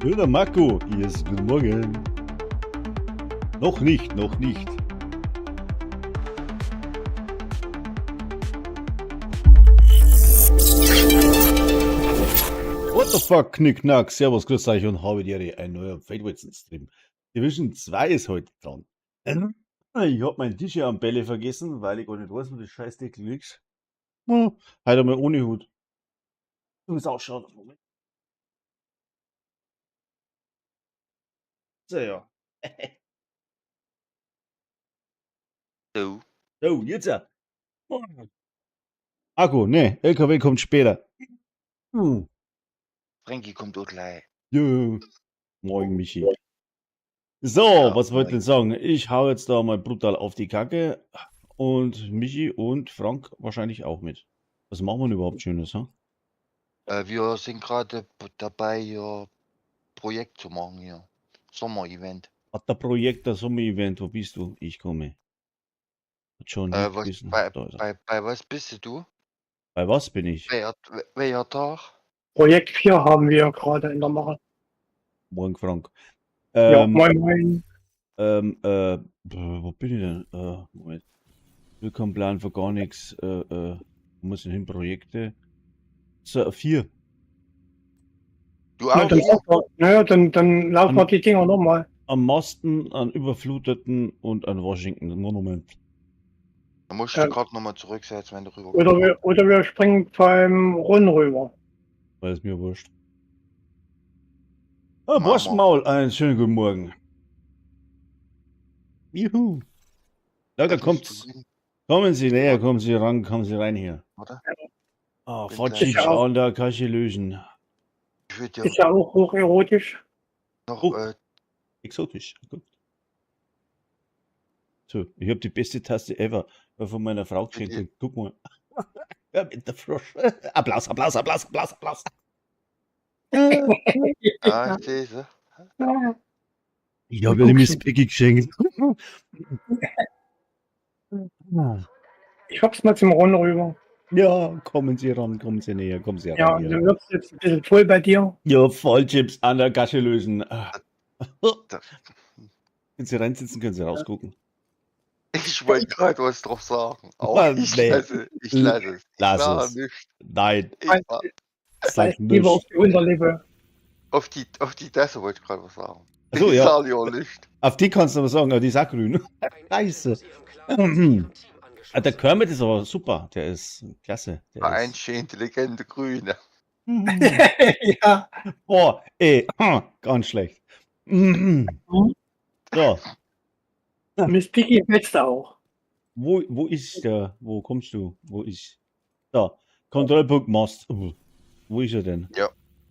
Ja, der Marco, yes, guten Morgen. Noch nicht, noch nicht. What the fuck, Knick, Knack, Servus, grüß euch und habe dir ein neuer Fade Stream. Division 2 ist heute dran. Ich hab meinen Tisch hier am Bälle vergessen, weil ich gar nicht weiß, wo das scheiß Deckel liegt. Heute mal ohne Hut. Du musst ausschauen. Moment. So, ja. So. So, jetzt ja. Akku, ne, LKW kommt später. Frankie kommt auch gleich. Ja. Morgen, Michi. So, Ja, was wollte ich denn moin. sagen? Ich hau jetzt da mal brutal auf die Kacke und Michi und Frank wahrscheinlich auch mit. Was machen wir denn überhaupt Schönes, ha? Wir sind gerade dabei, hier Projekt zu machen hier. Sommer-Event. Hat der Projekt, der Sommer-Event, wo bist du? Ich komme. Hat schon Was, wissen. bei, Da ist er. bei was bist du? Bei was bin ich? Welcher Tag? Projekt 4 haben wir gerade in der Mache. Morgen, Frank. Ja, Ähm, moin moin. Wo bin ich denn? Moment. Willkommen Plan für gar nichts. Wo muss ich hin? Projekte. So, 4. Du Na, auch dann, 4? naja, dann laufen wir Am, die Dinger nochmal. am Masten, an Überfluteten und an Washington Monument. Da musst du Äh, gerade nochmal zurücksetzen, wenn du oder rüberkommst. wir, oder wir springen beim Run rüber. Weil es mir wurscht. Ah, Machen wir. Borstmaul, einen schönen guten Morgen. Juhu. Na, da Das ist kommt's. grün. Kommen Sie näher, kommen Sie ran, kommen Sie rein hier. Warte. Ah, Bin gleich Ist Fotschitsch ja auch, an der Kasche lösen. Ich würde ja ist ja auch hocherotisch. noch, Oh, exotisch. Gut. So, ich habe die beste Taste ever von meiner Frau ich würd geschenkt. dir Und guck mal. Ja, mit der Frosch. Applaus, Applaus, Applaus, Applaus, Applaus. Ah, ich sehe sie. Ja. Ich Du habe ja die guckst Miss Piggy geschenkt. Ich hop's mal zum Run rüber. Ja, kommen Sie ran, kommen Sie näher, kommen Sie Ja, ran du hier. wirst jetzt ein bisschen voll bei dir. Ja, Vollchips an der Gasche lösen. Da, Wenn Sie reinsitzen, können Sie rausgucken. ich wollte gerade was drauf sagen. Aber Ah, ich nee. lasse, ich lasse es. Ich Lass sage es. nicht. Nein, Ich Beiß, sag, sag beiß lieber auf nicht. die Unterlippe. auf die Tasse wollte ich gerade was sagen. Achso, Ich ja. sage ja nicht. Auf die kannst du aber sagen, aber die ist auch grün. Scheiße. Ah, der Kermit ist aber super. Der ist klasse. Der Ein ist. schön intelligente Grüne. Ja. Boah, ey, ganz schlecht. So, Miss Piggy fetzt auch. wo ist der? Wo kommst du? Wo ist. Da, Kontrollpunkt Mast. Wo ist er denn? Ja,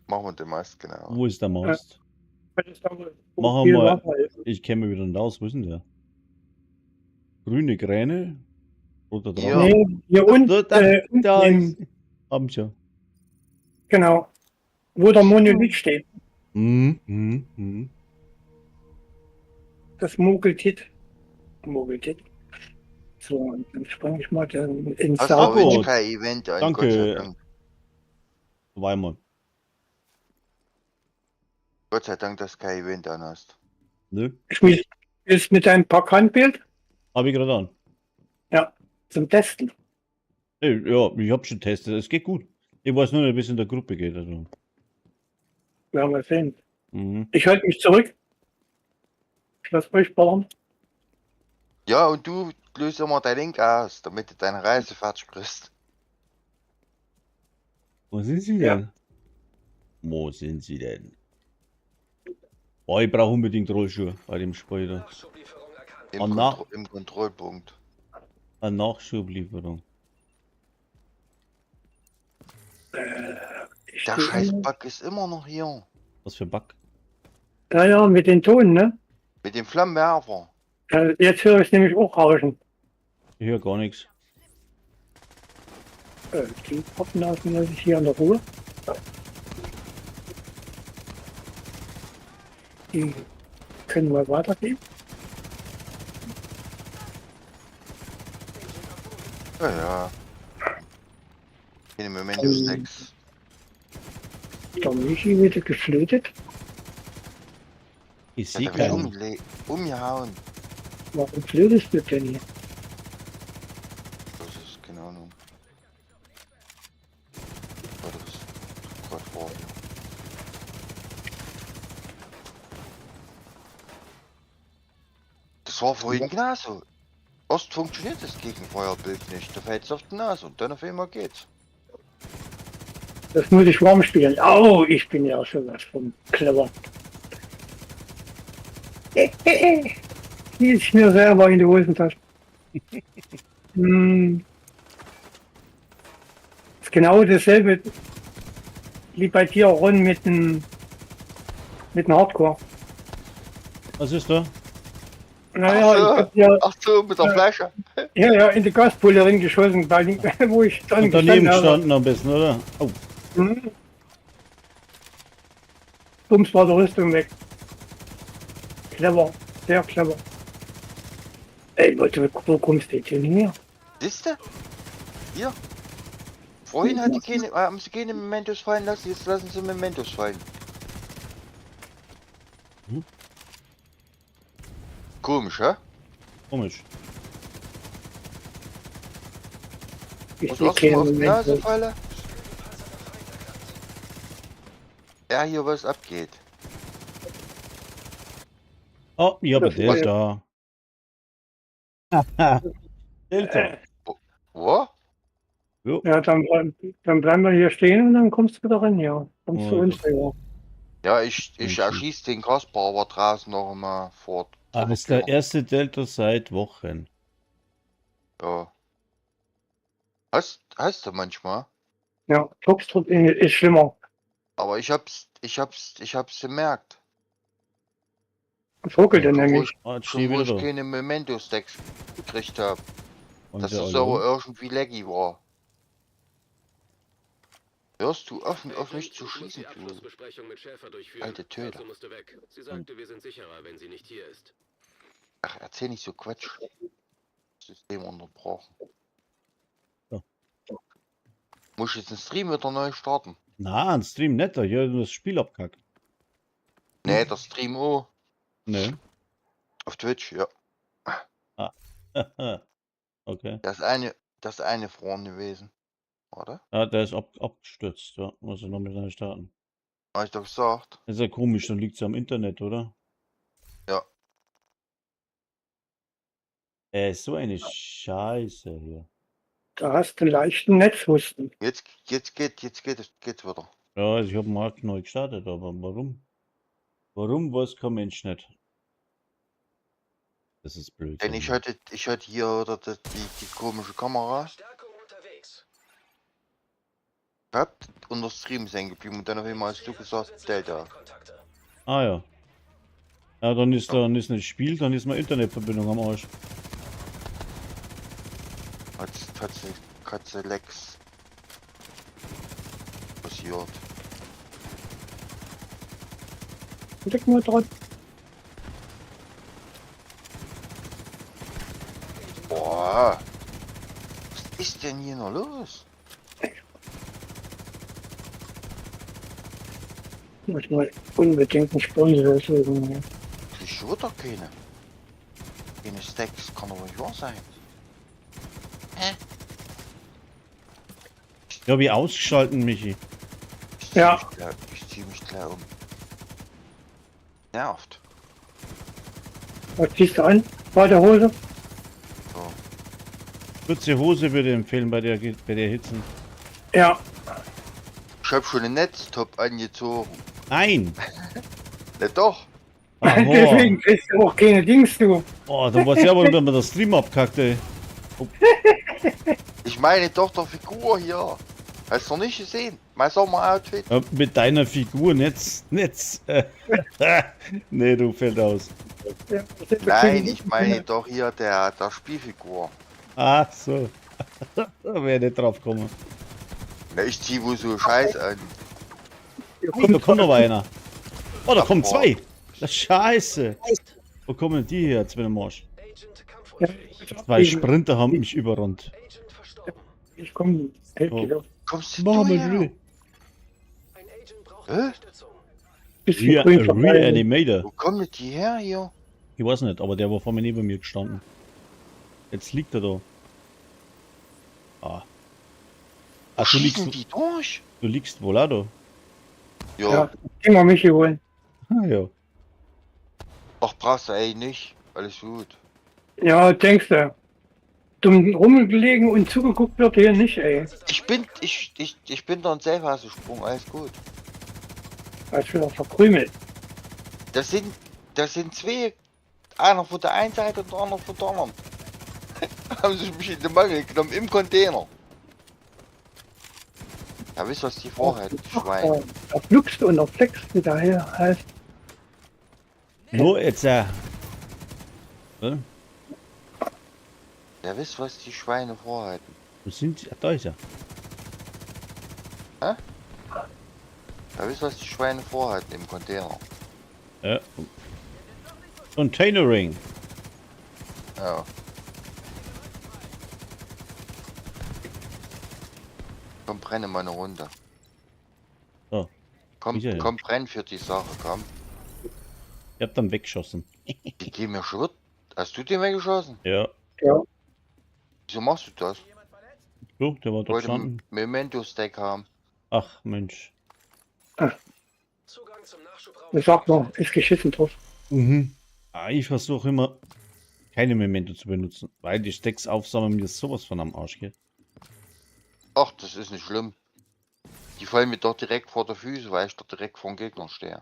machen wir den Mast, genau. Wo ist der Ja, Mast? weil es da wohl Machen wir viel mal. Wasser ist. Ich käme wieder nicht raus. Wo ist denn der? Grüne Kräne? Roter Ja. Drache? Nee, hier unten, Da, da, unten da im, ist. Haben sie ja. genau, wo der Monolith steht. Das Mogeltit. Mogeltit. So, und dann springe ich mal dann ins Hast du Saarland. aber Marco, kein Event an, Gott sei danke. Dank. Weimar. Gott sei Dank, dass du kein Event an hast. Ne? Schmiss ist mit deinem Parkhandbild? Hab ich gerade an. Ja, zum Testen. Ey, ja, ich hab schon getestet. Es geht gut. Ich weiß nur nicht, wie es in der Gruppe geht. Also. Werden wir sehen. Mhm. Ich halte mich zurück. Ich lasse euch ballern. Ja, und du löst immer dein Link aus, damit du deine Reise fertig kriegst. Wo sind sie Ja. denn? Wo sind sie denn? Boah, ich brauche unbedingt Rollschuhe bei dem Spiel da. Im, An Na Im Kontrollpunkt. Eine Nachschublieferung. Ich Der stehe scheiß immer. Bug ist immer noch hier. Was für ein Bug? Ja, ja, mit den Tonen, ne? Mit dem Flammenwerfer. Jetzt höre ich nämlich auch rauschen. Ich höre gar nichts. Die Pappnasen lasse ich hier in der Ruhe. Die können wir weitergeben. Ja, ja. In dem Moment ist 6. Der Michi wieder geflötet. Ich Der sehe hat mich keinen. Umgehauen. Warum flirtest du denn hier? Das ist keine Ahnung. Warte, das ist gerade vor mir. Das war vorhin genauso. Erst funktioniert das Gegenfeuerbild nicht. Da fällt's auf die Nase und dann auf einmal geht's. Das muss ich warm spielen. Oh, ich bin ja sowas von clever. Schieß ich mir selber in die Hosentasche. Hm. Ist genau dasselbe wie bei dir, Ron, mit dem Hardcore. Was ist da? Naja, Ach so. ich hab ja, Ach so, mit der Flasche. ja, ja in die Gaspulle reingeschossen, wo ich dann Und daneben gestanden habe. gestanden am besten, oder? Oh, Hm. Bums war der Rüstung weg. Clever, sehr clever. Ey, Leute, wo kommst du denn her? Siehste? Hier. Vorhin hat die keine, haben sie keine Mementos fallen lassen, jetzt lassen sie Mementos fallen. Hm? Komisch, hä? komisch. Ich Muss sehe erst mal keinen auf die Nase Moment. falle. Ja, hier was abgeht. Oh, ich habe Das war Delta. Delta. Wo? Jo. Ja, dann bleiben wir hier stehen und dann kommst du wieder rein, ja. Kommst Oh, zu uns rüber. Ja, ich Mhm. erschieß den Kasper aber draußen noch immer vor. Ah, das ist der erste Delta seit Wochen. Ja. Hast du manchmal. Ja, Foxtrot ist schlimmer. Aber ich hab's gemerkt. Es ruckelt dann Schon, wo nämlich. ich, Ah, jetzt schon stehe ich wo wieder ich da. keine Memento-Stacks gekriegt habe. Und Dass der das alle aber rum. irgendwie laggy war. Hörst du auf, auf mich zu Ich muss schießen, die du Abschlussbesprechung mit Schäfer durchführen. alte Töter. Dazu musst du weg. Sie sagte, wir sind sicherer, wenn sie nicht hier ist. Ach, erzähl nicht so Quatsch. System unterbrochen. So. Muss ich jetzt den Stream wieder neu starten? Na, ein Stream netter. Hier hat das Spiel abkackt. Nee, der Stream oh. Ne. Auf Twitch, ja. Okay. Das eine Freund gewesen. Oder? Ja, der ist abgestürzt. Ja, muss ich noch mit neu starten. Hab ich doch gesagt. Das ist ja komisch, dann liegt es am Internet, oder? Ja. So eine Scheiße hier. Da hast du einen leichten Netzhusten. Jetzt geht's wieder. Ja, also ich habe Markt neu gestartet, aber warum? Warum weiß kein Mensch nicht? Das ist blöd. Denn ich hatte hier oder die komische Kamera Stärkung unterwegs. gehabt und der Stream ist hängen geblieben und dann auf einmal hast du gesagt, Delta. Ah ja. Ja, dann ist nicht Spiel, dann ist meine Internetverbindung am Arsch. Katze Lex passiert. Blick mal dran. Boah. Was ist denn hier noch los? Muss mal unbedingt einen Sponsor suchen. Ja. Ich schon wieder keine. Keine Stacks, kann doch nicht wahr sein. Ja, wie ausgeschalten, Michi. Ich zieh Ja. mich gleich, ich zieh mich gleich um. Nervt. Was ziehst du an? Badehose? So. Kurze Hose würde ich empfehlen bei der Hitze. Ja. Ich hab schon einen Netztop angezogen. Nein! Ne doch. Ach, Deswegen kriegst du auch keine Dings, du. Oh, dann weiß ich aber, wenn man das Stream abkackt, ey. Ich meine doch der Figur hier. Hast du noch nicht gesehen? Mein Sommer-Outfit. Ja, mit deiner Figur, Netz, Netz. Nee, du fällt aus. Ja, das sind Nein, ich meine doch hier der Spielfigur. Ach so. Da wäre ich nicht drauf gekommen. Ne, ich zieh wohl so Scheiß an. Hier Oh, da kommt aber einer. Oh, da kommen Boah. zwei. Das ist scheiße. Wo kommen die her jetzt mit dem Arsch? Agent Ja, kampfunfähig. Zwei Sprinter haben mich überrannt. Agent verstorben. Ich komme, helf Oh. dir doch. Kommst Mach du mal her? Ruhe. Ein Agent braucht Hä? Unterstützung. Bisschen grün vorbei. Reanimator. Wo kommen die her hier? Ich weiß nicht, aber der war vor mir neben mir gestanden. Jetzt liegt er da. Ah. Wo Ach, du liegst, schießen die durch? du liegst wohl auch da. Ja, Ja, immer Michi holen. Ah, ja. Ach, brauchst du ey nicht. Alles gut. Ja, denkst du. Dumm rumgelegen und zugeguckt wird hier nicht, ey. Ich bin da in Safe gesprungen, alles gut. Als wieder verkrümelt. Das sind zwei. Einer von der einen Seite und der andere von der anderen. Haben sich mich in die Mangel genommen im Container. Ja, wisst ihr, was die vorhatten, die Schweine. Da fluckst und da fleckst, wie der hier heißt. Nur jetzt, Hm? Ja, wisst was die Schweine vorhatten. Wo sind sie? Ach, da ist er. Ja, wisst was die Schweine vorhatten im Container. Ja. Containering. Ja. Komm, brenne mal eine Runde. So. Komm, Michael. komm, brenn für die Sache, komm. Ich hab dann weggeschossen. Die gehen mir schon. Hast du den weggeschossen? Ja. Ja. Wieso machst du das? So, der war da Wollte gestanden. Memento-Stack haben. Ach, Mensch. Zugang zum Nachschubraum. Ich sag mal, ist geschissen drauf. Mhm. Ah, ich versuche immer, keine Memento zu benutzen, weil die Stacks aufsammeln mir sowas von am Arsch geht. Ach, das ist nicht schlimm. Die fallen mir doch direkt vor der Füße, weil ich doch direkt vor dem Gegner stehe.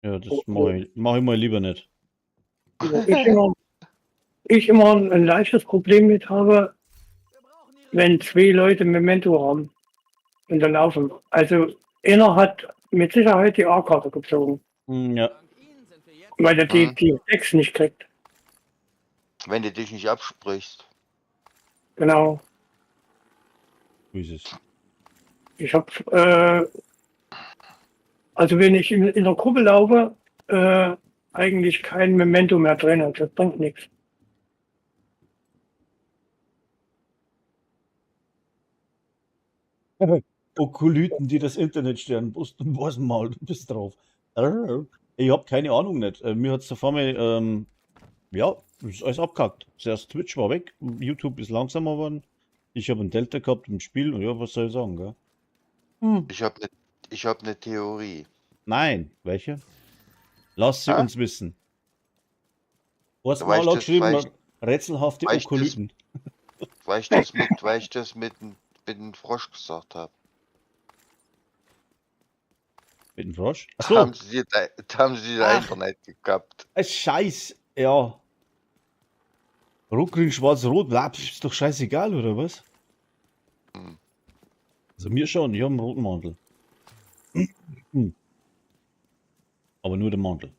Ja, das Oh, mach ich mal lieber nicht. Wo ich immer ein leichtes Problem mit habe, wenn zwei Leute Memento haben und dann laufen. Also einer hat mit Sicherheit die A-Karte gezogen, Ja. weil er die, Mhm. die 6 nicht kriegt. Wenn du dich nicht absprichst. Genau. So ist es. Ich habe, also wenn ich in der Gruppe laufe, eigentlich kein Memento mehr drin. Das bringt nichts. Okolyten, die das Internet stören. Was mal, du bist drauf. Ich hab keine Ahnung nicht. Mir hat's da vor mir, ja, ist alles abgehackt. Zuerst Twitch war weg, YouTube ist langsamer geworden. Ich habe einen Delta gehabt im Spiel und ja, was soll ich sagen, gell? Hm. Ich habe ne, ich hab ne Theorie. Nein, welche? Lass sie Hä? uns wissen. Was Weil mal ich das- geschrieben weil hat, rätselhafte weil ich das- Okolyten. Weil ich das mit, weil ich das mit dem Frosch gesagt habe. Mit dem Frosch? Da Achso, haben sie da, da haben sie da Ach. Internet gekappt. Scheiß, ja. Rot, grün, schwarz, rot, bla, pf, ist doch scheißegal, oder was? Hm. Also mir schon, ich habe einen roten Mantel. Hm. Aber nur den Mantel.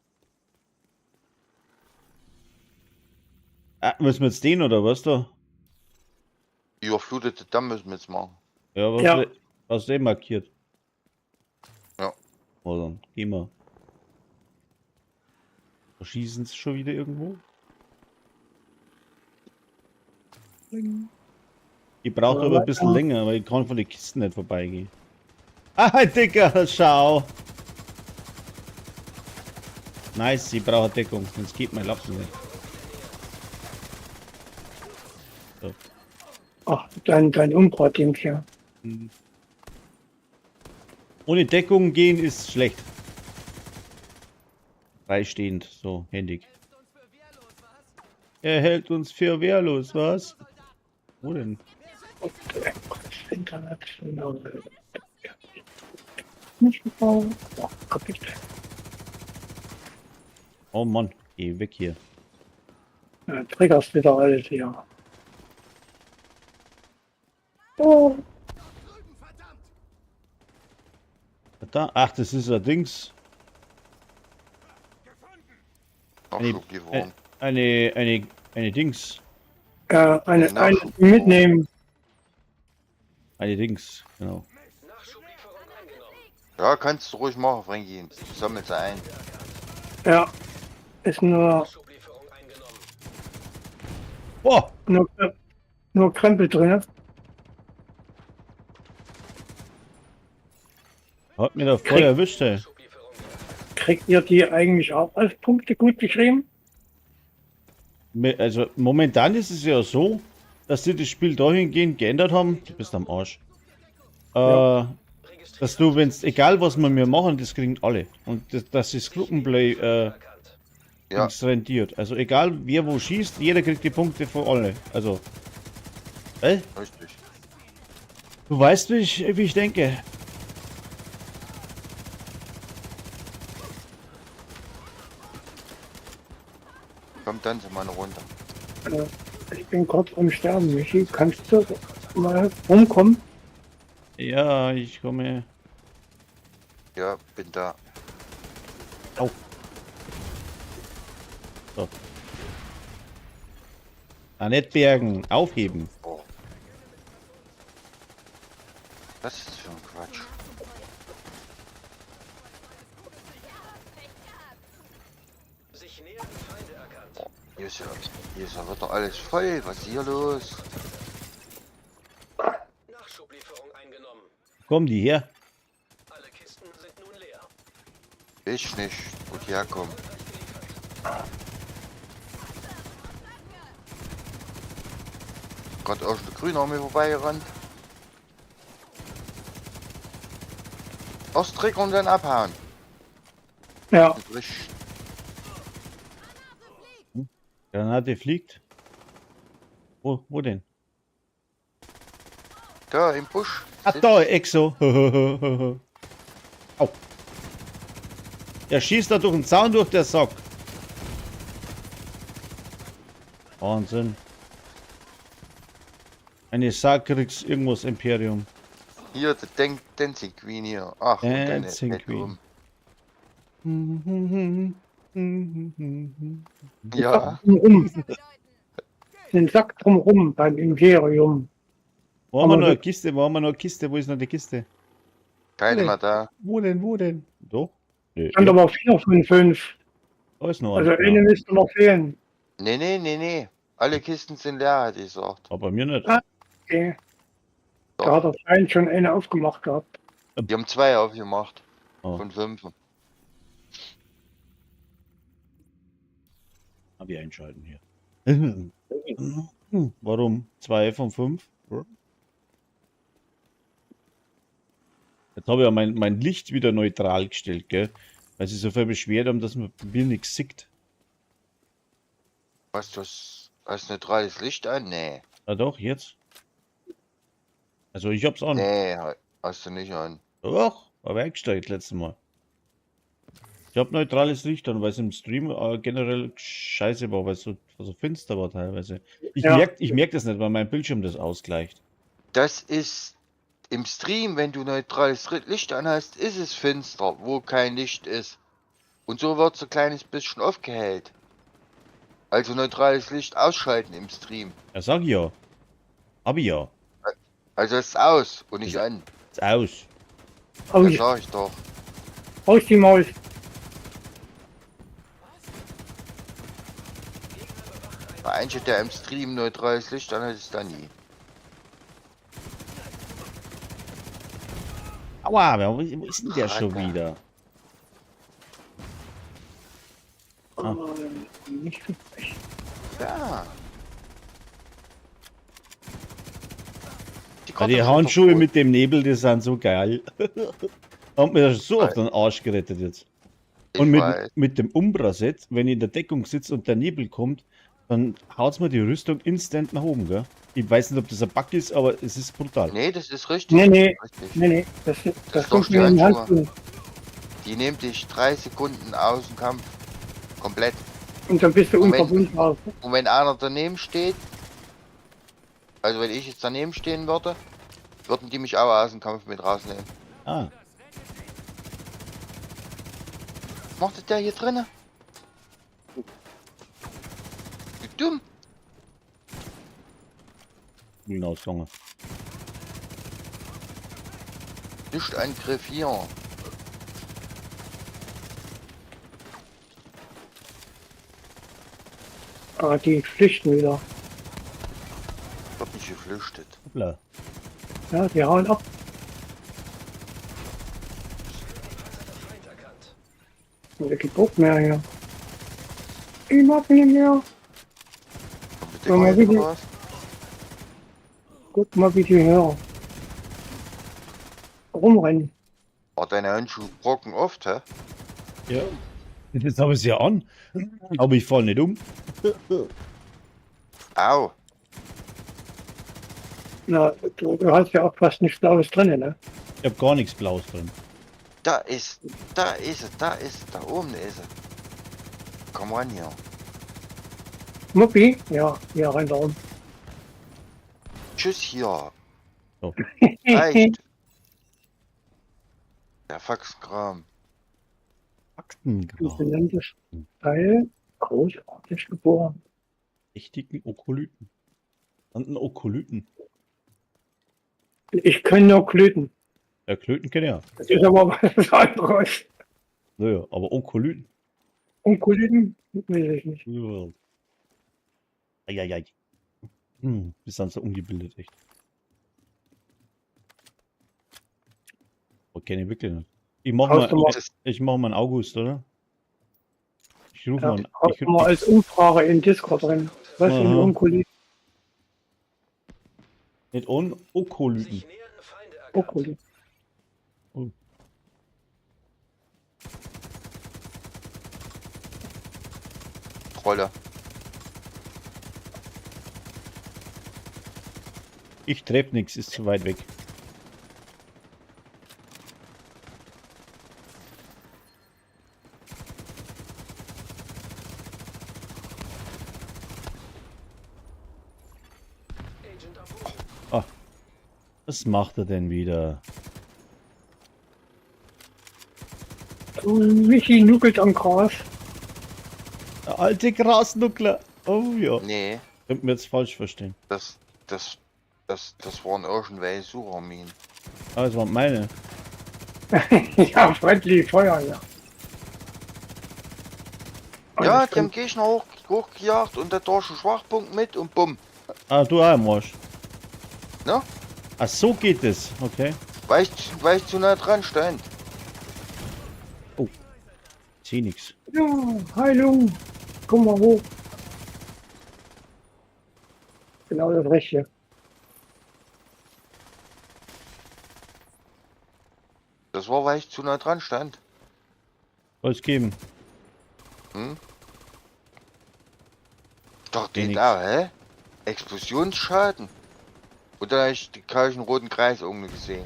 Ah, müssen wir jetzt den oder was da? Überflutete Damm müssen wir jetzt machen. Ja, was, Ja. was ist eh markiert? Ja. Oh, dann gehen wir. Verschießen sie schon wieder irgendwo? Ich brauche aber ein bisschen länger, weil ich kann von den Kisten nicht vorbeigehen. Ah, Dicker, schau! Nice, ich brauche Deckung, sonst geht mein Lappen nicht. So. Ach, dein Umbra-Ding hier. Ohne Deckung gehen ist schlecht. Freistehend, so, händig. Er hält uns für wehrlos, was? Wo denn? International. Nicht gebaut. Ja, kaputt. Oh Mann, geh weg hier. Ja, triggerst wieder alles hier. Oh, Da, ach, das ist ein Dings. Nachschublieferung. Eine Dings. eine Nachschub- mitnehmen. Eine Dings, genau. Nachschublieferung angenommen. Ja, kannst du ruhig machen, Frankie. Du sammelst ein. Ja, ist nur, Nachschublieferung eingenommen. Boah! nur Krempel drin. Hat mir da voll erwischt, ey. Nachschublieferung. Kriegt ihr die eigentlich auch als Punkte gut geschrieben? Also momentan ist es ja so, dass sie das Spiel dahingehend geändert haben. Du bist am Arsch. Ja. Dass du, wenn's, egal was wir mir machen, das kriegen alle. Und das ist Gruppenplay Erkannt. Ja. dings rentiert. Also egal wer wo schießt, jeder kriegt die Punkte von alle. Also. Richtig. Du weißt, wie ich denke. Kommt dann zu mal runter. Ich bin kurz vorm Sterben. Michi, kannst du mal rumkommen? Ja, ich komme. Ja, bin da. Au. So. Ah, nicht bergen, aufheben. Oh. Was ist das für ein Quatsch? Sich nähernde Feinde erkannt. Hier ist ja wieder alles voll. Was ist hier los? Nachschublieferung eingenommen. Kommen die her? Alle Kisten sind nun leer. Ich nicht, wo die herkommen. Gerade auch schon der Grüne an mir vorbeigerannt. Austrick und dann abhauen. Ja, Und richtig. Granate fliegt. Wo denn? Da im Busch. Ah, da, Exo. Au. Der schießt da durch den Zaun durch, der Sack. Wahnsinn. Eine Sakrix irgendwas Imperium. Hier, der Dancing Queen hier. Ach, und dann Dancing nicht Queen. um. Ja, drumrum. Den Sack drumrum beim Imperium. Wo haben wir Aber noch eine wir- Kiste? Wo haben wir noch eine Kiste? Wo ist noch die Kiste? keine mehr da. Wo denn? Wo denn? Doch. Nö, Stand aber 4 von 5. da ist noch Also eine. eine müsste noch fehlen. Nee, nee, nee, nee. Alle Kisten sind leer, hat ich gesagt. Aber bei mir nicht. Ah. Okay. Da hat der Feind schon eine aufgemacht gehabt. Die haben 2 aufgemacht. Oh. Von 5. Hab ich einschalten hier. Warum? 2 von 5? Jetzt habe ich ja mein Licht wieder neutral gestellt, gell? Weil sie so viel beschwert haben, dass man bei mir nichts sieht. Was, du hast neutrales Licht an? Nee. Na doch, jetzt. Also ich hab's an. Nee, hast du nicht an. Doch, habe ich eingestellt letztes Mal. Ich habe neutrales Licht an, weil es im Stream generell scheiße war, weil es so finster war teilweise. Ich Ja. merk das nicht, weil mein Bildschirm das ausgleicht. Das ist im Stream, wenn du neutrales Licht an hast, ist es finster, wo kein Licht ist. Und so wird es ein kleines bisschen aufgehellt. Also neutrales Licht ausschalten im Stream. Ja, sag ich ja. Hab ich ja. Also es ist aus und nicht an. Ist aus. Das Aus, sag ich doch. aus die Maus. Der Einzige, der im Stream neutrales Licht an hat, ist Dani. Aua, wo ist denn der schon Racker. wieder? Ah. Nicht so frech. Ja. Die Ja, die Karte ist Handschuhe doch mit dem Nebel, die sind so geil. Haben mir das so auf den Arsch gerettet jetzt. Ich Und weiß. mit dem Umbra-Set, wenn ich in der Deckung sitze und der Nebel kommt, dann haut's mir die Rüstung instant nach oben, gell? Ich weiß nicht, ob das ein Bug ist, aber es ist brutal. Nee, das ist richtig. Nee, nee. Richtig. Nee, nee, das ist doch kommt die mir in die Handschuhe. Handschuhe. Die nimmt dich 3 Sekunden aus dem Kampf. Komplett. Und dann bist du Moment. unverwundbar. Und wenn einer daneben steht, also wenn ich jetzt daneben stehen würde, würden die mich auch aus dem Kampf mit rausnehmen. Ah, Was macht der hier drinne? Wie dumm. hinausgegangen. Lichtangriff hier. Ah, die flüchten wieder. Wird nicht geflüchtet. Hoppla. Ja, die hauen ab. Feind erkannt. Und kein Bock mehr hier. Ich mag nicht mehr. Bitte Ja, mal mal wieder. was? Guck mal, wie die hier rumrennen. War deine Handschuhe brocken oft, hä? Ja. Jetzt habe ich sie ja an. Aber ich fall nicht um. Au. Na, du hast ja auch fast nichts Blaues drin, ne? Ich habe gar nichts Blaues drin. Da ist, da ist er, da ist er, da oben ist er. Komm ran hier. Muppi? Ja, ja, rennt da rum. Tschüss hier. So. Reicht. Der Faxkram. Faktengrad. Benanntes Teil, großartig geboren. Richtigen Okolyten. Einen Okolyten. Ich kann nur Klöten. Ja, Klöten kenne ich ja. Das ist aber was anderes. Naja, aber Okolyten. Und Klöten? Weiß ich nicht. Eieiei. Wir sind so ungebildet, echt. Aber kenne ich wirklich nicht. Ich mach Haust du mal, mal, Das, ich mach mal einen August, oder? Ich rufe ja, mal, haust ich, du mal als Umfrage in Discord drin. Was sind Aha. Onkolyten? nicht on, Okolyten. Sich nähernde Feinde erkannt. Okolyten. Trolle. Ich treffe nichts, ist zu weit weg. Agent am Boden. Ah, was macht er denn wieder? Michi nuckelt am Gras. Der alte Grasnuckler. Oh ja. Nee, Könnten wir jetzt falsch verstehen. das, das, das waren irgendwelche Sucherminen. Ah, das waren meine. Ja, Friendly Feuer, ja. Ja, die haben Gegner hochgejagt und dadurch einen Schwachpunkt mit und bumm. Ah, du auch im Arsch. Ne? Ach, so geht es. Okay. Weil ich zu nah dran stand. Seh nix. Ja, Heilung. Komm mal hoch. Genau das Rechte. Das war, weil ich zu nah dran stand. Soll's geben. Hm? Ich dachte Seh nix. da, hä? Explosionsschaden? Und dann habe ich den roten Kreis irgendwie gesehen.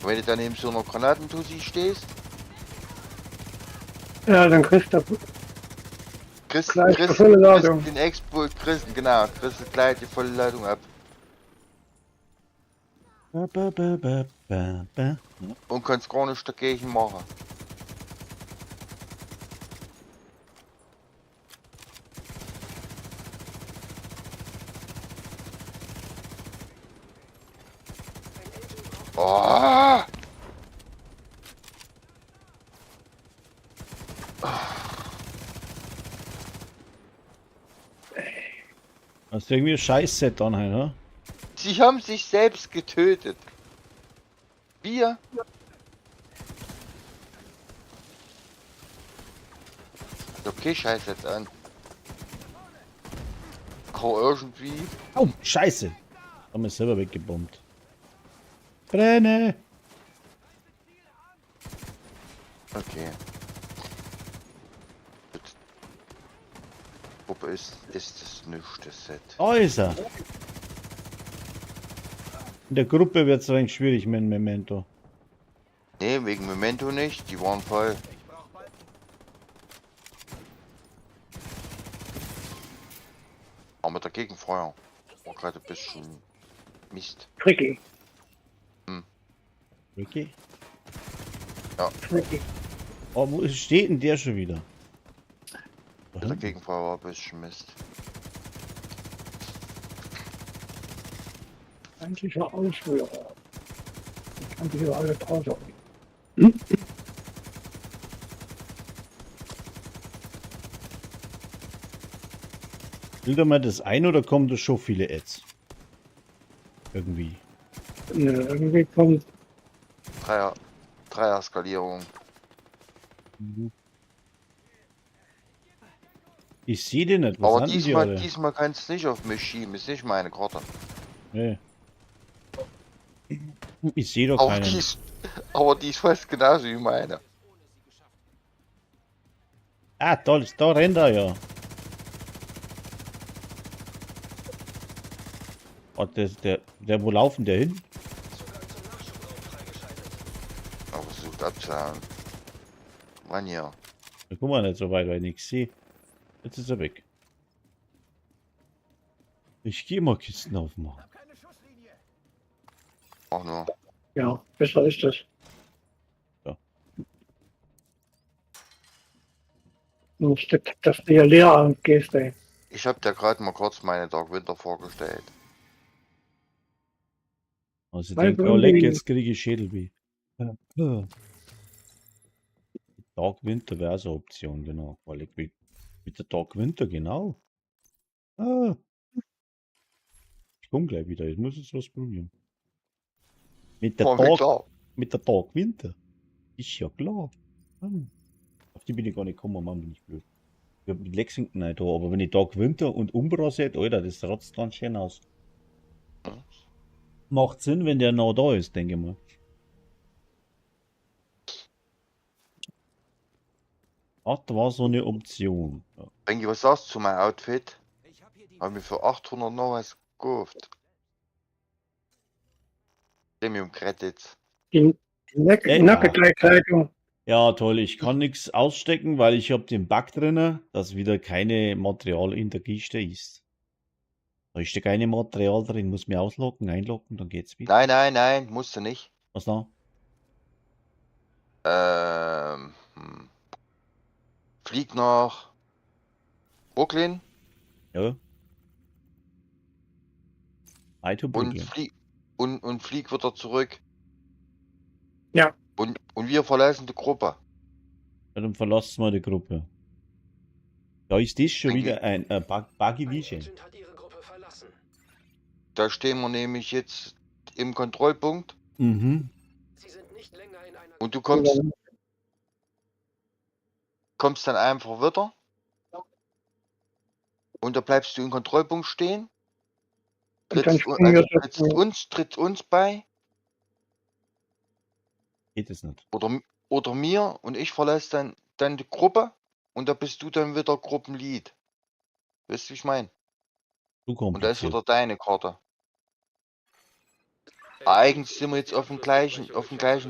Und wenn du dann neben so einer Granatentussi stehst, Ja, dann kriegst du kriegst, gleich die kriegst, volle kriegst Ladung. den Expo, kriegst, genau, kriegst du gleich die volle Ladung ab. Ba, ba, ba, ba, ba, ba. Und kannst gar nichts dagegen machen. Oh! Hast du irgendwie ein Scheiß-Set an, ne? Sie haben sich selbst getötet. Wir? Okay, scheiß jetzt an. Komm, irgendwie. Oh, Scheiße. Haben wir selber weggebombt. Brenne! Okay. Gut. Gruppe ist das nicht das Set. Da ist er. In der Gruppe wird es ein wenig schwierig mit dem Memento. Nee, wegen Memento nicht, die waren voll. Aber dagegen Feuer. War gerade ein bisschen Mist. Tricky. Ricky? Tricky. Oh, wo steht denn der schon wieder? Da hinten. Dagegen Feuer war ein bisschen Mist. Feindlicher Ausführer. Ich kann die hier alle draußen. Will da mal das ein oder kommen da schon viele Ads? Irgendwie. Nö, irgendwie kommt Dreier, Dreier-Skalierung. Mhm. Ich sehe den nicht. Was Aber sind denn die diesmal, alle? diesmal kannst du nicht auf mich schieben, ist nicht meine Karte. Nee. Ich sehe doch Aber keinen. die ist fast genauso wie meine. Ah, da rennt er ja. Oh, der, wo laufen der hin? Zugang zum Nachschubraum freigeschaltet. Aber versucht abzuhauen. Mann hier. Da guck mal nicht so weit, weil ich nichts sehe. Jetzt ist er weg. Ich gehe mal Kisten aufmachen. Auch nur. Ja, besser ist das. Ja. Nicht, dass du hier leer gehst, ey. Ich habe dir gerade mal kurz meine Dark Winter vorgestellt. Also ich Weil denke, oh leck, irgendwie- jetzt kriege ich Schädelweh. Ja. Dark Winter wäre so eine Option, genau. Weil ich mit der Dark Winter, genau. Ah. Ich komme gleich wieder, ich muss jetzt was probieren. Mit der War mir Dark, klar. mit der Dark Winter. Ist ja klar. Hm. Auf die bin ich gar nicht gekommen, Mann, bin ich blöd. Ich hab mit Lexington nicht da, aber wenn ich Dark Winter und Umbra sehe, Alter, das rotzt ganz schön aus. Macht Sinn, wenn der noch da ist, denke ich mal. Ach, da war so eine Option. Ja. Frankie, was sagst du zu meinem Outfit? Ich hab hier die Hab mir für 800 noch was gekauft. Premium Credits. Die Ja, ja. Nackenkleidung. Ja, toll. Ich kann nichts ausstecken, weil ich habe den Bug drinne, dass wieder keine Material in der Kiste ist. Da ist ja keine Material drin, muss mir auslocken, einlocken, dann geht's wieder. Nein, nein, nein, musst du nicht. Was da? Flieg nach Brooklyn Ja. I to und Brooklyn. flieg und flieg wieder zurück. Ja. Und wir verlassen die Gruppe. Ja, dann verlassen wir die Gruppe. Da ist das schon Danke. wieder ein Buggy Ein Vision. Agent hat ihre Gruppe verlassen. Da stehen wir nämlich jetzt im Kontrollpunkt Mhm. Sie sind nicht länger in einer und du kommst dann einfach wieder. Und da bleibst du im Kontrollpunkt stehen. Und dann Trittst, springen also wir trittst uns bei Geht es nicht. oder mir und ich verlasse dann die Gruppe und da bist du dann wieder Gruppenlead. Weißt du, wie ich meine? Zu Und da ist kompliziert. wieder deine Karte. Eigentlich sind wir jetzt auf dem gleichen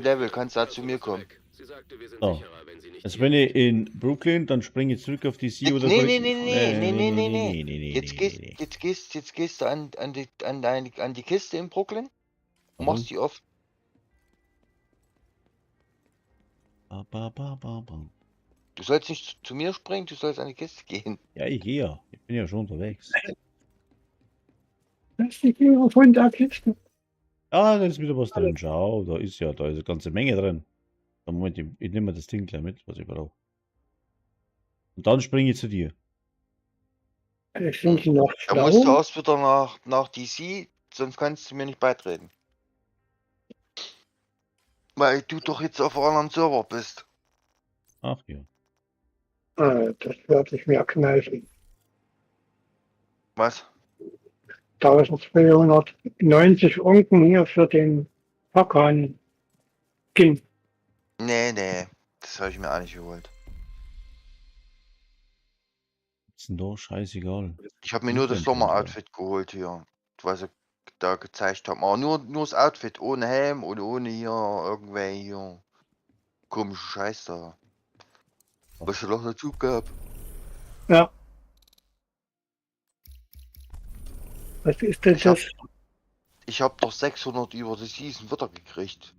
Level, kannst da zu mir kommen. Sie sagte, wir sind So. sicherer, wenn sie nicht Also hier wenn sind. ich in Brooklyn, dann springe ich zurück auf die See oder Nee, soll nee, ich- nee, nee, nee, nee, nee, nee. nee, nee, Jetzt nee, gehst, nee. jetzt gehst, jetzt gehst du an, an die, an deine, an die Kiste in Brooklyn und Warum? machst die auf. Ba, ba, ba, ba, ba. Du sollst nicht zu mir springen, du sollst an die Kiste gehen. Ja, ich gehe ja. Ich bin ja schon unterwegs. Das ist die Finger von der Kiste. Ah, da ist wieder was drin. Schau, da ist eine ganze Menge drin. Da, Moment, ich nehme mir das Ding gleich mit, was ich brauche. Und dann springe ich zu dir. Sind die noch Da musst du schlau? erst wieder nach DC, sonst kannst du mir nicht beitreten. Weil du doch jetzt auf einem anderen Server bist. Ach ja. Ah, das werde ich mir kneifen. Was? 1290 Onken hier für den Pakan. Kind. Nee, nee, das habe ich mir auch nicht geholt. Ist denn da? Scheißegal. Ich habe mir nur das Inventory. Sommer-Outfit geholt hier, was ich da gezeigt habe. Aber nur das Outfit, ohne Helm und ohne hier irgendwelche hier komischen Scheiß da. Was ich noch dazu gab. Ja. Was ist denn Ich hab- das? Ich habe doch 600 über die Season wieder gekriegt.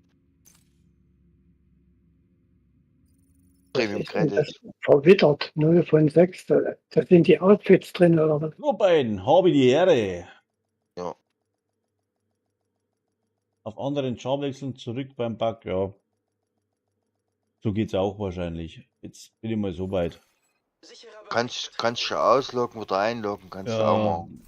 Was Premium ist denn Credit. das? Verwittert, 0 von 6. Da sind die Outfits drin, oder was? So, beiden, habe die Ehre. Ja. Auf anderen Char wechseln, zurück beim Bug, ja. So geht's auch wahrscheinlich. Jetzt bin ich mal so weit. Sicherer Kannst du ausloggen oder einloggen, kannst du auch machen.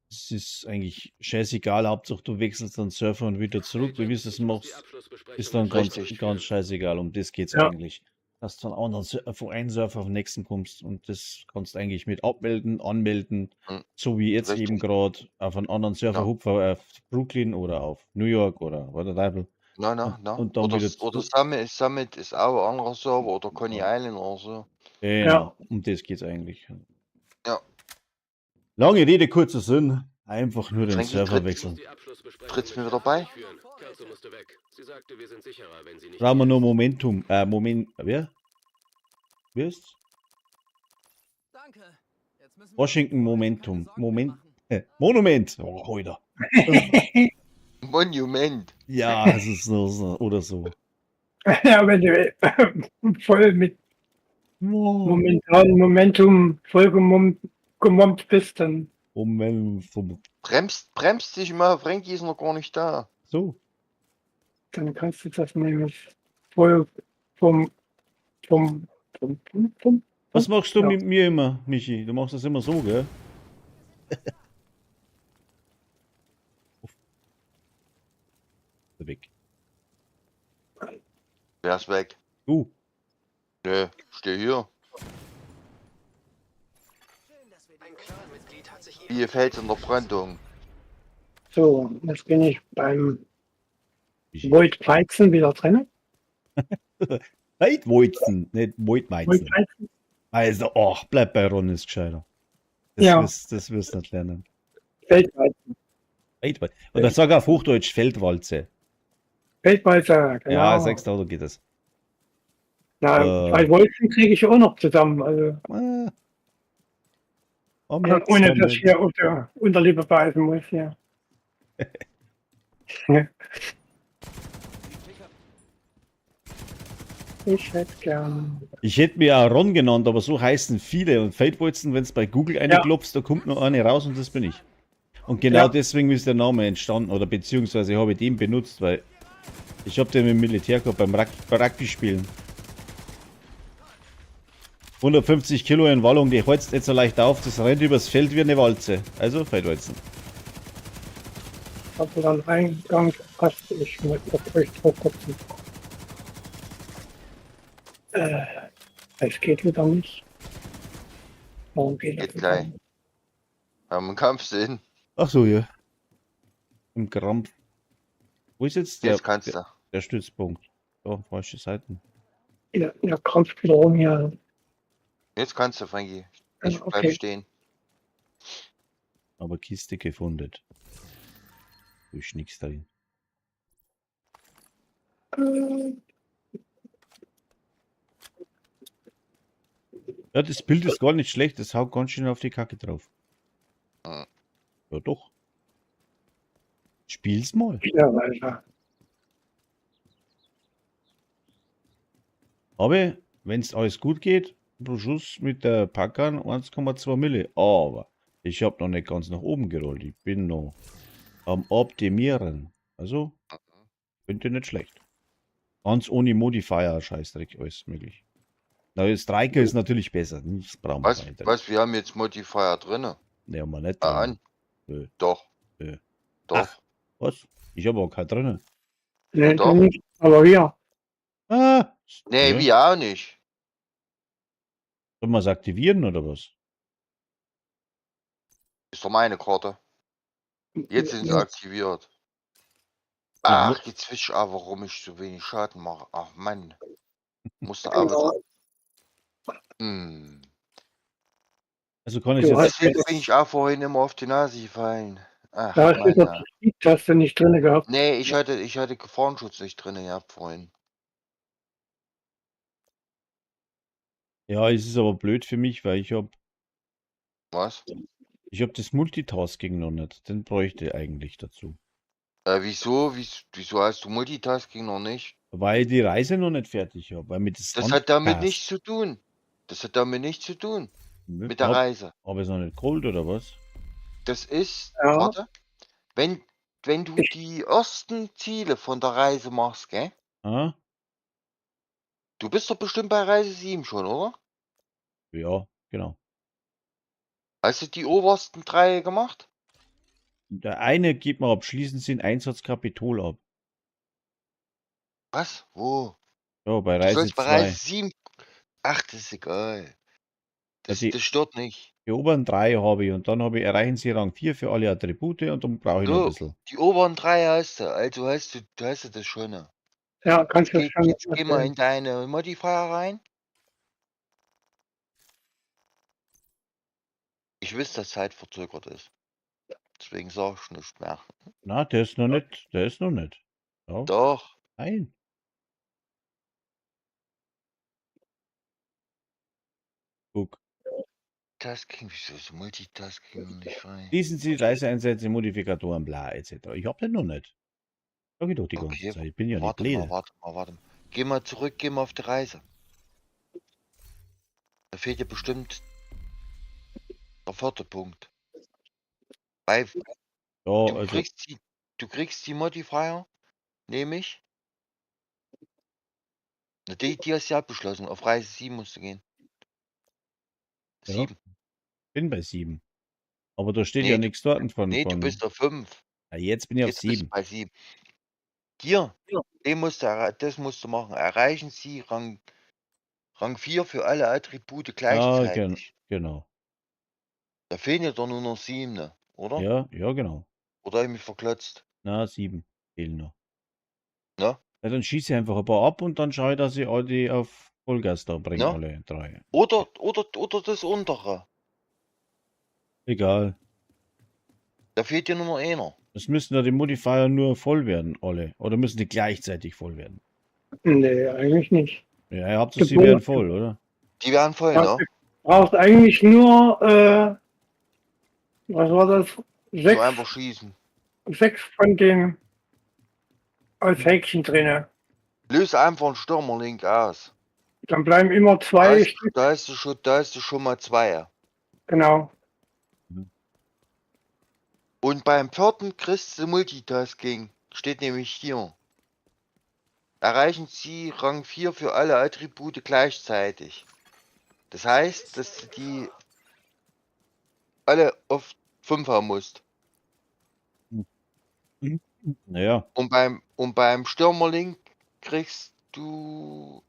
Es ist eigentlich scheißegal, Hauptsache du wechselst dann Server und wieder zurück, wie du es Agent, ich muss die machst, Abschlussbesprechung ist dann mit ganz, Richtig. ganz scheißegal. Um das geht's Ja. eigentlich. Dass du von anderen, von einem Server auf den nächsten kommst und das kannst du eigentlich mit abmelden, anmelden, Hm. so wie jetzt eben Richtig. gerade auf einen anderen Server Ja. hupfen, auf Brooklyn oder auf New York oder what the Teufel. Na, na, Und, na. und dann Oder, wieder oder zurück. Summit ist auch ein anderer Server oder Coney Ja. Island oder so. Genau, um das geht's eigentlich. Ja. Lange Rede, kurzer Sinn. Einfach nur den Frankie, Server tritt- Ich muss wechseln. die Abschlussbesprechung Tritt's mit mir wieder Kelso bei? durchführen. Kelso musste weg. Sie sagte, wir sind sicherer, wenn sie nicht Brauchen wir hier nur ist. Momentum. Moment. Wer? Wer ist? Danke. Jetzt müssen wir uns Washington um keine Momentum. Sorgen mehr Moment. machen. Monument. Oh, heute. Monument. Ja, es ist so, so oder so. Ja, wenn du voll mit momentan Momentum voll gemommt bist, dann Momentum. Bremst dich mal, Frankie ist noch gar nicht da. So. dann kannst du das nämlich voll vom, vom, vom, vom, vom. Was machst du Ja. mit mir immer, Michi? Du machst das immer so, gell? Weg. Wer ist weg? Du. Nö, steh hier. Ein Clanmitglied hat sich Wie fällt in der Brandung. So, jetzt bin ich beim Michi. Void Weizen wieder drin. Weitwolzen, nicht Void Weitweizen. Weizen. Also, ach, bleib bei Ron, ist gescheiter. Das Ja. wirst, das wirst du nicht lernen. Feldweizen. Feldwalze. Oder sag auf Hochdeutsch Feldwalze. Feldwalzer, genau. Ja, 6000 geht das. Na, zwei Wolzen kriege ich auch noch zusammen. Also, Ah. Oh, merkt's, ohne oh, dass ich merkt's. hier auf der Unterlippe beißen muss. Ja. Ja. Ich hätte gern. Ich hätte mir auch Ron genannt, aber so heißen viele. Und Feldwalzen, wenn es bei Google einklopfst, da kommt noch eine raus und das bin ich. Und genau Ja. deswegen ist der Name entstanden, oder beziehungsweise habe ich den benutzt, weil ich habe den im Militär gehabt beim Rugby spielen. 150 Kilo in Wallung, die holzt nicht so leicht auf, das rennt übers Feld wie eine Walze. Also Feldwalzen. Ich habe dann Eingang passt. Ich muss auf euch drauf gucken. Es geht wieder nicht. Warum geht das Geht wieder gleich. nicht? Wir haben einen Kampfsinn. Ach so, ja. Im Krampf. Wo ist jetzt der, Jetzt kannst der, du. der Stützpunkt? Oh, falsche Seiten. Ja, ja, krampft wieder rum hier. Jetzt kannst du, Frankie. Ich bleib Okay. stehen. Aber Kiste gefunden. Da ist nichts drin. Äh, Ja, das Bild ist gar nicht schlecht, das haut ganz schön auf die Kacke drauf. Hm. Ja, doch. Spiel's mal. Ja, weiter. Aber wenn es alles gut geht, pro Schuss mit der Packern 1,2 Mille. Aber ich habe noch nicht ganz nach oben gerollt. Ich bin noch am Optimieren. Also, könnte nicht schlecht. Ganz ohne Modifier, Scheißdreck, alles möglich. Na, das Striker ist natürlich besser. Das brauchen wir Was, weiter. was, wir haben jetzt Modifier drinne. Ne, haben wir nicht Ah, drin. an. Nö. Doch. Nö. Doch. Was? Ich habe auch keinen drin. Nee, doch. du nicht, aber wir. Ah, Nee, ja. wir auch nicht. Soll man es aktivieren oder was? Ist doch meine Karte. Jetzt sind sie Ja. aktiviert. Ja, Ach, jetzt weiß ich auch, warum ich so wenig Schaden mache. Ach Mann. Musste aber. Genau. Hm. Also kann ich Du jetzt. hast Deswegen bin ich auch vorhin immer auf die Nase gefallen. Ach, Da hast du Mann, doch ja. die Taste nicht drin gehabt. Nee, ich hatte Gefahrenschutz nicht drin gehabt vorhin. Ja, es ist aber blöd für mich, weil ich habe Was? ich hab das Multitasking noch nicht. Den bräuchte ich eigentlich dazu. Wieso? Wieso hast du Multitasking noch nicht? Weil ich die Reise noch nicht fertig habe. Weil mir das Das hat damit anpasst. nichts zu tun. Das hat damit nichts zu tun. Mit der Hab, Reise. hab ich es noch nicht geholt oder was? Das ist, Ja. warte, wenn du die ersten Ziele von der Reise machst, gell? Ah? Du bist doch bestimmt bei Reise 7 schon, oder? Ja, genau. Hast du die obersten drei gemacht? Der eine gibt mir ab, schließen Sie den Einsatz Kapitol ab. Was? Wo? Ja, bei Du Reise sollst bei 2. Reise 7. Ach, das ist egal. Das, Also das stört nicht. Die oberen drei habe ich und dann habe ich, erreichen Sie Rang 4 für alle Attribute und dann brauche ich noch ein So, bisschen. die oberen drei hast du. Also hast du das schon. Ja, kannst du Geh, schon jetzt geh mal in deine Modifier rein. Ich weiß, dass Zeit verzögert ist. Deswegen sag ich nicht mehr. Na, der ist noch nicht, der ist noch nicht. Ja, Doch. nein. Guck. Tasking, wieso ist Multitasking noch nicht frei? Schließen Sie Reiseeinsätze, Modifikatoren, bla, etc. Ich hab den noch nicht. Sag ich doch die ganze Okay, Zeit. Ich bin ja nicht warte mal, blöd. warte mal, warte mal. Geh mal zurück, geh mal auf die Reise. Da fehlt dir bestimmt der vierte Punkt. Weil Ja, du also, kriegst die Modifier, nehme ich. Na, die hast du ja abgeschlossen. Auf Reise 7 musst du gehen. Ja. 7. bin bei 7. Aber da steht Nee, ja du- nichts dort von. Nee, du von bist auf 5. ja, jetzt bin ich auf Jetzt bist du 7. bei 7. Hier, Ja. den musst du, das musst du machen. Erreichen Sie Rang 4 für alle Attribute Ja, gleichzeitig. genau. Da fehlen ja doch nur noch 7, ne? Oder? Ja, ja, genau. Oder hab ich mich verklotzt? Na, 7 fehlen noch. Ne? Ja, dann schieße ich einfach ein paar ab und dann schaue ich, dass ich alle die auf Vollgas da bringe, Ne? alle drei. Oder das untere. Egal. Da fehlt dir nur noch einer. Es müssen ja die Modifier nur voll werden, alle. Oder müssen die gleichzeitig voll werden? Nee, eigentlich nicht. Ja, ihr habt es, sie Geboren. werden voll, oder? Die werden voll, Ja. ne? Brauchst eigentlich nur, was war das? So Sechs, einfach schießen. sechs von den als Häkchen drinne. Löse einfach einen Stürmerlink aus. Dann bleiben immer Da zwei hast, Stück. da hast du schon mal zwei. Genau. Und beim vierten kriegst du Multitasking. Steht nämlich hier. Erreichen Sie Rang 4 für alle Attribute gleichzeitig. Das heißt, dass du die alle auf 5 haben musst. Naja, Und beim Stürmerlink kriegst du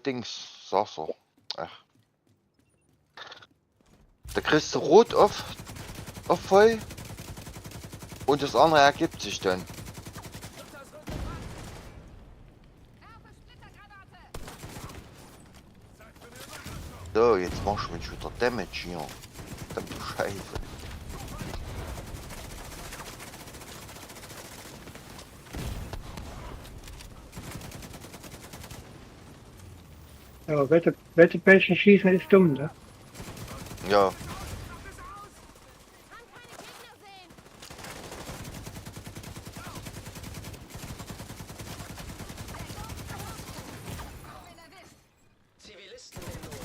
Dings, sag's doch. Ach. Da kriegst du rot auf voll und das andere ergibt sich dann. So, jetzt machst du mich wieder Damage hier. Verdammte Scheiße. Ja, Wettebällchen schießen ist dumm, ne? Ja, Kann keine Gegner sehen. Bin erwischt. Zivilisten in Not.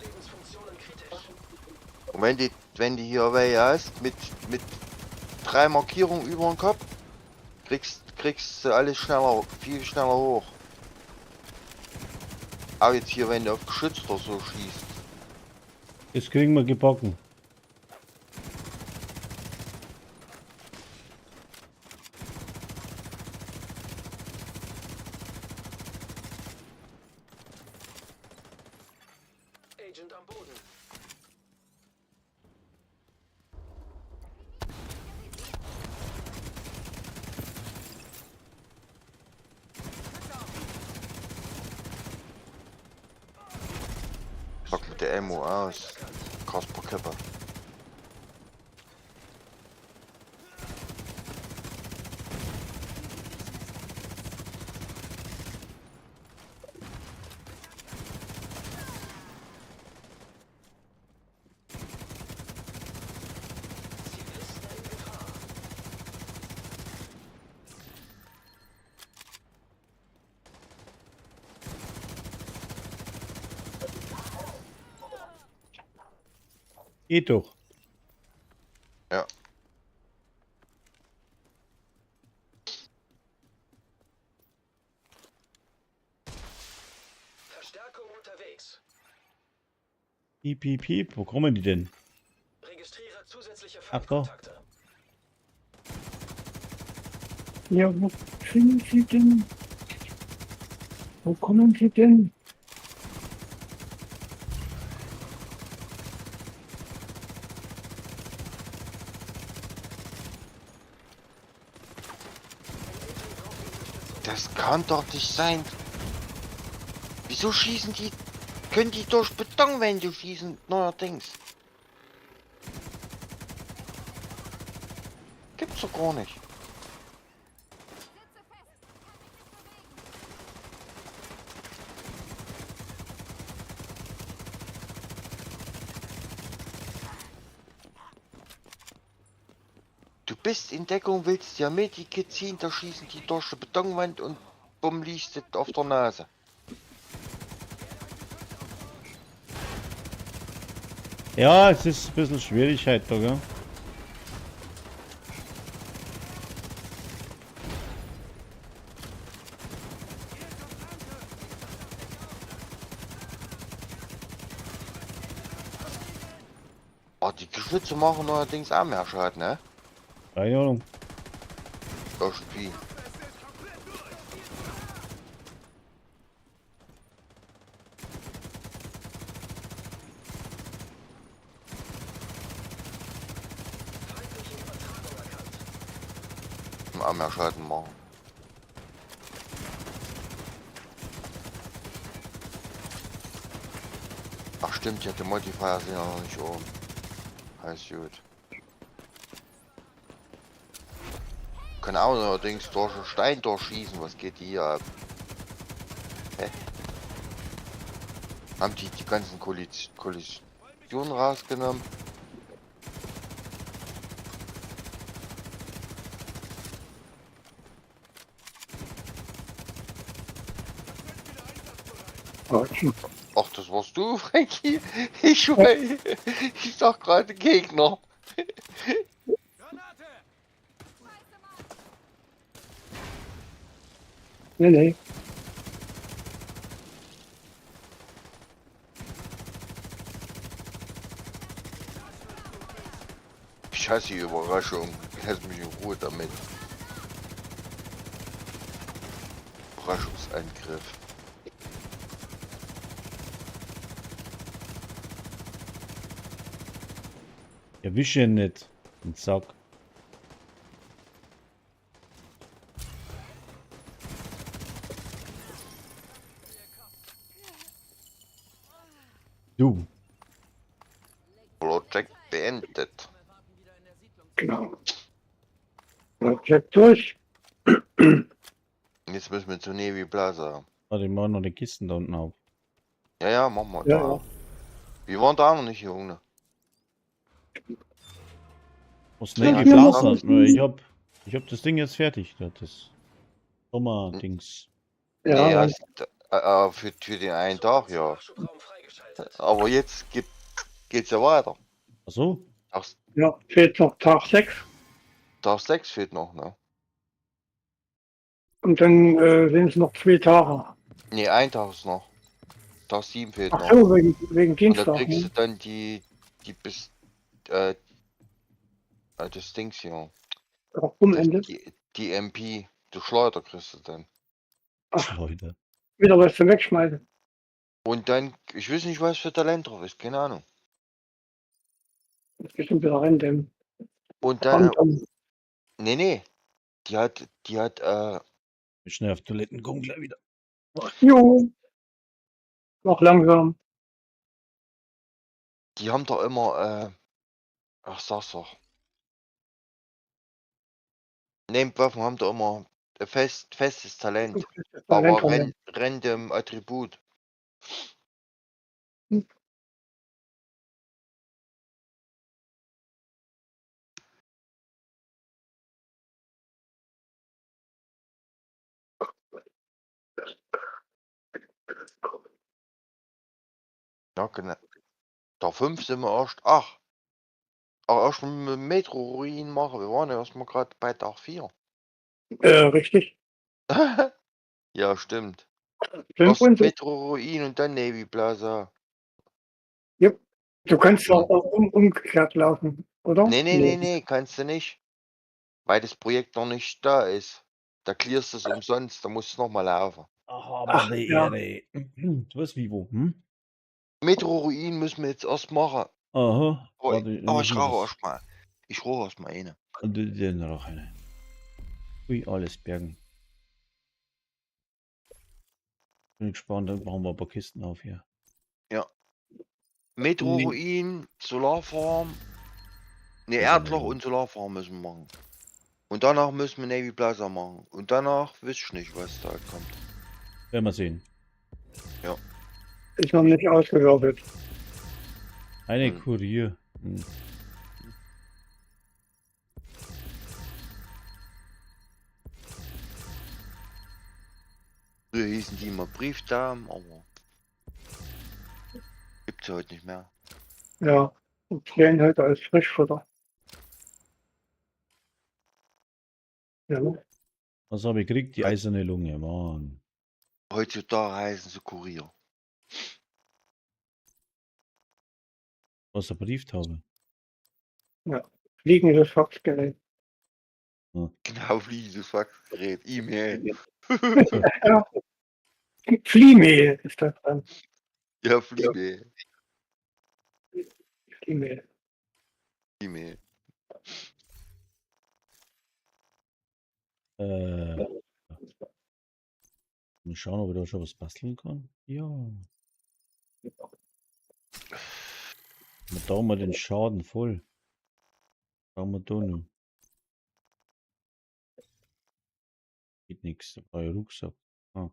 Lebensfunktionen kritisch. und wenn die hier welche hast, mit 3 Markierungen über den Kopf, kriegst du alles schneller, viel schneller hoch. Aber jetzt hier, wenn du auf Geschütz oder so schießt. das kriegen wir gebacken. Agent am Boden. Pack mit der Ammo aus. Kasper Kippe. Zivilisten in Gefahr. Geht doch. Ja. Piep, piep, piep. Wo kommen die denn? Registriere zusätzliche Ach da. Feindkontakte. Ja, wo sind sie denn? Wo kommen sie denn? Das kann doch nicht sein. Wieso schießen die? Können die durch Betonwände schießen? Neuerdings. Gibt's doch gar nicht. Sitze fest. Kann mich nicht bewegen. Du bist in Deckung, willst ja Medikit ziehen, da schießen die durch die Betonwand und bumm, liegst du auf der Nase. Ja, es ist ein bisschen schwierig heute, da, gell? Oh, die Geschütze machen neuerdings auch mehr Schaden, ne? Keine Ahnung. Irgendwie. Feindliche Übertragung erkannt. Auch mehr Schaden machen. Ach stimmt, ja, die Modifier sind ja noch nicht oben. Heißt gut. Kann auch allerdings durch einen Stein durchschießen, was geht hier ab? Hä? Haben die die ganzen Kollisionen rausgenommen? Ach, das warst du, Frankie. Ich, ich sag gerade Gegner. Nee, nee. Ich hasse die Überraschung. Lass mich in Ruhe damit. Überraschungsangriff. Erwische ihn nicht. Den Sack. Du. Projekt beendet. Genau. Projekt durch. Jetzt müssen wir zu Navy Plaza. Warte, ich mach noch die Kisten da unten auf. Ja, ja, machen wir Ja, da. ja. Wir waren da noch nicht, Junge. Was Ja, Navy ja. Plaza? Ich hab das Ding jetzt fertig. Das Sommer-Dings. Ja, Nee, hast, für den einen Tag, ja. Nachschubraum freigeschaltet. Aber jetzt geht's ja weiter. Ach so. Tag, ja, fehlt noch Tag 6 Tag 6 fehlt noch, ne? und dann sind es noch 2 Tage. Ne, ein Tag ist noch. Tag 7 fehlt Ach noch. so, wegen Und da Dienstag. kriegst Ne? du dann die bis das Dings hier. Auch um Ende. Die MP, die Schleuder kriegst du dann. Ach. Leute. Wieder was zum Wegschmeißen. Und dann, ich weiß nicht, was für Talent drauf ist, keine Ahnung. Das ist bestimmt wieder random. Und dann, Random. nee, nee, die hat, Schnell auf Toiletten kommen gleich wieder. Jo. Noch langsam. die haben doch immer, ach, sag's doch. Nebenwaffen haben doch immer ein festes Talent, aber random Attribut. Ja, genau. Tag 5 sind wir erst. Ach. Ach, erst mit dem Metro-Ruin machen. Wir waren ja erstmal gerade bei Tag 4. Richtig. Ja, stimmt. 5 Erst und Metro-Ruin und dann Navy Plaza. Jupp. Du kannst doch auch umgekehrt laufen, oder? Nee, nee, nee, nee, kannst du nicht. Weil das Projekt noch nicht da ist. Da clearst du es umsonst, da musst du nochmal laufen. Ach, Ach, aber die ja. Ehre. Was, Vivo? Hm? Metro-Ruin müssen wir jetzt erst machen. Aha. Aber, Warte, aber ich muss rauche das- erstmal. Ich rauche erstmal eine. Den rauche eine. Ui, alles bergen. Bin gespannt, dann machen wir ein paar Kisten auf hier. Metro-Ruin, Solarfarm. Ne, Also, Erdloch und Solarfarm müssen wir machen. Und danach müssen wir Navy Plaza machen. Und danach weiß ich nicht, was da kommt. Werden wir sehen. Ist noch nicht ausgewürfelt. Eine Hm. Kurier. Hm. Früher hießen die immer Briefdamen, aber gibt's ja heute nicht mehr. Ja. Und zählen heute als Frischfutter. Ja. Was habe ich gekriegt? Die eiserne Lunge, Mann. Heutzutage heißen sie Kurier. Was eine Brieftaube. Fliegendes Faxgerät. Genau, fliegendes Faxgerät, E-Mail. Ja. Fliehmehl ist das dann. Ja, Fliehmail. Fliehmehl. E-Mail. Mal schauen, ob ich da schon was basteln kann. Ja. Mal da mal den Schaden voll. Brauchen wir da noch. Geht nix. Da brauche ich Rucksack. Ah.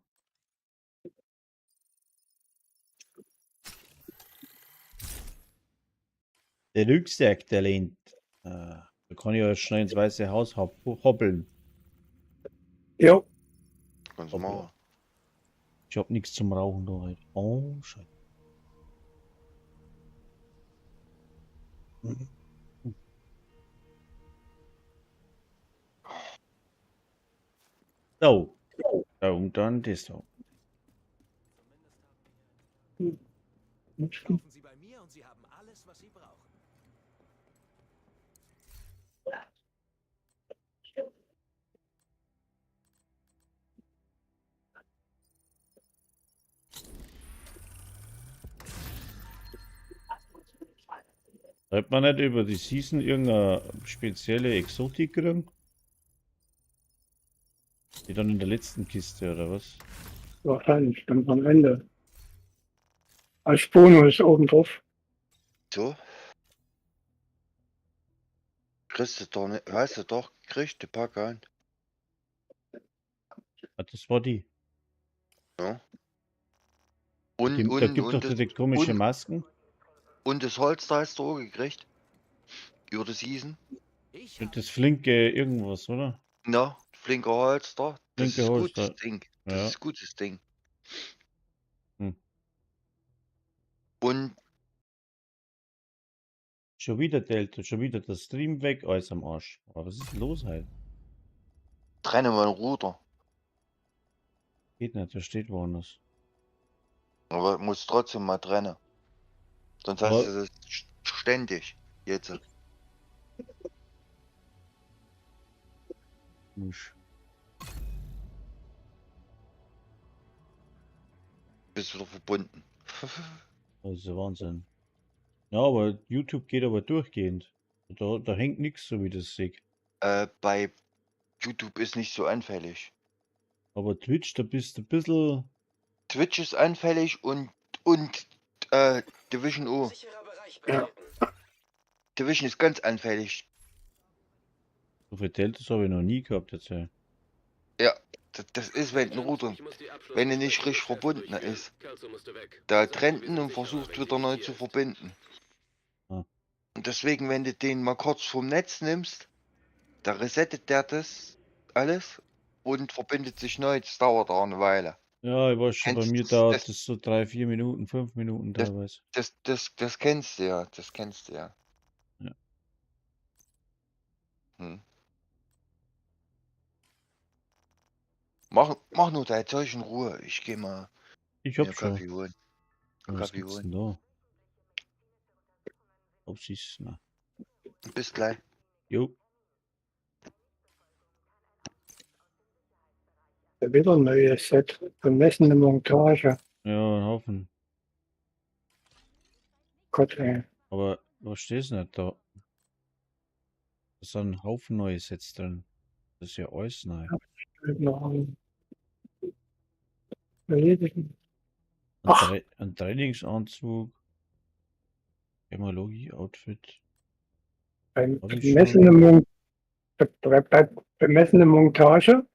Der Rucksack, der lehnt. Da kann ich ja schnell ins Weiße Haus hoppeln. Jo. Kannst du machen. Ich hab nichts zum Rauchen da heute. Oh, Scheiße. So. Ja, und dann das da. Kaufen Sie bei mir und Sie haben alles, was Sie brauchen. Sollte man nicht über die Season irgendeine spezielle Exotik kriegen? Die dann in der letzten Kiste, oder was? Wahrscheinlich ganz am Ende. Als Bonus obendrauf. So. Kriegst du doch nicht, hast du doch gekriegt, die Pack an. Ah, das war die. Ja. Und, Die, und, da gibt und, doch das, die komische und- Masken. und das Holz da hast du auch gekriegt. Über die Season. Ich Und das flinke irgendwas, oder? Na, flinker Holster. Das Flinke ist Holster. gutes Ding. Das Ja. ist gutes Ding. Hm. Und Schon wieder Delta, schon wieder der Stream weg, alles am Arsch. Aber was ist denn los halt? trenne mal einen Router. Geht nicht, der steht woanders. Aber muss trotzdem mal trennen. Sonst hast Aber- du das ständig. Jetzt. Komisch. Bist du wieder verbunden. Das ist ja Wahnsinn. Ja, aber YouTube geht aber durchgehend. Da hängt nichts, so wie das sehe. Bei YouTube ist nicht so anfällig. Aber Twitch, da bist du ein bisschen. Twitch ist anfällig und Division O. Sicherer Bereich Ja. betreten. Division ist ganz anfällig. So viel Deltas habe ich noch nie gehabt jetzt. Ja. Das ist, wenn ein Router, Ich muss die Abschlussbesprechung wenn er nicht richtig mit Chef verbunden durchführen. ist. Kelso musste weg. Da Sie sagte, trennt wir ihn sind und sicherer, versucht wenn wieder sie neu nicht zu hier ist. verbinden. Ah. Und deswegen, wenn du den mal kurz vom Netz nimmst, da resettet der das alles und verbindet sich neu. Das dauert auch eine Weile. Ja, ich weiß schon, bei Kennst mir das- dauert das- das so 3, 4 Minuten, 5 Minuten Das- teilweise. Das kennst du ja, das kennst du ja. Ja. Hm. Mach nur dein Zeug in Ruhe. Ich geh mal Ich mir hab schon. Kaffee holen. Was Kaffee gibt's holen. denn da? Abschießen. Bis gleich. Jo. Ja, wieder ein neues Set. Vermessene Montage. Ja, ein Haufen. Gott, ey. Aber was steht denn da? Da sind ein Haufen neue Sets drin. Das ist ja alles neu. Noch ein- Erledigen. Ein, Ach. Tra ein Trainingsanzug. Hämologie, Outfit. Beim Hab ich schon. bemessene, Mon bei bemessene Montage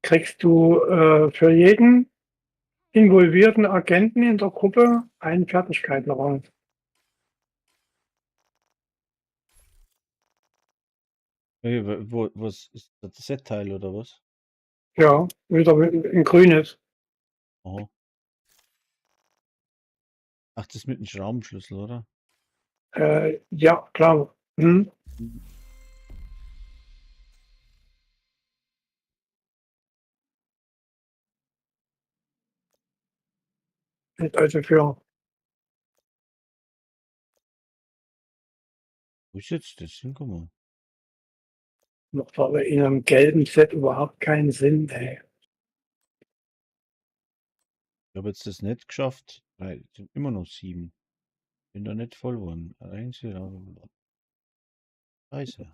kriegst du für jeden involvierten Agenten in der Gruppe einen Fertigkeitenrang. Hey, wo, was ist das Set-Teil oder was? Ja, wieder ein grünes. Aha. Ach, das mit dem Schraubenschlüssel, oder? Ja, klar. Hm? Ist also für Wo ist jetzt das hingekommen? noch aber in einem gelben Set überhaupt keinen Sinn, ey. Ich habe jetzt das nicht geschafft. Drei, sind immer noch sieben. Bin da nicht voll geworden. Eins, zwei, drei, Scheiße.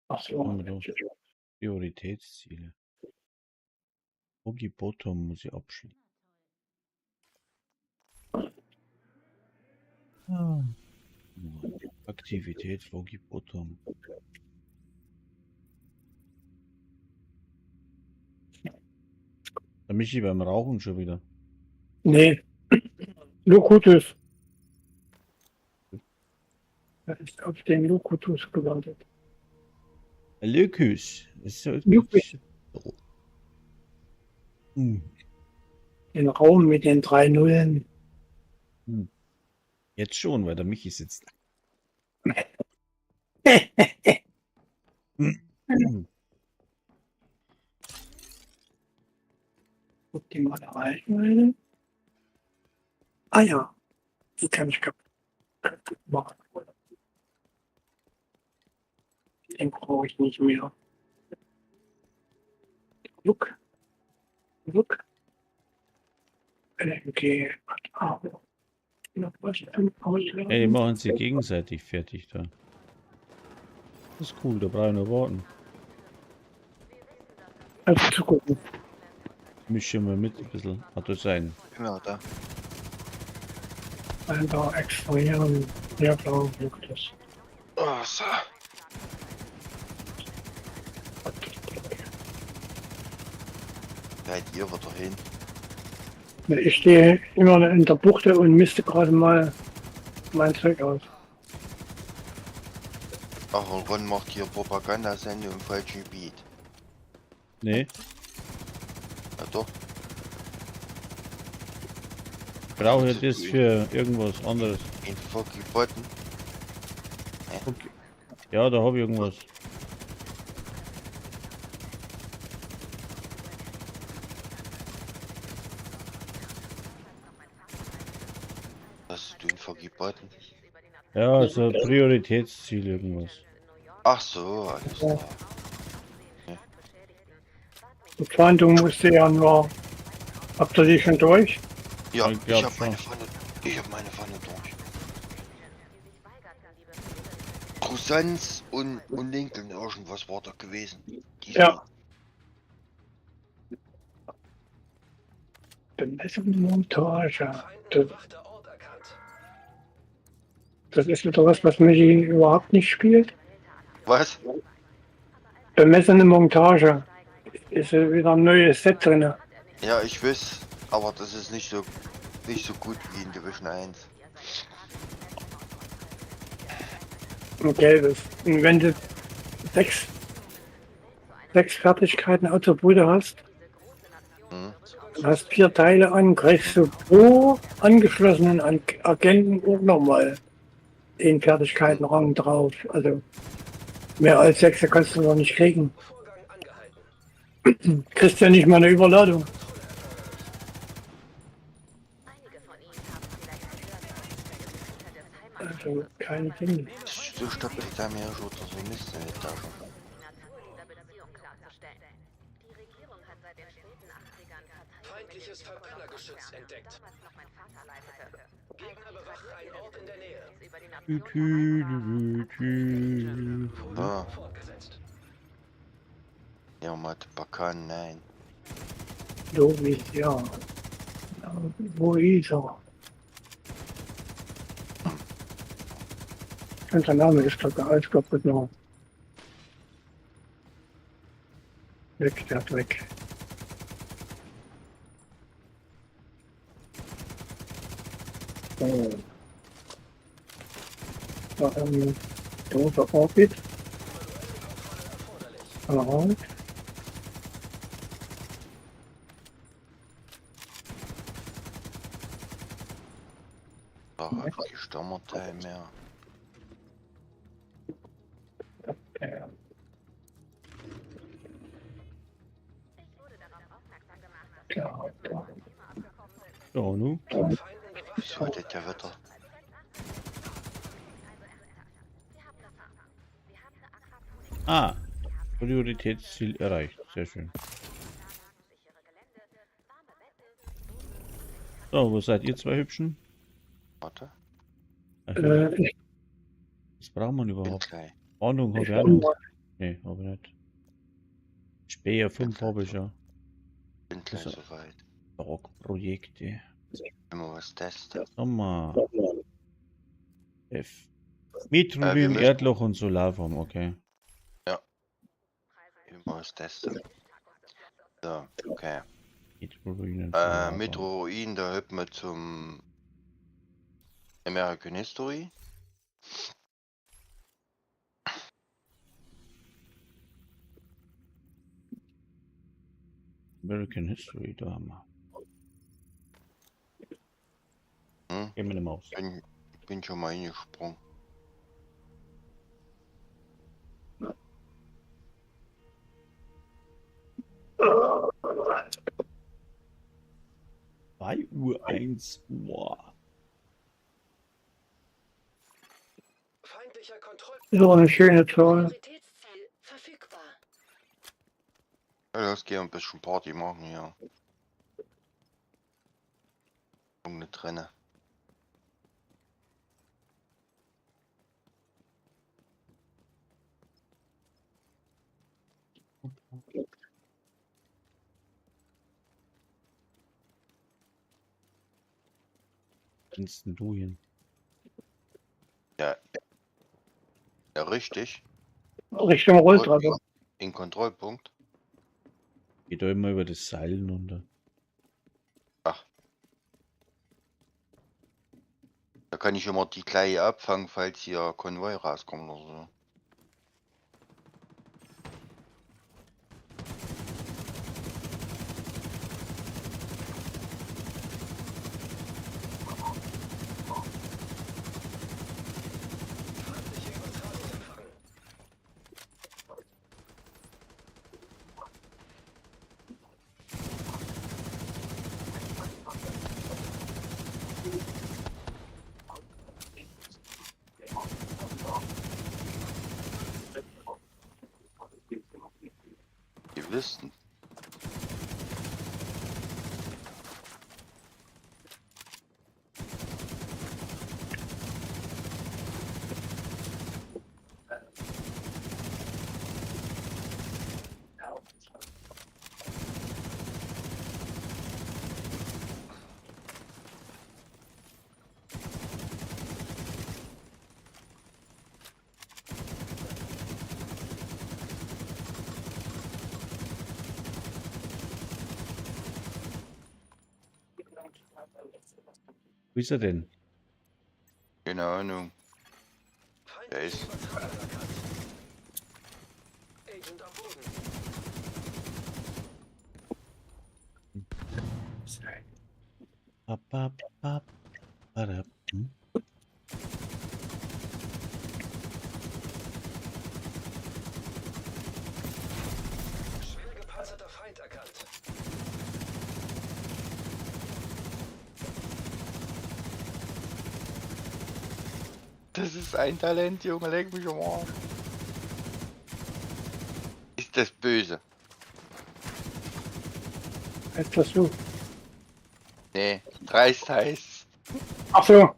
Ach so. Haben wir doch. Prioritätsziele. Boggy Bottom muss ich abschließen. Ah. Aktivität Foggy Bottom. Da Michi beim Rauchen schon wieder. Nee. Lokutus. Er ist auf den Lokutus gewartet. Lückhüs. Das ist ja- Lückhüs. Hm. Den Raum mit den drei Nullen. Jetzt schon, weil der Michi sitzt. Hm. Optimale Reichweite. Ah ja, die kann ich kaputt machen. Den brauche ich nicht mehr. Look. Look. LMG hat auch noch was zum Ausladen. Ey, die machen sie gegenseitig fertig da. Das ist cool, da brauche ich nur warten. Also zu gucken. Mische mal mit ein bisschen. Hat das sein. Genau, da. Alter, extrahieren. Ja klar, Lukas. Oh, so. Seid ihr wieder hin? Ich stehe immer in der Bucht und misste gerade mal mein Zeug aus. Ach, und Ron macht hier Propagandasendung im falschen Gebiet. Nee, Ja doch. brauche ich das für irgendwas anderes. In Foggy Bottom. Okay. Ja, da habe ich irgendwas. Was du in Foggy Bottom? Ja, so ein Prioritätsziel irgendwas. Ach so, alles klar. Die Fahndung musste ja nur. Habt ihr die schon durch? Ja, Ich ich glaub hab meine schon. Pfanne. Ich hab meine Pfanne durch. Croissants und Lincoln, irgendwas war da gewesen. Diesmal. Ja. Bemessung Montage. Das, Bewachter Ort erkannt. das ist wieder was, was Michi überhaupt nicht spielt. Was? Bemessene Montage. Ist ja wieder ein neues Set drin. Ja, ich weiß, aber das ist nicht so gut wie in Division 1. Ein gelbes. Und wenn du sechs Fertigkeiten Attribute hast, Hm? und hast vier Teile an, kriegst du pro angeschlossenen Agenten auch nochmal den Fertigkeitenrang drauf. Also mehr als sechs kannst du noch nicht kriegen. Vorgang angehalten. Kriegst ja nicht mal eine Überladung. Also kein Ding. So stoppt ich da mir schon so Mist in die Tasche. Feindliches Verbrennergeschütz entdeckt. Gegner bewachen einen Ort in der Nähe. Tü, tü, tü, tü, tü. Ah. Fortgesetzt. Ja, mal Bakan, nein. So wie ja. Wo ist er? Und der Name ist doch alles kaputt noch. Weg, der Dreck. So. Da haben wir großer Orbit. Alright. Da hab ich kein Stammerteil mehr. Ja. Ja, da. Ja, nu? Feinden bewacht Wieso hat der Wetter? Ah, Prioritätsziel erreicht. Sehr schön. So, wo seid ihr zwei Hübschen? Warte, Ach, Ich, was braucht man bin überhaupt? gleich. Ordnung habe ich ich auch bin noch. Nee, habe ich nicht. Speer 5 habe ich ja. Bin gleich Also- soweit. Projekte. Immer was testen. Sommer. F. Wir Metrolin, müssen- Erdloch und Solarform, okay. Immer was testen. So, okay. Metrolin und Solarform. Metro Ruin, da hüpfen wir zum American History. American History, da haben wir. Hm? Geh mit der Maus. Bin schon mal hingesprungen. Zwei Uhr eins Uhr. Feindlicher Kontroll. So eine schöne Zahl. Prioritätsziel verfügbar. Ja, los, geh ein bisschen Party machen hier. Irgendeine Trenne. Kennst denn du hin? Ja. Ja, richtig. Richtung Rolltreppe. In Kontrollpunkt. Geht da immer über das Seil runter. Da kann ich immer die gleich abfangen, falls hier Konvoi rauskommt oder so. Feindliche Übertragung empfangen. Die wissen. Wo ist er denn? Keine Ahnung. Der Feindliche ist. Übertragung erkannt. Agent am Boden. Ba, ba, ba, ba, da. Schwer gepanzerter Feind erkannt. Das ist ein Talent, Junge, leck mich am Arsch. Ist das böse? Heißt das so? Nee, dreist heißt. Ach so.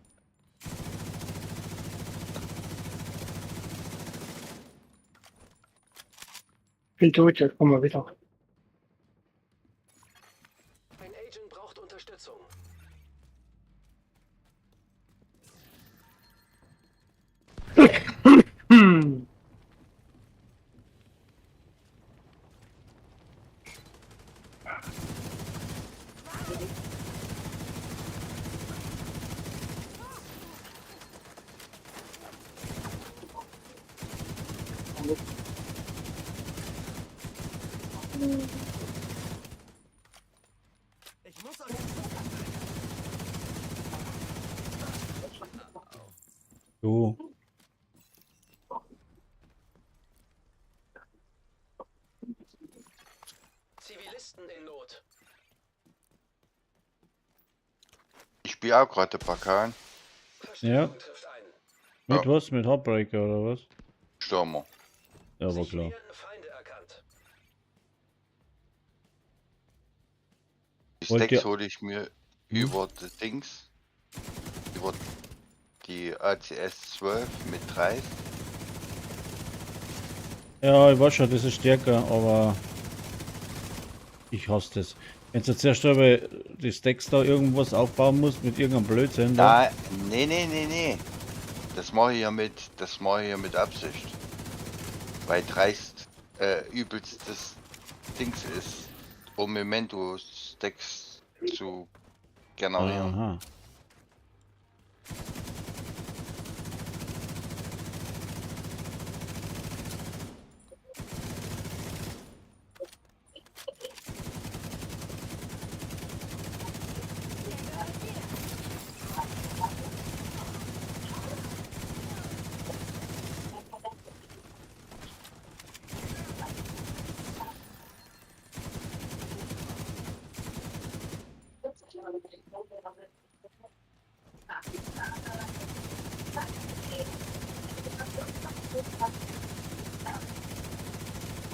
Bin tot, jetzt kommen wir wieder. Ein Agent braucht Unterstützung. Hm. Ich muss euch So. Zivilisten in Not. Ich spiele auch gerade Bakan. Verstärkung trifft ein. Mit Ja. was? Mit Heartbreaker oder was? Stürmer. Ja, war Sich klar. wehrende Feinde erkannt. Die Wollt Stacks ihr- hole ich mir über die Dings. Über die ACS 12 mit 30. Ja, ich weiß schon, das ist stärker, aber ich hasse das. Wenn du zuerst einmal die Stacks da irgendwas aufbauen musst mit irgendeinem Blödsinn, da. Da, nee, nee, nee, nee. Das mache ich ja mit, das mache ich ja mit Absicht. Weil dreist übelst das Dings ist, um Memento Stacks zu generieren. Aha.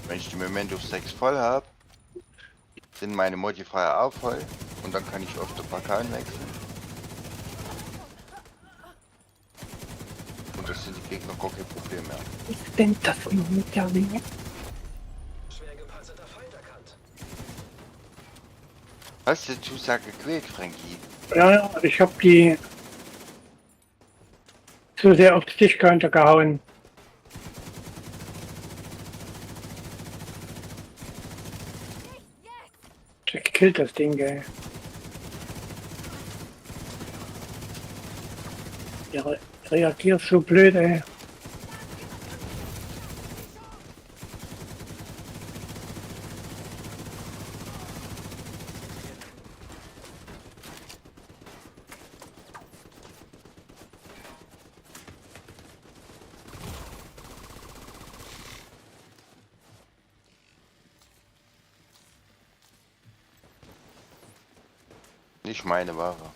Wenn ich die Memento Stacks voll habe, sind meine Modifier auch voll und dann kann ich auf der Bakan wechseln. Und das sind die Gegner gar kein Problem mehr. Was ist denn das noch mit der Linie? Schwer gepanzerter Feind erkannt. Hast du Zusage gequält, Frankie? Ja, ja, ich habe die zu sehr auf die Tischkante gehauen. Der killt das Ding, ey. Der reagiert so blöd, ey. Nicht meine Ware.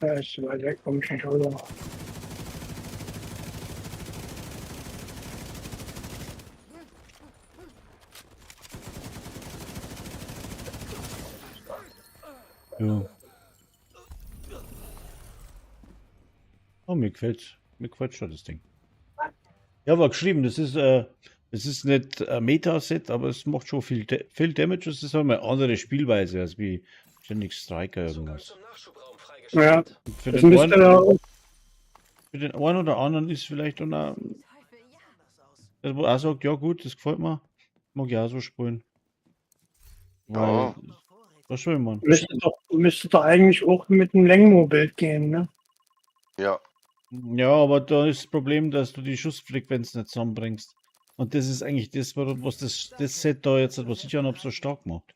Ja, ist zu weit weg, komm ich nicht rüber. Ja. Oh, mir gefällt's. Mir gefällt schon das Ding. Ja, war geschrieben, das ist nicht ein Meta-Set, aber es macht schon viel, viel Damage. Es ist halt mal eine andere Spielweise als wie ständig Striker Zugang irgendwas. zum Nachschubraum Ja, freigeschaltet. Für das den, müsste einen, ja für den einen oder anderen ist vielleicht auch noch, Teufel, ja. der wo auch sagt, ja gut, das gefällt mir, mag ich auch so spielen. Weil, Ja. was soll man? müsste doch eigentlich auch mit dem Längmo-Bild gehen, ne? Ja, Ja, aber da ist das Problem, dass du die Schussfrequenz nicht zusammenbringst. Und das ist eigentlich das, was das Set da jetzt, was ich anhab, so stark macht.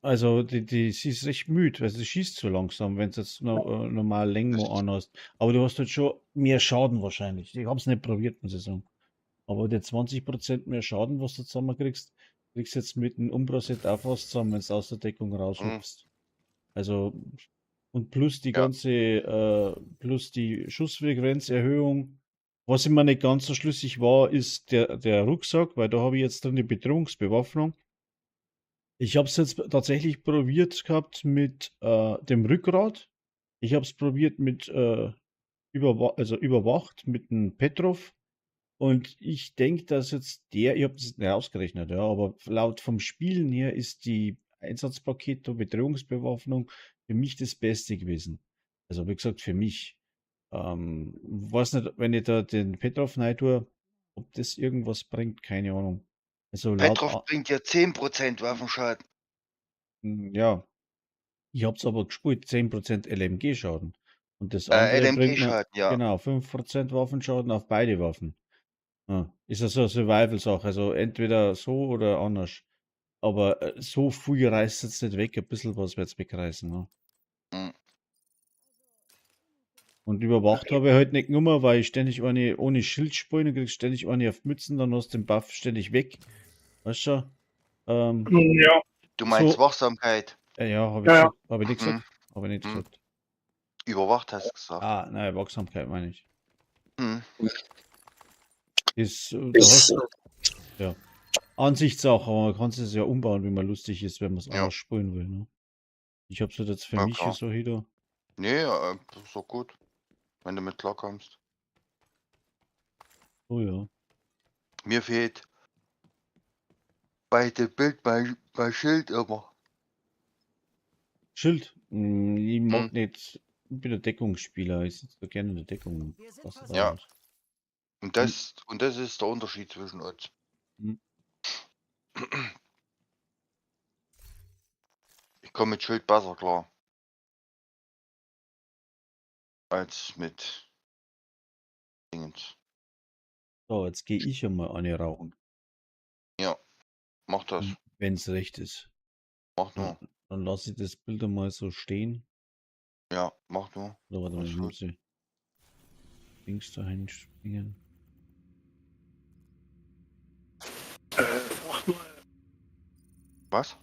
Also, sie ist recht müde, weil sie schießt so langsam, wenn du jetzt no, normal Längmo anhast. Aber du hast halt schon mehr Schaden wahrscheinlich. Ich hab's nicht probiert, muss ich sagen. Aber die 20% mehr Schaden, was du zusammenkriegst, kriegst du jetzt mit dem Umbro-Set auch fast zusammen, wenn du aus der Deckung raushupfst. Also, und plus die Ja. ganze, plus die Schussfrequenzerhöhung. Was immer nicht ganz so schlüssig war, ist der Rucksack, weil da habe ich jetzt drin die Bedrohungsbewaffnung. Ich habe es jetzt tatsächlich probiert gehabt mit dem Rückgrat. Ich habe es probiert mit also überwacht mit dem Petrov. Und ich denke, dass jetzt der, ich habe das nicht ausgerechnet, ja, aber laut vom Spielen her ist die Einsatzpaket der Bedrohungsbewaffnung für mich das Beste gewesen. Also wie gesagt, für mich. Weiß nicht, wenn ich da den Petrov rein tue, ob das irgendwas bringt, keine Ahnung. Also laut, Petrov bringt ja 10% Waffenschaden. Ja, ich habe es aber gespielt, 10% LMG-Schaden. Und das andere bringt mir, LMG-Schaden, ja. genau, 5% Waffenschaden auf beide Waffen. Ja, ist ja so eine Survival-Sache, also entweder so oder anders. Aber so viel reißt jetzt nicht weg, ein bisschen was wird's wegreißen. Ne? Mhm. Und überwacht habe ich halt nicht genommen, weil ich ständig eine ohne Schild spiele, dann kriegst du ständig eine auf Mützen, dann hast du den Buff ständig weg. Weißt du? Ja, Du meinst So. Wachsamkeit. Ja, habe ich, Ja, ja. gesagt, hab ich nicht Mhm. gesagt. Habe ich nicht Mhm. gesagt. Überwacht hast du gesagt. Ah, nein, Wachsamkeit meine ich. Mhm. Ist, da hast, ja. Ansichtssache, aber man kann es ja umbauen, wie man lustig ist, wenn man es Ja. anders spielen will. Ne? Ich hab's halt jetzt für Ja, mich klar. so wieder. Nee, ist doch gut. Wenn du mit klarkommst. Oh ja. Mir fehlt bei dem Bild mein Schild immer. Schild. Ich mag Mhm. nicht. Ich bin der Deckungsspieler. Ich sitze da gerne in der Deckung. Wir sind Pass da versorgt. Ja. auf. Und das ist der Unterschied zwischen uns. Mhm. Ich komme mit Schild besser klar. Als mit Dingens. So, jetzt gehe ich ja mal eine rauchen, Ja, mach das. wenn es recht ist. Mach nur. Dann lasse ich das Bild einmal so stehen. Ja, mach nur. Oder warte mal, Alles ich gut. muss sie links dahin springen. Sag mal, Was?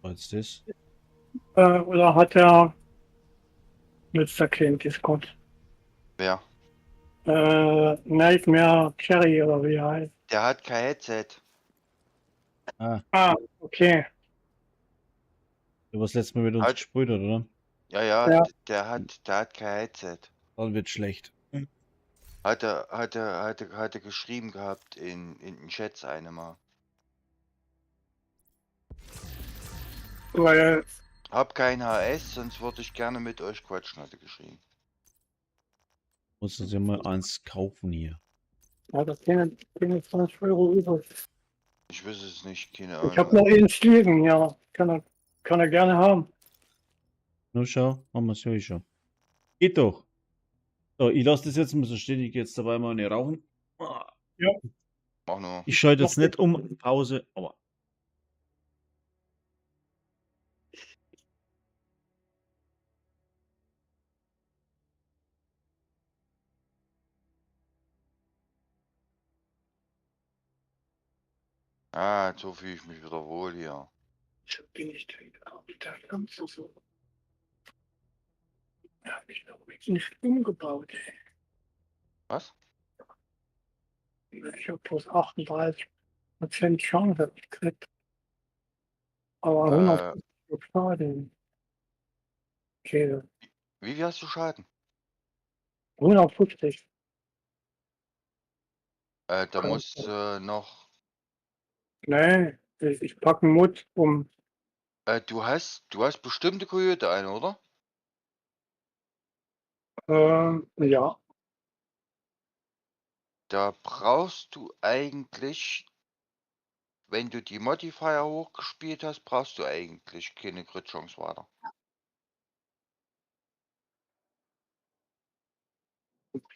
War jetzt das? oder hat er nützt er keinen Discord? Wer? Nightmare Cherry oder wie er heißt. Der hat kein Headset. Ah, Ah, okay. der was letztes Mal mit uns Halt. gespielt hat, oder? Ja, ja, Ja. der hat kein Headset. Dann wird schlecht. Hat er geschrieben gehabt in den Chats eine mal. Weil, Hab kein HS, sonst würde ich gerne mit euch quatschen, hat er geschrieben. Muss uns ja mal eins kaufen hier. ja, das keine 20 Euro übrig. Ich weiß es nicht, keine Ich habe Ahnung. noch eins liegen, ja. Kann er gerne haben. Nur schau, haben wir es ja schon. Geht doch. So, ich lasse das jetzt mal so stehen. Ich gehe jetzt dabei mal eine rauchen. Mach nur. Ich schalte jetzt Mach nicht um. Pause, aber. Ah, so fühle ich mich wieder wohl hier. Ich bin nicht da kannst du so. Ja, hab ich noch nicht umgebaut, ey. Was? Ich habe bloß 38% Chance gekriegt. Aber 100 Schaden. Okay, Wie viel hast du Schaden? 150. Da Kann muss noch. Nee, ich packe einen Mut um. Du hast bestimmte Kojote eine, oder? Ja, Da brauchst du eigentlich, wenn du die Modifier hochgespielt hast, brauchst du eigentlich keine Crit-Chance weiter.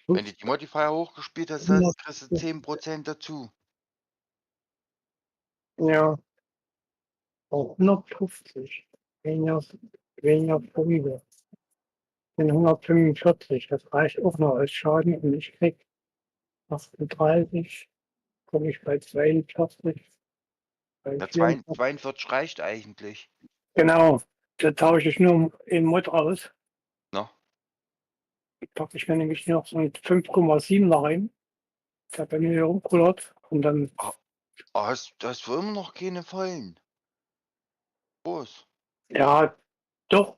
Wenn du die Modifier hochgespielt hast, kriegst du 10% dazu. Ja. Auch 150. Weniger Punkte. Sind 145, das reicht auch noch als Schaden und ich krieg 38, komme ich bei 42, bei Ja, 42 reicht eigentlich. Genau, da tausche ich nur in Mod aus. No. Packe ich mir nämlich noch so ein 5,7 da rein. Der bei mir hier rumkullert. Und dann, Ah, hast du immer noch keine vollen? Groß. ja, doch.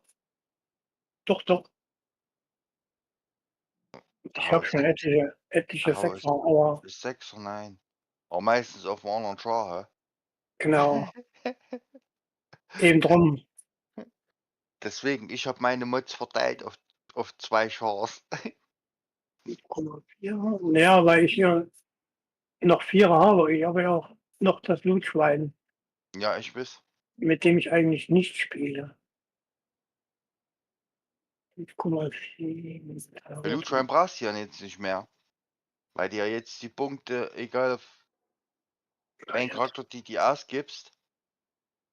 Doch, doch. Ich habe schon etliche Aber Sechser, aber Ist Sechser, nein. Aber meistens auf dem anderen Char, hä? genau. Eben drum. Deswegen, ich habe meine Mods verteilt auf zwei Chars. 5,4. Naja, weil ich hier noch Vierer habe. Ich habe ja auch noch das Blutschwein, Ja, ich weiß. mit dem ich eigentlich nicht spiele. 5,4. Blutschwein brauchst du ja jetzt nicht mehr. Weil dir ja jetzt die Punkte, egal auf welchen Charakter die ausgibst.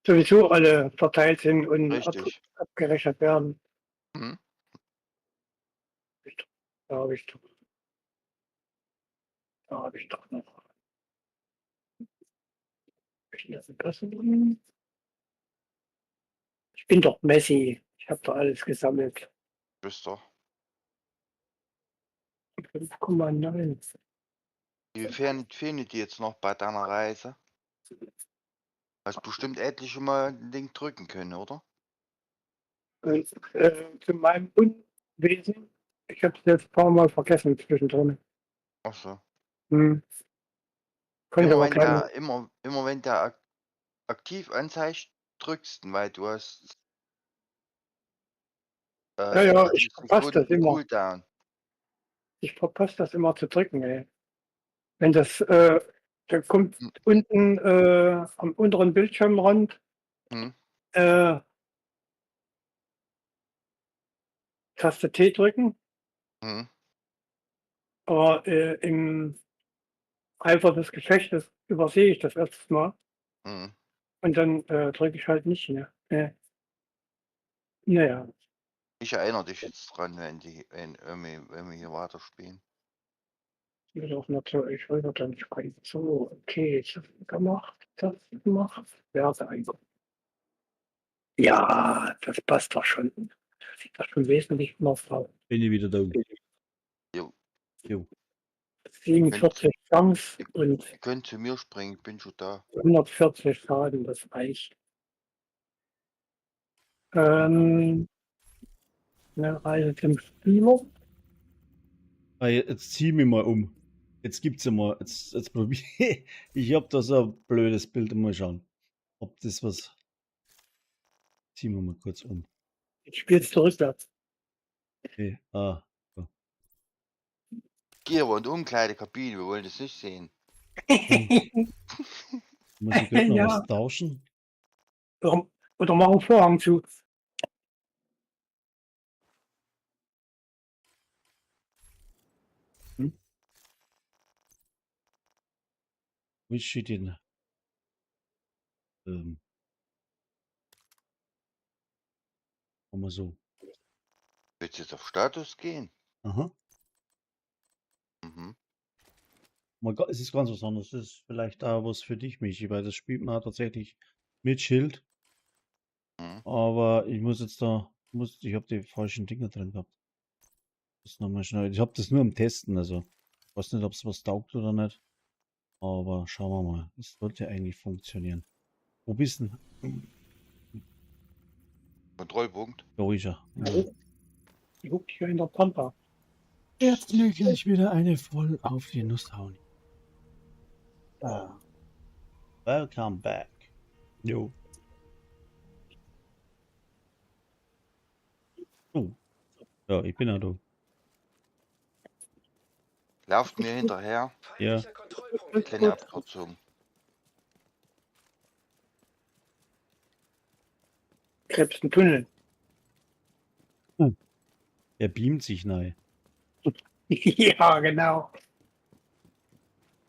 Sowieso alle verteilt sind und Richtig. abgerechnet werden. Mhm. Da habe ich doch. Da habe ich doch noch. Ich bin doch Messi. Ich habe doch alles gesammelt. Bist doch. 5,9. Wie fehlen dir jetzt noch bei deiner Reise? Hast bestimmt etliche Mal ein Ding drücken können, oder? Und, zu meinem Unwesen, ich habe es jetzt ein paar Mal vergessen zwischendrin. Ach so. Hm. Kann ich Immer aber wenn gleich der, immer wenn der aktiv anzeigt, drückst du, weil du hast Ja, ja, 60 ich verpasse das Sekunden immer. Cooldown. Ich verpasse das immer zu drücken, ey. Wenn das, da kommt unten am unteren Bildschirmrand Taste T drücken, aber im Eifer des Gefechtes übersehe ich das erste Mal und dann drücke ich halt nicht mehr. Nee. Naja, Ich erinnere dich jetzt dran, wenn wir hier weiterspielen. ich will auch natürlich weiter dann sprechen. So, okay, ich habe gemacht, das gemacht, Werte eingebaut. Ja, das passt doch schon. Das sieht doch schon wesentlich mehr aus. Bin ich wieder da. Jo. Jo. 47 Chance und Ihr könnt zu mir springen, ich bin schon da. 140 Schaden, das reicht. Eine Reise zum Spieler. Ah, jetzt zieh mich mal um. Jetzt gibt's ja mal. Jetzt probier. Ich hab da so ein blödes Bild. Mal schauen, ob das was. Ziehen wir mal kurz um. Jetzt spielst du rückwärts. Okay. Ah. Geh aber in die Umkleidekabine, wir wollen das nicht sehen. Muss ich grad noch Ja. was tauschen? Oder mach einen Vorhang zu. Wo ist sie denn? Machen wir so. Willst du jetzt auf Status gehen? Aha. Mal es ist ganz was anderes. Das ist vielleicht auch was für dich, Michi, weil das spielt man auch tatsächlich mit Schild. Aber ich muss jetzt da, muss, ich hab die falschen Dinger drin gehabt. Das nochmal schnell. Ich hab das nur am Testen, also ich weiß nicht, ob's was taugt oder nicht. Aber schauen wir mal. Es sollte eigentlich funktionieren. Wo bist du denn? Kontrollpunkt. Da ist er. Ja. Die guckt hier in der Pampa. Jetzt mir gleich wieder eine voll auf die Nuss hauen. Ah. Welcome back. Jo. Oh. Ja, ich bin ja da. Lauft mir hinterher. Ja. Feindlicher Kontrollpunkt in Kleine Abkürzung. Krebs einen Tunnel. Er beamt sich nahe. Ja, genau.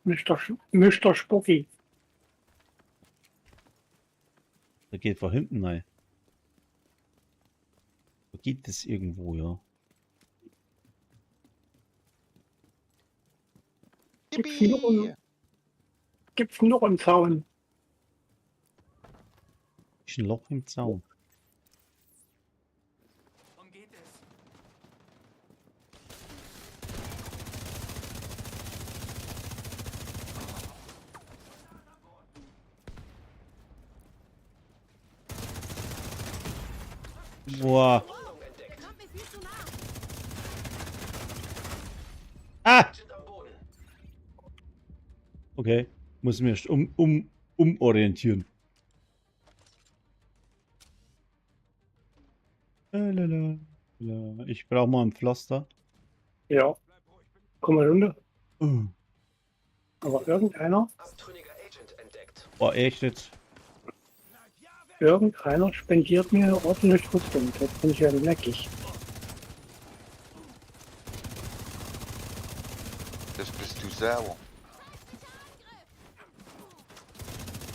Mister Spucki. Der geht von hinten rein. Da geht es irgendwo, ja. Gibt's noch einen, gibt's noch einen Zaun? Ist ein Loch im Zaun. Boah. Warnung entdeckt. Der kommt mir viel zu nah. Ah! Agent am Boden. Okay. Muss mich erst umorientieren. Lalala. La. Ich brauche mal ein Pflaster. Ja. Komm mal runter. Oh. Aber irgendeiner, Abtrünniger Agent entdeckt. Boah, echt jetzt? irgendeiner spendiert mir ordentlich Rüstung. Das bin ich ja leckig. Das bist du selber.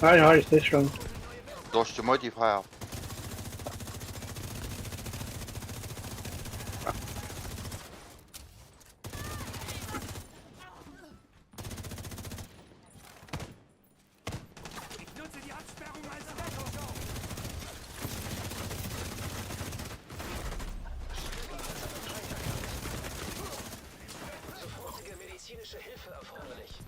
Ah ja, ich sehe schon. Durch die Modifier. Sofortige medizinische Hilfe erforderlich.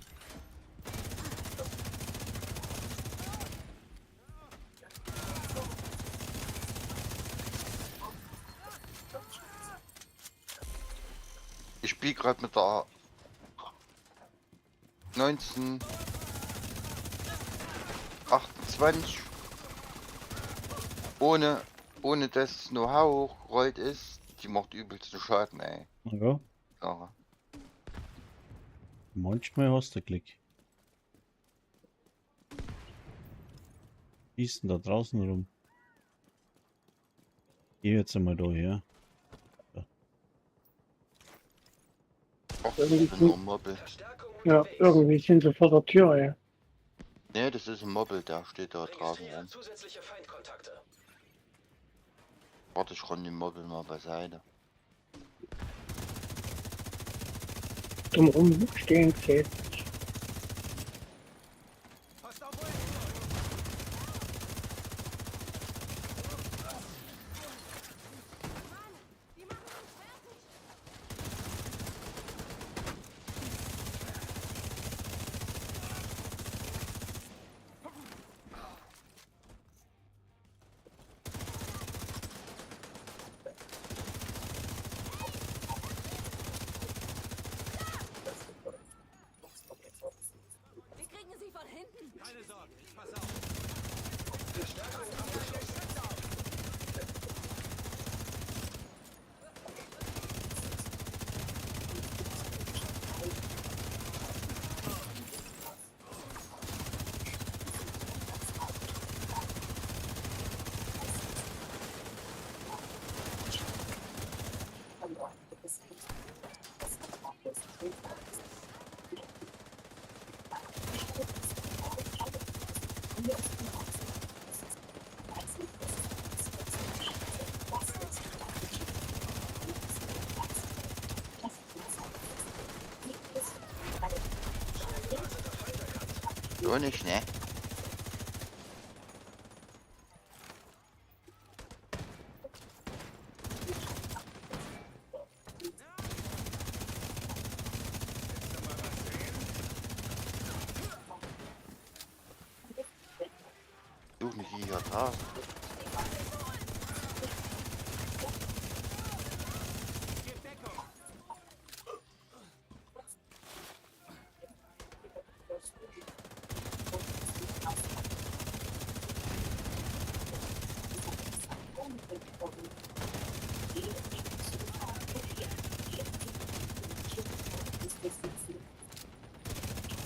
Ich spiele gerade mit der 1928 ohne dass Know-how hochgerollt ist. Die macht übelsten Schaden, ey. Ja. Ja. Manchmal hast du Klick. Wie ist denn da draußen rum? Geh jetzt einmal da her. Ach, das ist nur ein Mobbel. Verstärkung Ja, unterwegs. irgendwie sind sie vor der Tür, ey. Ne, das ist ein Mobbel, der steht da draußen Registriere rum. zusätzliche Feindkontakte. Warte, ich räum den Mobbel mal beiseite. Drumherum stehen zählt. nicht. Mann, die machen uns fertig. Wir kriegen sie von hinten. So nicht, ne? Suchen die hier draußen.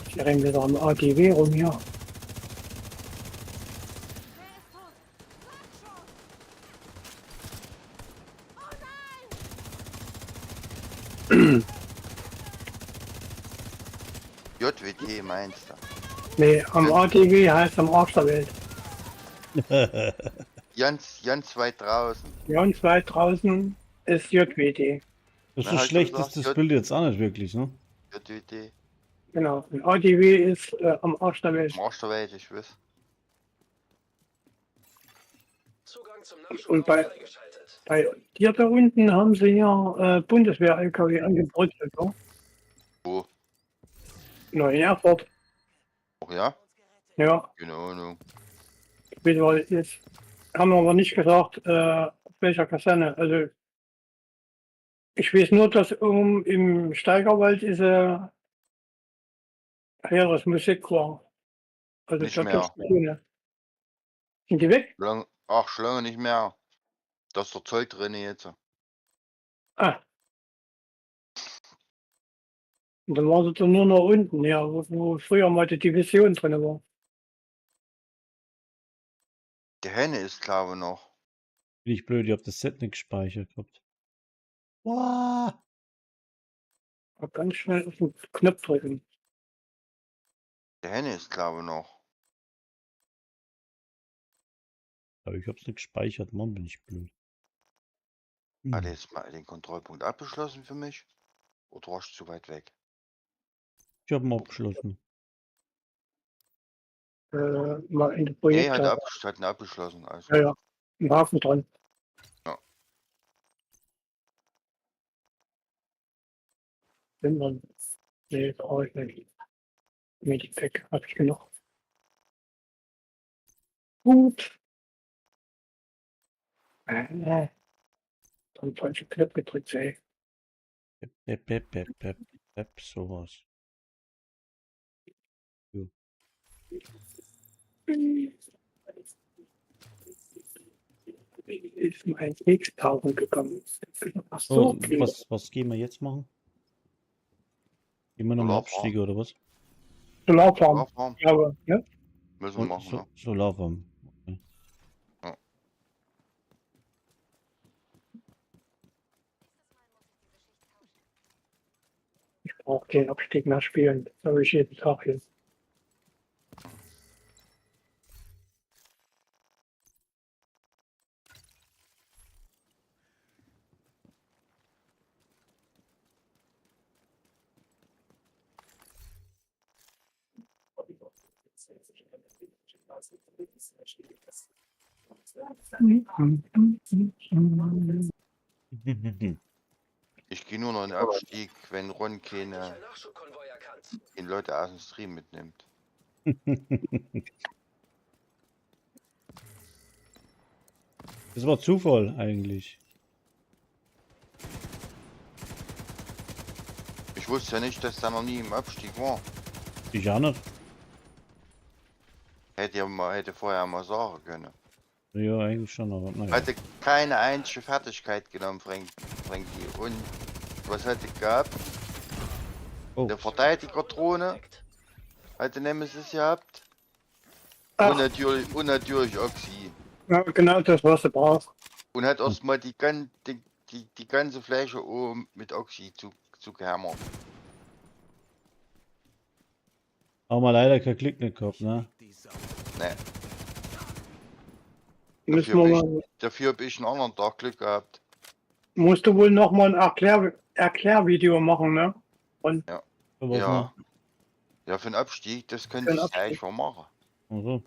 Ich renne wieder am ATW rum hier. Wer ist tot? Sag schon! Oh nein! JWT meinst du? Nee, am ATW heißt am Arsch der Welt. Ganz, ganz weit draußen. Ganz weit draußen ist JWT. Das Na, so halt schlecht gesagt, ist das J- Bild jetzt auch nicht wirklich, ne? JWT. Genau. Und ATW ist am Arsch der Welt. Am Arsch der Welt, ich weiß. Zugang zum Und Nachschub freigeschaltet. Bei dir da unten haben sie ja Bundeswehr-LKW angebrutzelt, ne? Wo? Na, in Erfurt. Ach ja? Ja, Keine Ahnung. ich weiß aber jetzt haben wir aber nicht gesagt, auf welcher Kaserne. Also ich weiß nur, dass im Steigerwald ist Heeresmusikchor. Also Nicht da mehr. gibt's keine. Sind die weg? Lang, ach, schon lange nicht mehr. Da ist der Zoll drin jetzt. Ah. Und dann war sie dann nur noch unten, ja, wo früher mal die Division drin war. Der Henne ist, glaube ich, noch. Bin ich blöd, ich hab das Set nicht gespeichert gehabt. Wow. Mal ganz schnell auf den Knopf drücken. Der Henne ist, glaube ich, noch. Aber ich hab's nicht gespeichert, Mann, bin ich blöd. Hat Hm. er jetzt mal den Kontrollpunkt abgeschlossen für mich? Oder warst du zu weit weg? Ich hab ihn abgeschlossen. Mal in die Nee, Projekte. hat ihn abgeschlossen. Also. Ja, ja. Im Hafen dran. Ja. Wenn man. Nee, brauche ich nicht. Medipack habe ich genug. Gut. Dann falschen Knopf gedrückt, ey. Pep, pep, pep, pep, pep, sowas. Ist mein Keks tauchen gegangen. Ach so, So, was gehen wir jetzt machen? Gehen wir nochmal Solarfarm. Abstieg oder was? Solarfarm, Solarfarm. glaube, ne? Müssen wir machen, ne? Solarfarm. Okay. Ja. Ich brauche den Abstieg mehr spielen. Das habe ich jeden Tag hier. Ich gehe nur noch in den Abstieg, wenn Ron keine, Feindlicher Nachschubkonvoi erkannt. keine Leute aus dem Stream mitnimmt. Das war Zufall eigentlich. Ich wusste ja nicht, dass da noch nie im Abstieg war. Ich auch nicht. Hätte ja mal, hätte vorher mal sagen können. Ja, eigentlich schon, aber naja. Hatte keine einzige Fertigkeit genommen, Frankie. Und was hatte gehabt? Oh. Der Verteidigerdrohne hatte Nemesis gehabt. Ach. Und natürlich Oxy. Ja, genau das, was du brauchst. Und hat erstmal die ganze Fläche oben mit Oxy zu gehämmert. Haben wir leider keinen Klick nicht gehabt, ne? Ne, Müssen wir mal, dafür hab ich einen anderen Tag Glück gehabt. musst du wohl nochmal ein Erklärvideo machen, ne? Und Für was Ja. noch? Ja, für den Abstieg, das könnte Für den ich gleich schon machen. Also,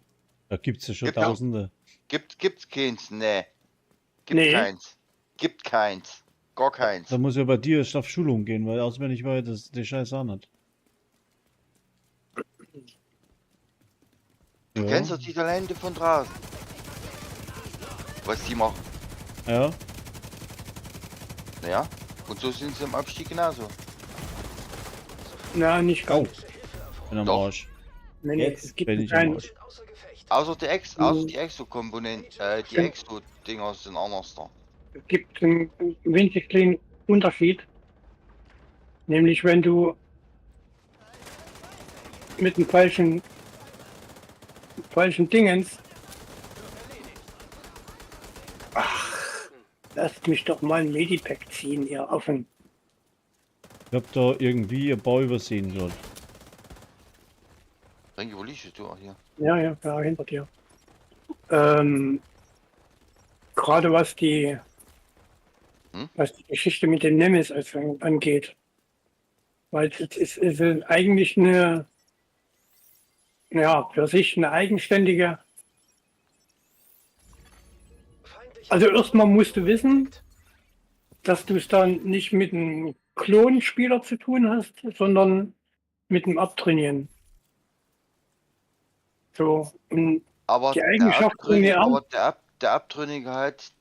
da gibt's ja schon Gibt ja. Tausende. Gibt's keins? Ne. Gibt Nee. keins. Gibt keins. Gar keins. Da muss ja bei dir erst auf Schulung gehen, weil auswendig weiß das die Scheiße auch nicht. Du Ja. kennst doch die Talente von draußen. Was die machen. Ja, Naja. Und so sind sie im Abstieg genauso. na, nicht ganz. bin am Doch. Arsch. Nee, nee, Jetzt es gibt bin ich am keinen. Arsch. Sind außer Gefecht. Außer die Exo-Komponenten, die Exo-Dinger sind anders da. Es gibt einen winzig kleinen Unterschied. Nämlich wenn du mit dem falschen Dingens. Ach, lasst mich doch mal ein Medipack ziehen, ihr Affen. Ich hab da irgendwie ein paar übersehen gerade. Renke, wo liegst du? Ach, hier. Ja, ja, ja, hinter dir. Gerade was die, Hm? was die Geschichte mit dem Nemesis angeht. Weil es ist eigentlich eine, ja, für sich eine eigenständige Also erstmal musst du wissen, dass du es dann nicht mit einem Klonspieler zu tun hast, sondern mit einem Abtrainieren. So, und Aber Die der Eigenschaften Abtrünnige, ja. aber der Abtrünnige hat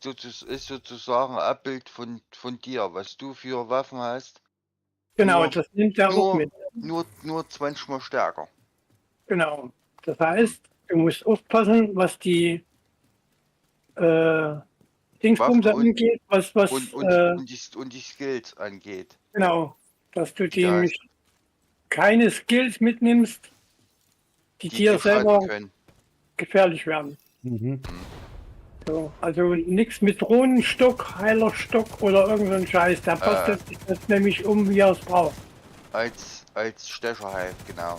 ist sozusagen ein Abbild von dir, was du für Waffen hast, genau, Nur- das nimmt er auch nur- mit. nur 20 mal stärker. Genau. Das heißt, du musst aufpassen, was die Dingsbumse Waffen und- angeht, was, was Und, und die Skills angeht. genau, dass du die Ja. nicht keine Skills mitnimmst, die Die dir dir schaden selber können. gefährlich werden. Mhm. So, also nichts mit Drohnenstock, Heilerstock oder irgendein Scheiß. Da passt das, das nämlich um, wie er es braucht. Als Stecherhive, genau.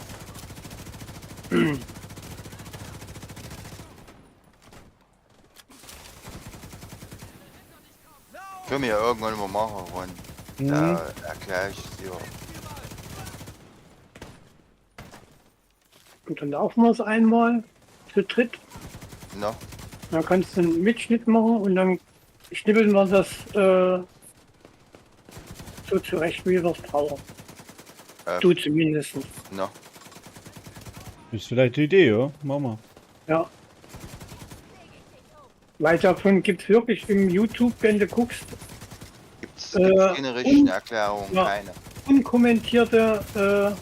Können wir ja irgendwann mal machen, Ron. Mhm. Da erkläre ich es dir. Und dann laufen wir es einmal zu dritt. No? Dann kannst du einen Mitschnitt machen und dann schnippeln wir das so zurecht, wie wir es brauchen. Du zumindest. No. Ist vielleicht die Idee, ja? Machen wir. Ja. Weil davon gibt es wirklich im YouTube, wenn du guckst, Gibt's keine richtigen Erklärungen, ja. keine. unkommentierte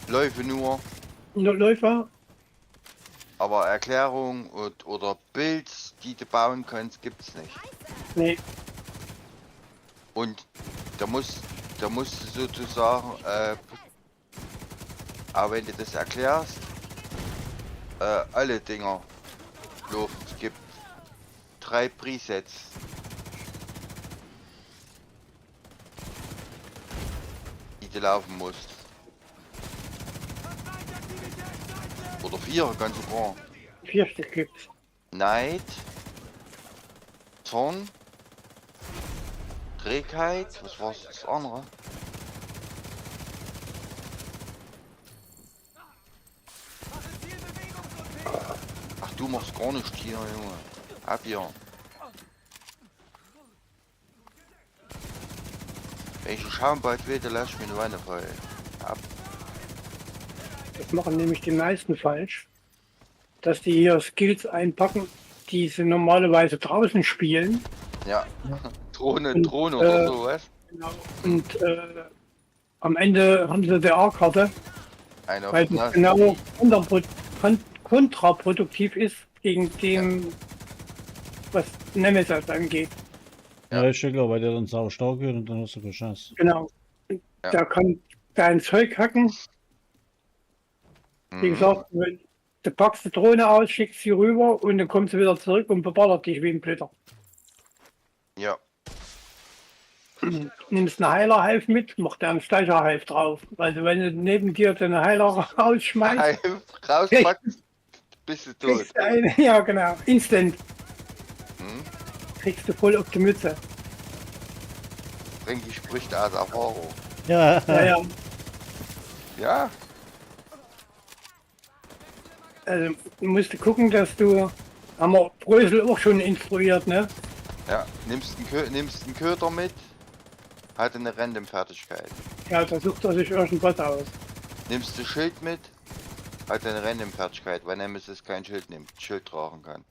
Läufe nur, Läufer. aber Erklärungen oder Builds, die du bauen kannst, gibt's nicht. Nee, Und da musst du sozusagen, auch wenn du das erklärst, alle Dinger laufen. Es gibt 3 Presets. Die du laufen musst. Oder 4, ganz sogar. 4 Stück gibt's. Neid, Zorn, Trägheit, was war's das andere? Ach, du machst gar nicht hier, Junge. Ab hier. Wenn ich einen Schaumbad will, dann lass ich mir eine Wanne voll. Ab. Das machen nämlich die meisten falsch, dass die hier Skills einpacken, die sie normalerweise draußen spielen. Ja. Drohne, Und, Drohne oder sowas. Genau. Und am Ende haben sie die A-Karte, Einer auf weil die das Nase. genau kontraproduktiv ist gegen dem, was Nemesis angeht. Ja, ist schon klar, weil der dann sau stark wird und dann hast du keine Chance. Genau. Ja. Da kann dein Zeug hacken. Wie Mhm. gesagt, wenn du packst die Drohne aus, schickst sie rüber und dann kommt sie wieder zurück und beballert dich wie ein Blöder. Ja. Nimmst einen Heiler-Hive mit, macht der einen Steicher-Hive drauf. Also wenn du neben dir den Heiler rausschmeißt, Rauspackst, bist du tot. kriegst du eine, ja genau, instant Hm? kriegst du voll auf die Mütze. Frankie spricht aus Erfahrung. Ja. Ja, ja. Ja, Also du musst gucken, dass du, haben wir Brösel auch schon instruiert, ne? ja. Nimmst einen Köder mit, hat eine Random-Fertigkeit. Ja, da sucht er sich irgendwas aus. Nimmst du Schild mit, hat eine Random-Fertigkeit, weil Nemesis kein Schild nimmt, Schild tragen kann.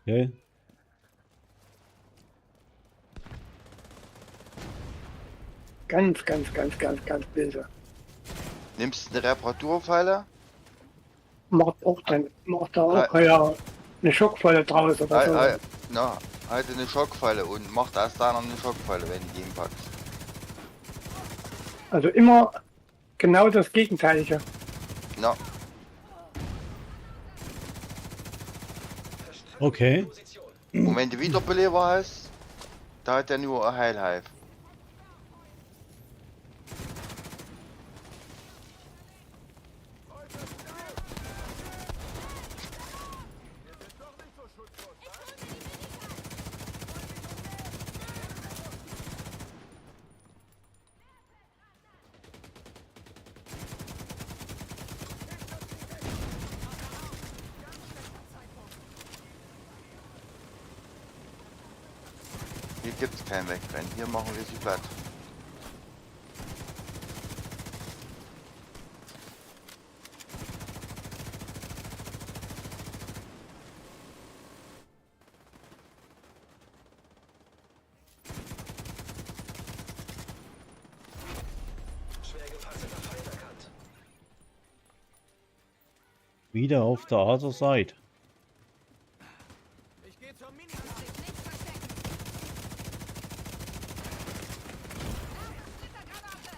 Okay. Ganz, ganz, ganz, ganz, ganz böse. Nimmst eine Reparaturfalle, Macht auch dann, macht da auch ja, eine Schockfalle draus oder so. na, hat eine Schockfalle und macht aus deiner eine Schockfalle, wenn du die hinpackst. Also immer genau das Gegenteilige. Na, Okay. Position. und wenn du Wiederbeleber hast, da hat er nur ein Heilhive. gibt's kein Wegrennen. Hier machen wir sie platt. Schwer gepanzerter Feind erkannt. Wieder auf der other side. Ich gehe zur Mini. Sich nicht verstecken. Splittergranate!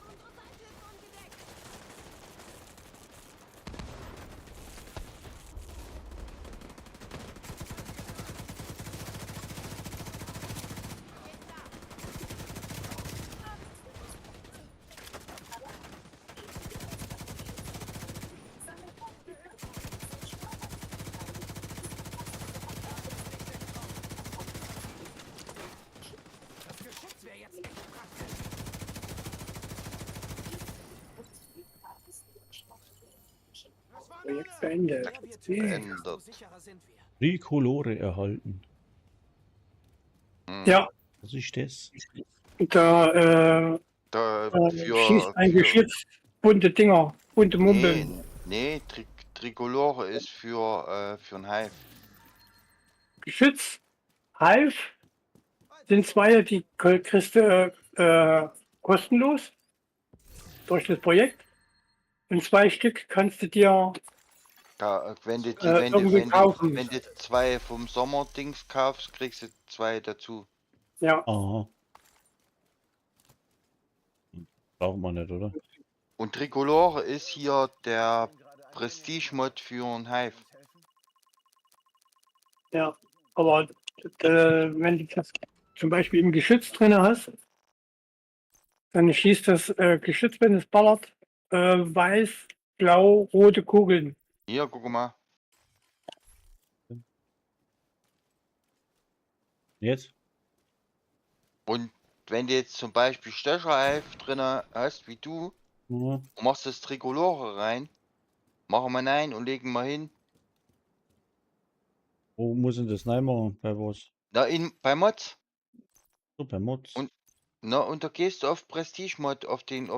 Unsere Seite ist ungedeckt. Das Geschütz wäre jetzt echt praktisch. Projekt beendet. Yeah. Beendet. Sicherer sind wir. Trikolore erhalten. Hm. Ja, Was ist das? da Da schießt ein Geschütz bunte Dinger, bunte Mumbeln. Nee, nee, Trikolore ist für ein Hive. Geschütz, Half sind zwei, die kriegst du kostenlos durch das Projekt. Und zwei Stück kannst du dir, Da, wenn du die, wenn du, irgendwie wenn du, kaufen. wenn du zwei vom Sommerdings kaufst, kriegst du zwei dazu. ja, Aha. Braucht man nicht, oder? Und Trikolore ist hier der Prestige-Mod für ein Hive. ja. Aber wenn du das zum Beispiel im Geschütz drin hast, dann schießt das Geschütz, wenn es ballert, weiß, blau, rote Kugeln. Hier, guck mal. Jetzt? Und wenn du jetzt zum Beispiel Stecher-Hive drin hast, wie du, Ja. und machst das Trikolore rein, machen wir nein und legen mal hin. Wo muss denn das reinmachen? Bei was? Na, bei Mods. So, bei Mods. Na, und da gehst du auf Prestige-Mod, auf den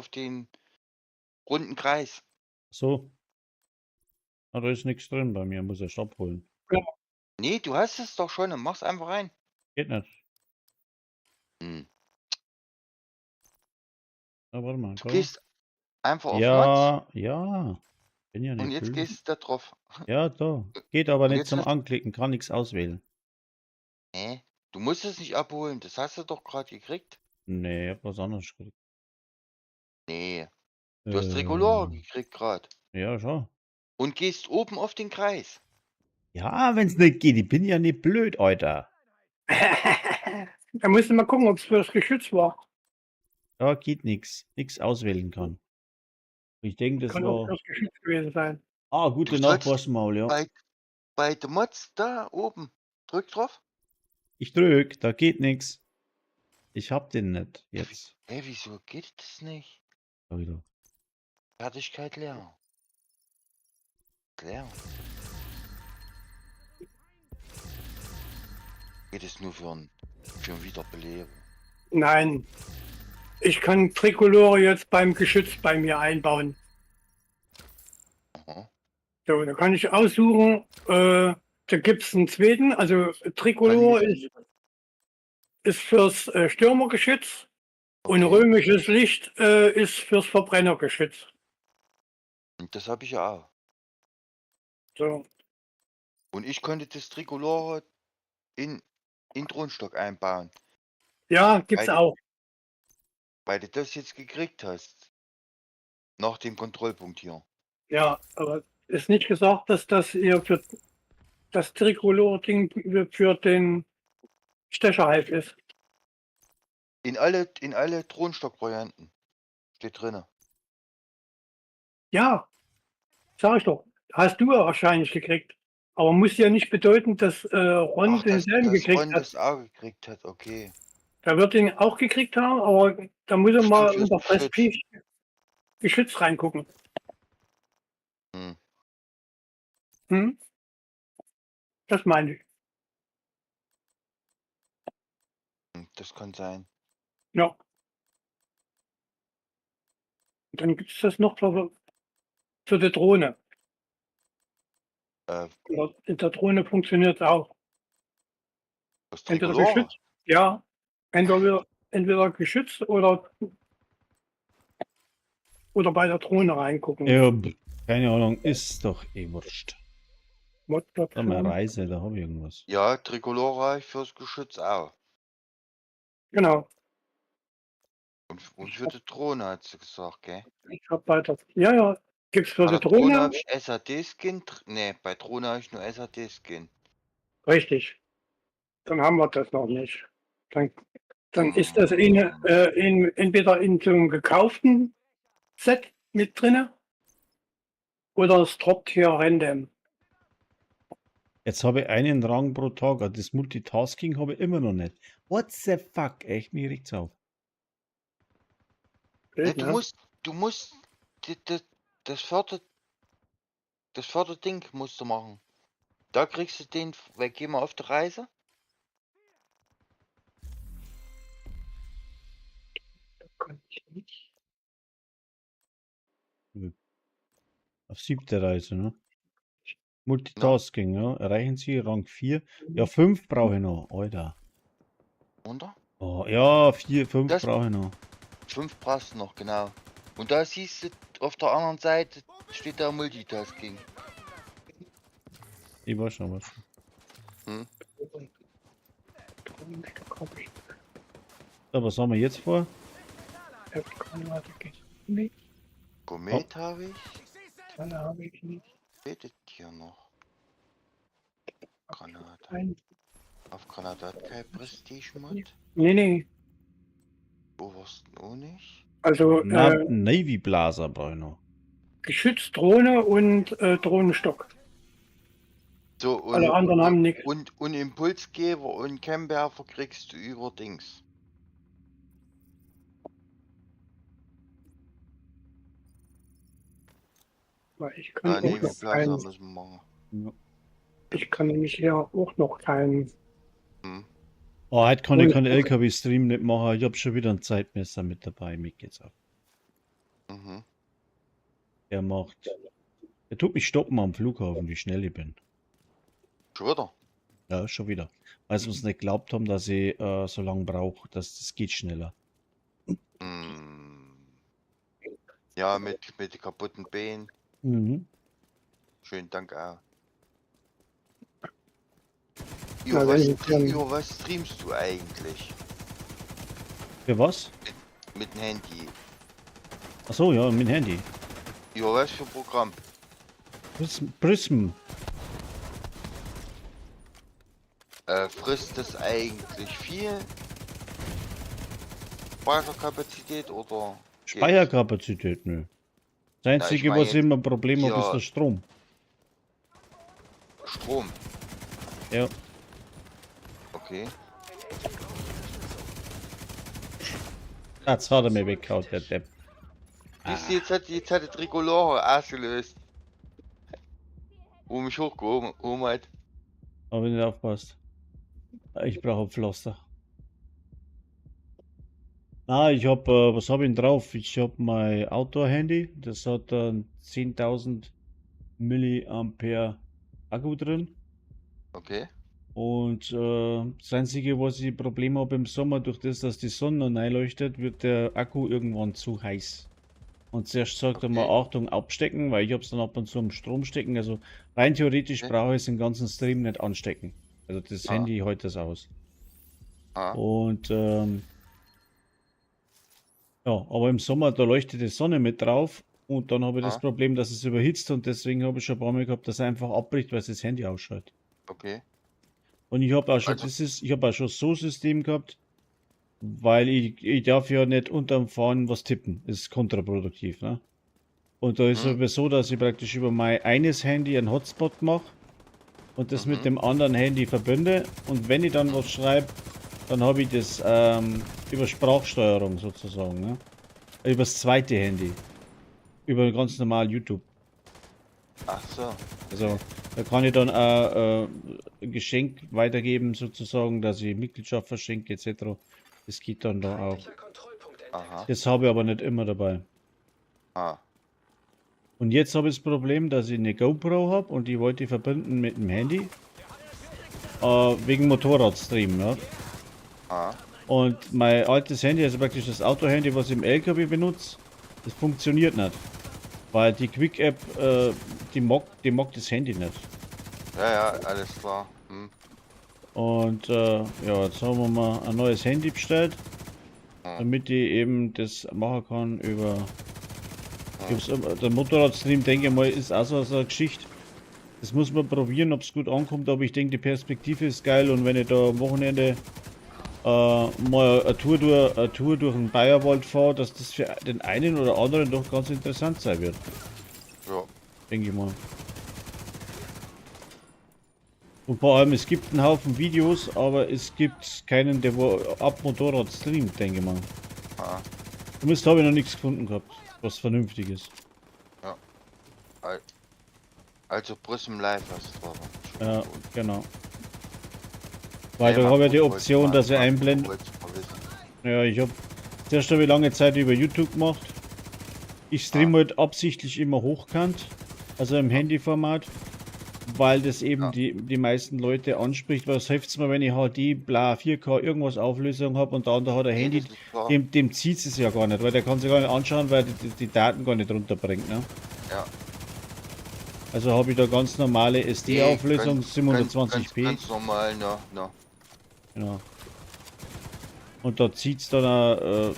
runden Kreis. So. Ah, da ist nichts drin bei mir. Muss erst abholen. Nee, du hast es doch schon und mach's einfach rein. Geht nicht. Hm. Na, warte mal. Du da. gehst einfach auf Mods Ja, ja. Bin ja und nicht jetzt blöd. gehst du da drauf. Ja, da. Geht aber Und nicht jetzt zum hast- Anklicken. Kann nichts auswählen. Hä? Du musst es nicht abholen, das hast du doch gerade gekriegt. Nee, ich hab was anderes gekriegt. Nee, du hast Trikolore gekriegt gerade. Ja, schon. Und gehst oben auf den Kreis. Ja, wenn's nicht geht. Ich bin ja nicht blöd, Alter. Da musst du mal gucken, ob es für das Geschütz war. Da geht nichts. Nichts auswählen kann. Ich denke, das Kann auch war. für das Geschütz gewesen sein. Ah, gute Du Nacht, sollst Bossmaul, ja. Bei den Mods da oben. Drück drauf. Ich drück, da geht nichts. Ich hab den nicht jetzt. Hä, wieso geht das nicht? Sag ich doch. Fertigkeit leer. Leer. Geht es nur für ein Wiederbeleben? Nein. Ich kann Trikolore jetzt beim Geschütz bei mir einbauen. Aha. So, da kann ich aussuchen, da gibt es einen zweiten, also Trikolore Kann ich- ist fürs Stürmergeschütz und Okay. römisches Licht ist fürs Verbrennergeschütz. Und das habe ich ja auch. So, Und ich könnte das Trikolore in Thronstock einbauen, ja, gibt's Weil- auch. weil du das jetzt gekriegt hast. Nach dem Kontrollpunkt hier. Ja, aber ist nicht gesagt, dass das hier für das Trikolore-Ding für den Stecherhalf ist. In alle Thronstock-Varianten. Steht drinne. Ja, sag ich doch. Hast du ja wahrscheinlich gekriegt. Aber muss ja nicht bedeuten, dass Ron Ach, dass, denselben dass gekriegt Ron hat. das auch gekriegt hat, okay. Da wird den auch gekriegt haben, aber da muss er Stimmt, mal fürs unter Geschütz. Prestige Geschütz reingucken. Hm. Hm? Das meine ich. Das kann sein. Ja. Und dann gibt es das noch für die Drohne. In der Drohne funktioniert es auch. Das Entweder Tricolore? geschützt, ja, entweder geschützt oder bei der Drohne reingucken. Ja, keine Ahnung, ist doch eh wurscht. Da mal Mod-Plattform. Reise, da habe ich irgendwas. Ja, Tricolore habe ich fürs Geschütz auch. Genau. Und für die Drohne hat sie gesagt, gell? Ich habe bei der, ja, ja, gibt's für Bei die der Drohne Drohne? habe ich SAD-Skin. Ne, bei Drohne habe ich nur SAD-Skin. Richtig. Dann haben wir das noch nicht. Dann ist das entweder in so einem gekauften Set mit drinne oder es droppt hier random. Jetzt habe ich einen Rang pro Tag. Ah, das Multitasking habe ich immer noch nicht. What the fuck? Echt, mich regt's auf. Ne, Blöd, du ne? musst, du musst, das vierte Ding musst du machen. Da kriegst du den, weil geh mal auf die Reise. Kann ich nicht. Auf siebte Reise, ne? Multitasking, ja. Erreichen Sie Rang 4. Ja, 5 brauche ich noch, Alter. Oder? Oh, ja, 4, 5 Das brauche ich noch. 5 brauchst du noch, genau. Und da siehst du, auf der anderen Seite steht da Multitasking. Ich weiß schon, was. So, was haben wir jetzt vor? Komet habe ich. Dann habe ich nicht. Fehlt hier noch? Granate. Ein. Auf Granate hat kein Prestige-Mod. Nee, nee. Obersten auch nicht. Also, Navy Blazer brauche ich noch. Geschütz, Drohne und Drohnenstock. So, und, Alle anderen haben nichts. Und Impulsgeber und Kemmwerfer kriegst du über Dings. Weil ich kann Ah, auch Navy noch Blazer keinen. müssen wir machen. Ja. Ich kann nämlich hier auch noch keinen. Oh, heute kann ich Und- keinen LKW-Stream nicht machen. Ich habe schon wieder einen Zeitmesser mit dabei. Mir geht's ab. Er macht. Er tut mich stoppen am Flughafen, wie schnell ich bin. Schon wieder? Ja, schon wieder. Weil sie uns nicht geglaubt haben, dass ich so lange brauche, dass das geht schneller. Ja, mit den kaputten Beinen. Schönen Dank auch. Ja, Über wenn was, ich dann- über was streamst du eigentlich? Für was? Mit dem Handy. Achso, ja, mit dem Handy. Über was für ein Programm? Prism. Prism. Frisst das eigentlich viel Speicherkapazität oder geht's? Speicherkapazität, nö. Das Einzige, ich mein was ich immer ein Problem habe, ist ja. der Strom. Strom. Ja. Okay. Das hat er mir weggehauen, der Depp. Siehst du, jetzt hat der Tricolore ausgelöst. Wo mich hochgehoben hat. Aber wenn du nicht aufpasst. Ich brauche ein Pflaster. Na, ich hab, was hab ich denn drauf? Ich hab mein Outdoor-Handy. Das hat dann 10.000 Milliampere Akku drin. Okay. Und das Einzige, was ich Problem habe im Sommer, durch das, dass die Sonne noch reinleuchtet, wird der Akku irgendwann zu heiß. Und zuerst sagt er mal, Achtung, abstecken, weil ich hab's dann ab und zu am Strom stecken. Also rein theoretisch brauche ich den ganzen Stream nicht anstecken. Also das Handy hält das aus. Und ja, aber im Sommer, da leuchtet die Sonne mit drauf und dann habe ich das Problem, dass es überhitzt und deswegen habe ich schon ein paar Mal gehabt, dass er einfach abbricht, weil es das Handy ausschaltet. Und ich habe auch schon, Also das ist, ich habe auch schon so ein System gehabt, weil ich darf ja nicht unterm Fahren was tippen. Das ist kontraproduktiv, ne? Und da ist es aber so, dass ich praktisch über mein eines Handy einen Hotspot mache und das mit dem anderen Handy verbinde. Und wenn ich dann was schreibe, dann habe ich das über Sprachsteuerung sozusagen, ne? Über das zweite Handy. Über ganz normal YouTube. Ach so. Also da kann ich dann auch ein Geschenk weitergeben, sozusagen, dass ich Mitgliedschaft verschenke, et cetera. Das geht dann da auch. Feindlicher Kontrollpunkt entdeckt. Aha. Das habe ich aber nicht immer dabei. Ah. Und jetzt habe ich das Problem, dass ich eine GoPro habe und die wollte ich verbinden mit dem Handy. Wegen Motorradstream, ja. Ah. Und mein altes Handy, also praktisch das Auto-Handy, was ich im LKW benutze, das funktioniert nicht. Weil die Quick-App, die mag das Handy nicht. Ja, ja, alles klar. Hm. Und ja, jetzt haben wir mal ein neues Handy bestellt, damit ich eben das machen kann über. Ich hab's der Motorradstream, denke ich mal, ist auch so eine Geschichte. Das muss man probieren, ob es gut ankommt, aber ich denke, die Perspektive ist geil und wenn ich da am Wochenende mal eine Tour durch den Bayerwald fahre, dass das für den einen oder anderen doch ganz interessant sein wird, Ja. denke ich mal. Und vor allem, es gibt einen Haufen Videos, aber es gibt keinen, der wo ab Motorrad streamt, denke ich mal. Ah. Zumindest habe ich noch nichts gefunden gehabt, was vernünftiges. Also Prism Live hast du drauf. Schon Ja, gut. genau. Weil Nee, da mal habe ich die gut, wollte Option, mal- dass ich mal- einblende. wollte mal wissen. Ja, ich habe zuerst habe ich lange Zeit über YouTube gemacht. Ich streame halt absichtlich immer hochkant, also im Handyformat, weil das eben Ja. die meisten Leute anspricht. Was hilft's mir, wenn ich HD, bla, 4K, irgendwas Auflösung habe und der andere hat ein Nee, Handy, das ist klar. dem zieht es ja gar nicht, weil der kann sich gar nicht anschauen, weil die Daten gar nicht runterbringt. Ne? Ja. Also habe ich da ganz normale SD-Auflösung, Nee, ganz- 720p. Ganz, ganz normal, ne, ne. Genau. Und da zieht's dann auch,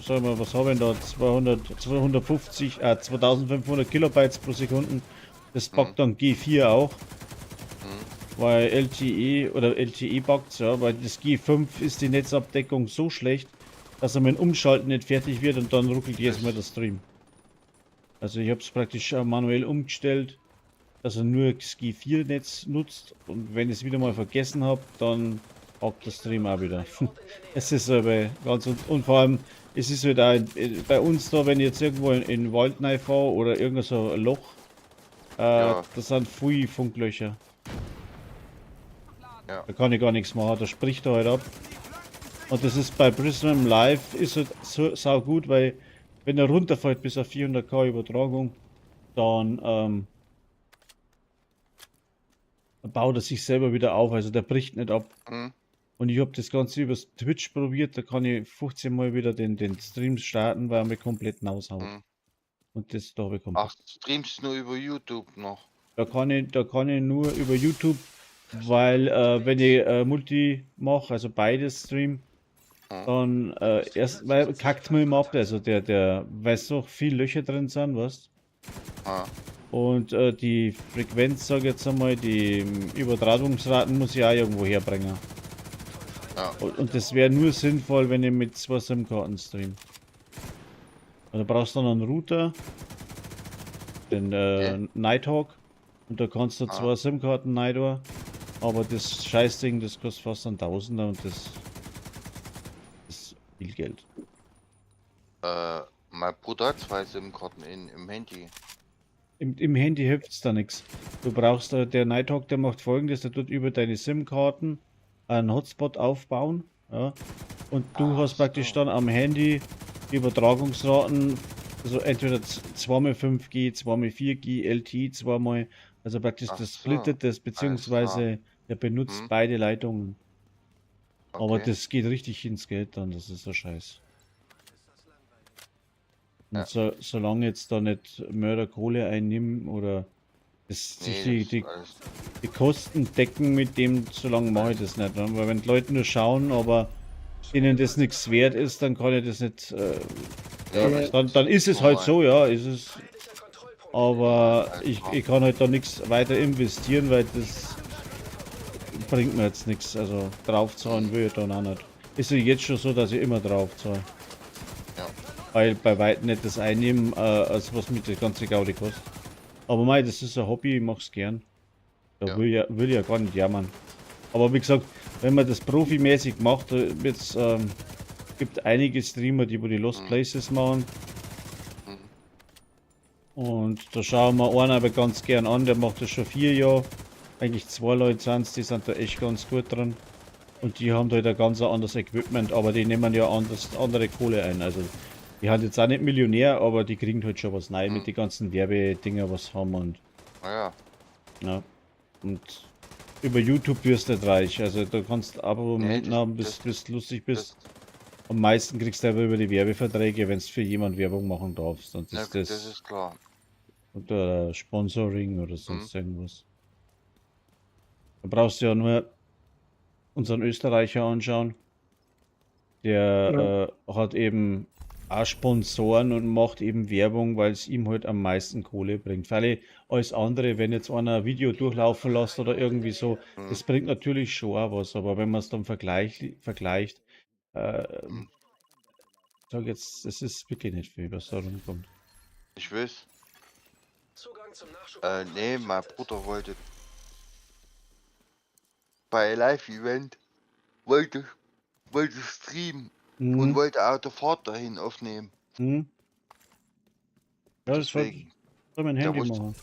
sag mal, was habe ich denn da? 200, 250, 2500 Kilobytes pro Sekunde. Das packt dann G4 auch. Weil LTE oder LTE packt's, ja, weil das G5 ist die Netzabdeckung so schlecht, dass er mit dem Umschalten nicht fertig wird und dann ruckelt jedes Mal der Stream. Also ich habe es praktisch manuell umgestellt, dass er nur das G4-Netz nutzt und wenn ich es wieder mal vergessen habe, dann hakt der Stream auch wieder. Es ist aber ganz und vor allem, es ist halt auch bei uns da, wenn ich jetzt irgendwo in den Wald reinfahre oder irgend so ein Loch, Ja. das sind viele Funklöcher. Ja. Da kann ich gar nichts machen, da spricht er halt ab. Und das ist bei Prism Live ist halt so sau gut, weil wenn er runterfällt bis auf 400K Übertragung, dann baut er sich selber wieder auf, also der bricht nicht ab. Und ich habe das Ganze über Twitch probiert, da kann ich 15 Mal wieder den Stream starten, weil er mir komplett raushaut. Und das da habe ich komplett. Ach, streamst nur über YouTube noch. Da kann ich nur über YouTube, weil wenn ich Multi mache, also beides Stream, dann erst, weil kackt mir immer ab, also der, weil so viel Löcher drin sind, weißt. Ah. Und die Frequenz, sag ich jetzt einmal, die Übertragungsraten muss ich auch irgendwo herbringen. Ja. Und das wäre nur sinnvoll, wenn ich mit zwei SIM-Karten stream. Also brauchst du dann einen Router, den Nighthawk, und da kannst du zwei SIM-Karten rein. Aber das Scheißding, das kostet fast ein Tausender und das ist viel Geld. Mein Bruder hat zwei SIM-Karten im Handy. Im Handy hilft's da nichts. Du brauchst da, der Nighthawk, der macht Folgendes, der tut über deine SIM-Karten einen Hotspot aufbauen. Ja, und du Ach hast praktisch so. dann am Handy Übertragungsraten, also entweder 2x5G, 2x4G, LTE zweimal, also praktisch Ach das so, splittet das, beziehungsweise der benutzt beide Leitungen. Aber das geht richtig ins Geld dann, das ist so scheiß. Und solange jetzt da nicht Mörderkohle einnimmt oder es sich Nee, die, das ist die, alles. die Kosten decken mit dem, solange mache ich das nicht. Ne? Weil wenn die Leute nur schauen, aber ihnen das nichts wert ist, dann kann ich das nicht. Nee, Ja, das dann ist es halt normal. so, ja, ist es. Feindlicher Kontrollpunkt Aber Alles ich, klar. ich kann halt da nichts weiter investieren, weil das bringt mir jetzt nichts. Also draufzahlen will ich dann auch nicht. Ist ja jetzt schon so, dass ich immer draufzahle. Weil bei weitem nicht das einnehmen, als was mit der ganze Gaudi kostet. Aber mei, das ist ein Hobby, ich mach's gern. Da will ja gar nicht jammern. Aber wie gesagt, wenn man das profimäßig macht, wird's, gibt einige Streamer, die wo die Lost Places machen. Und da schauen wir einen aber ganz gern an, der macht das schon 4 Jahre. Eigentlich zwei Leute sind's, die sind da echt ganz gut dran. Und die haben da halt ein ganz anderes Equipment, aber die nehmen ja andere Kohle ein. Also die haben jetzt auch nicht Millionär, aber die kriegen halt schon was rein mit den ganzen Werbedinger, was haben und Naja, ja. Und über YouTube wirst du nicht reich. Also da kannst du Nee, Abonnenten haben, bis, bis du lustig bist. das, Am meisten kriegst du aber über die Werbeverträge, wenn du für jemand Werbung machen darfst. Und na, das, das das, ist klar. oder Sponsoring oder sonst irgendwas. Da brauchst du ja nur unseren Österreicher anschauen. Der hat eben auch Sponsoren und macht eben Werbung, weil es ihm halt am meisten Kohle bringt. Weil alles andere, wenn jetzt einer ein Video durchlaufen lässt oder irgendwie so, das bringt natürlich schon auch was, aber wenn man es dann vergleicht, sag jetzt, es ist wirklich nicht viel, was da rumkommt. Ich weiß. Zugang zum Nachschub. Nee, mein Bruder wollte bei Live-Event wollte, wollte streamen und Mhm. wollte auch die Fahrt dahin aufnehmen. Mhm. Ja, das wollte Deswegen soll mein Der Handy wusste- machen.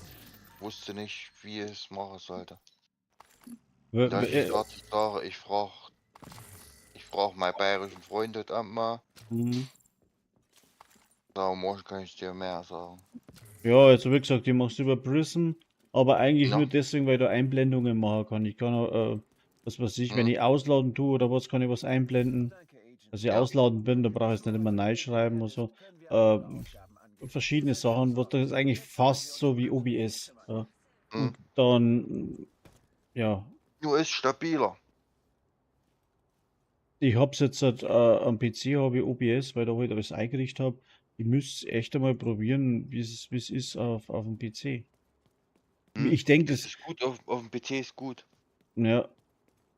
wusste nicht, wie es machen sollte. Da ich gesagt, ich sage, ich frag meinen bayerischen Freund heute Abend mal. Mhm. Da morgen kann ich dir mehr sagen. Ja, also wie gesagt, ich mach's über Prism, aber eigentlich Ja. nur deswegen, weil ich da Einblendungen machen kann. Ich kann auch, was weiß ich, wenn Mhm. ich ausladen tue oder was, kann ich was einblenden. Dass ich ausladen bin, da brauche ich es nicht immer neu schreiben oder so. Verschiedene Sachen, was das ist eigentlich fast so wie OBS. Ja. Mhm. Und dann, ja, Nur ist stabiler. ich hab's jetzt halt, am PC habe ich OBS, weil da halt alles eingerichtet habe. Ich müsste echt einmal probieren, wie es ist auf dem PC. Hm? Ich denke, Das das, ist gut, auf dem PC ist gut. ja,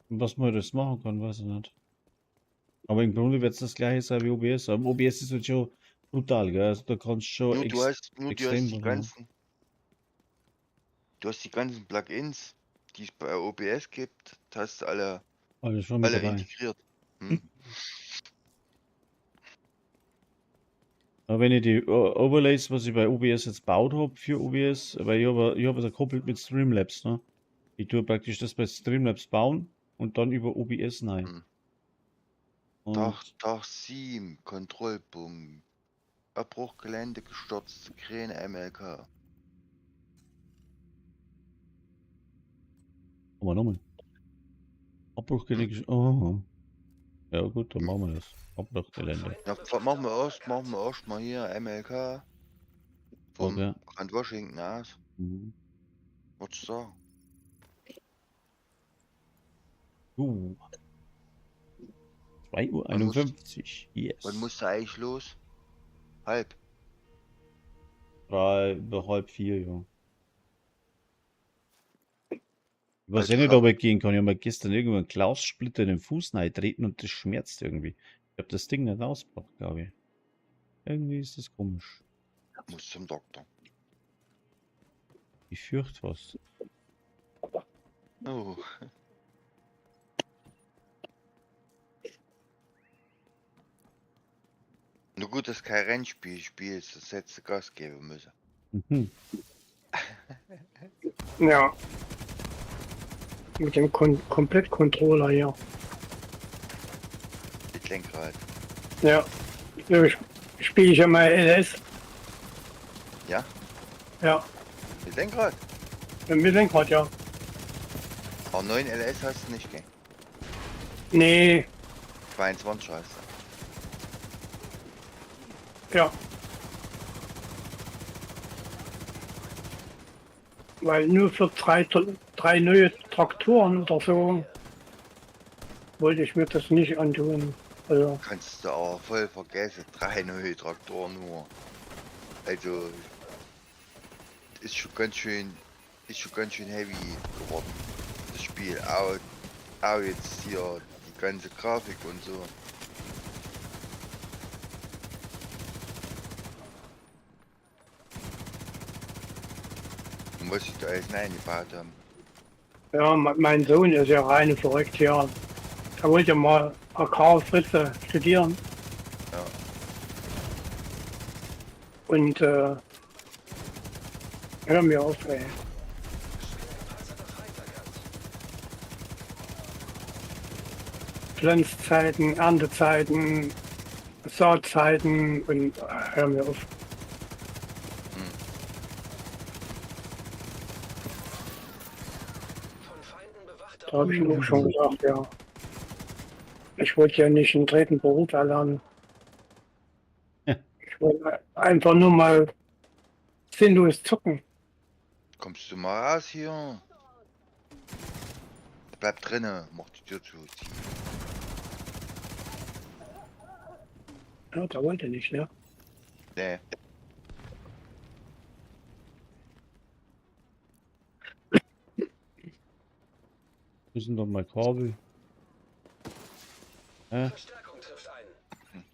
was man das machen kann, weiß ich nicht. Aber im Grunde wird es das gleiche sein wie OBS. Aber OBS ist halt schon brutal, gell? Also da kannst du schon Nur du hast, nur du extrem hast die was machen. ganzen, du hast die ganzen Plugins, die es bei OBS gibt, das hast du alle, Alles schon mit alle dabei. integriert. Hm? Aber wenn ich die Overlays, was ich bei OBS jetzt gebaut habe für OBS, weil ich hab es ja gekoppelt mit Streamlabs, ne? Ich tue praktisch das bei Streamlabs bauen und dann über OBS rein. Hm. Und Tag 7, Kontrollpunkt. Abbruchgelände gestürzt, Kräne MLK. aber nochmal. Abbruchgelände. Oh. Ja gut, dann machen wir das. Abbruchgelände. Ja, machen wir erst mal hier MLK. Vom Okay. Grand Washington aus. Mhm. Würdest du sagen? 2:51 Uhr. Yes. Wann musst du eigentlich los? Halb. 3, 3:30, ja. Ich weiß Also eh nicht, klar. ob ich gehen kann. Ich habe mir gestern irgendwo einen Glassplitter in den Fuß reintreten und das schmerzt irgendwie. Ich habe das Ding nicht ausgebracht, glaube ich. Irgendwie ist das komisch. Muss zum Doktor. Ich fürchte was. Oh. Nur gut, dass kein Rennspiel spielst, sonst hättest du Gas geben müssen. Mhm. Ja. Mit dem Komplettcontroller hier. Mit Lenkrad. Ja. So spiele ich ja mal LS. Ja? Ja. Mit Lenkrad? Mit Lenkrad, ja. R9 LS hast du nicht, gell? Nee, 22 hast du. ja. Weil nur für drei neue Traktoren oder so wollte ich mir das nicht antun. Also, Kannst du aber voll vergessen. Drei neue Traktoren nur. Also ist schon ganz schön, ist schon ganz schön heavy geworden. Das Spiel. Auch jetzt hier die ganze Grafik und so. Und was sie da alles reingebaut haben. ja, mein Sohn ist ja rein verrückt hier. Er wollte ja mal Agrarfritze studieren. Ja. Und hör mir auf, ey. Schwer gepanzerter Feind erkannt. Pflanzzeiten, Erntezeiten, Saatzeiten und hör mir auf. Da habe ich ihm auch schon gesagt, ja. Ich wollte ja nicht einen dritten Beruf erlernen. Ja. Ich wollte einfach nur mal sinnlos zocken. Kommst du mal raus hier? Bleib drinne, mach die Tür zu. Ja, da wollte nicht, ne? Nee. Müssen doch mal Kabel. Hä? Verstärkung trifft ein.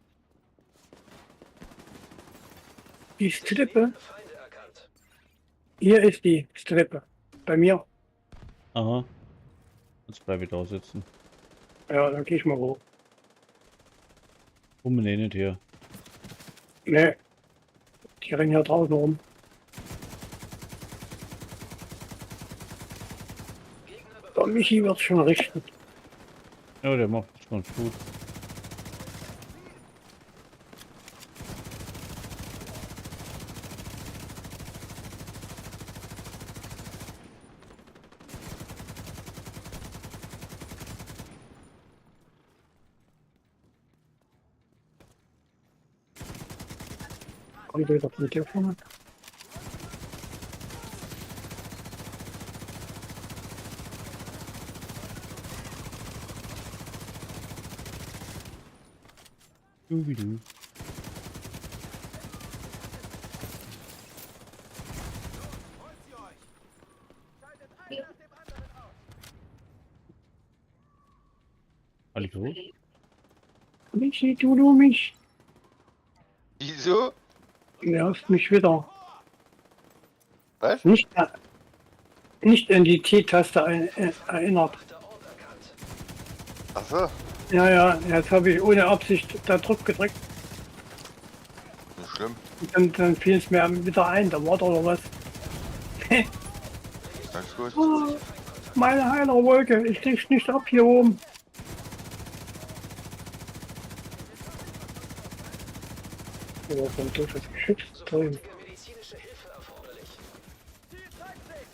Die Strippe, Feinde erkannt. hier ist die Strippe. Bei mir. Aha. Jetzt bleib ich da sitzen. Ja, dann gehe ich mal hoch. Kommen eh nicht her. Ne, die rennen hier draußen rum. Der Michi wird schon richten. Ja, der macht das ganz gut. Kommt wieder von dir vorne. Dubidu. Holt sie euch! Schaltet einen nach dem anderen aus! Alle tot? Michi, du mich. Wieso? Nervst mich wieder. Was? Nicht, nicht an die T-Taste erinnert. Achso, Ja, ja, jetzt habe ich ohne Absicht da drauf gedrückt. nicht schlimm. Und dann fiel es mir wieder ein, da war doch noch was. Ganz gut. Oh, meine Heilerwolke, ich krieg's nicht ab hier oben. Oder so ein doofes Geschütz drin. Sofortige medizinische Hilfe erforderlich. Ziel zeigt sich!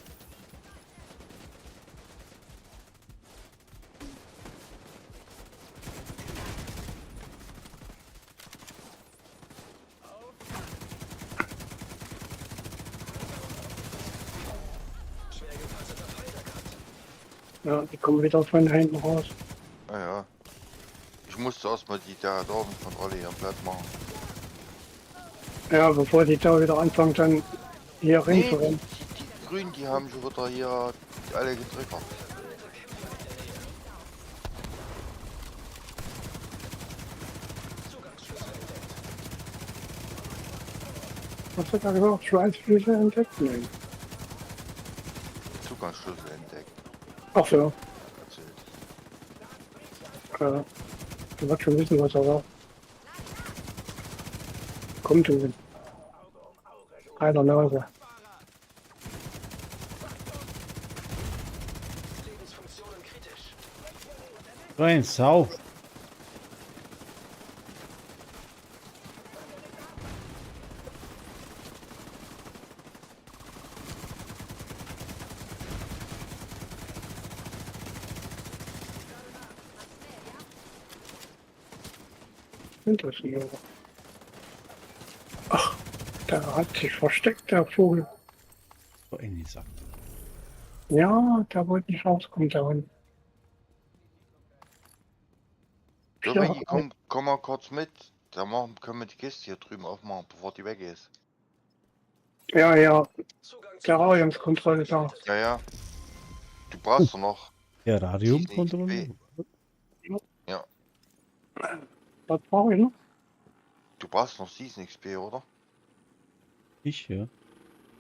Schwer gepanzerter Feind erkannt. Ja, die kommen wieder von hinten raus. Ah ja. Ich musste erstmal die Territoriumskontrolle hier platt machen. Ja, bevor die da wieder anfangen, dann hier Nee, reinzurennen. die Grünen, die haben schon wieder hier alle getriggert. Zugangsschlüssel entdeckt. Was hat er gesagt? Schweinsfüße entdeckt? Nein. Zugangsschlüssel entdeckt. Ach so, Erzählt. du wirst schon wissen, was er sagt. Komm, du. Einer Nase. Lebensfunktionen kritisch. So ein Sau. Sind das nur? Ach, da hat sich versteckt, der Vogel. So eine Sache. Ja, da wollte ich rauskommen, der Hund. So, Ja. Maggie, komm mal kurz mit. Da können wir die Kiste hier drüben aufmachen, bevor die weg ist. Ja, ja, Zugang zu Terrariumskontrolle da. Ja, ja. Du brauchst doch noch. Terrariumkontrolle? Was brauche ich noch? Du brauchst noch Season XP, oder? Ich, ja.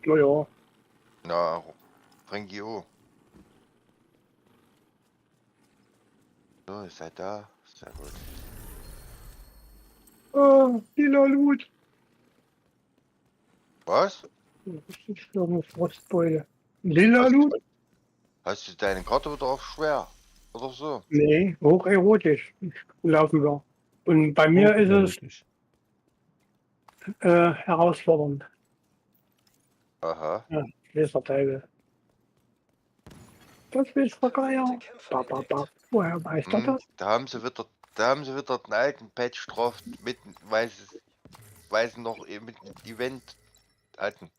Naja, Na, Frankie O. So, ihr seid da. Sehr gut. ah, lila Loot. Was? Was ist das für eine Frostbeule? Lila Loot? Hast du deine Karte wieder auf schwer? Oder so. Nee, hocherotisch laufen wir. Und bei mir ist es Hocherotisch. Herausfordernd. Aha. Ja, weiß der Teufel. Das weiß der Geier. Ba, ba, ba. Woher weiß der Hm, das? da haben sie wieder den alten Patch drauf, mit, weil sie noch eben mit dem Event hatten.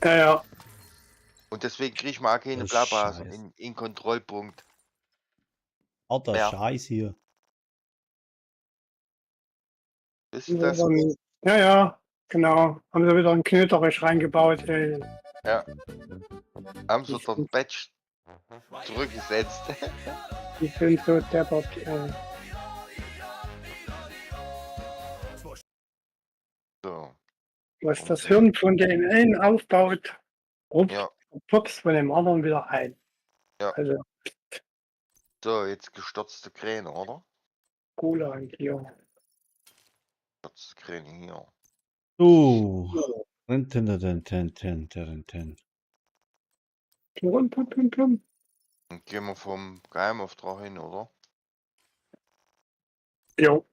Ja, ja. Und deswegen krieg ich mal keine Das Blablasen Scheiß. in Kontrollpunkt. Alter Ja. Scheiß hier. Ist das? Ja, ja, genau. Haben sie wieder einen Knöterich reingebaut. Ey. Haben sie den Patch zurückgesetzt. Die sind so deppert. Ey. So. Was das Hirn von dem einen aufbaut, rupft Ja. Pops von dem anderen wieder ein. Ja. Also So, jetzt gestürzte Kräne, oder? Cola und hier. Gestürzte Kräne hier. So. Ten, ten, ten, ten, ten, ten, ten. Plum, plum, plum, plum. Und gehen wir vom Geheimauftrag hin, oder? Jo.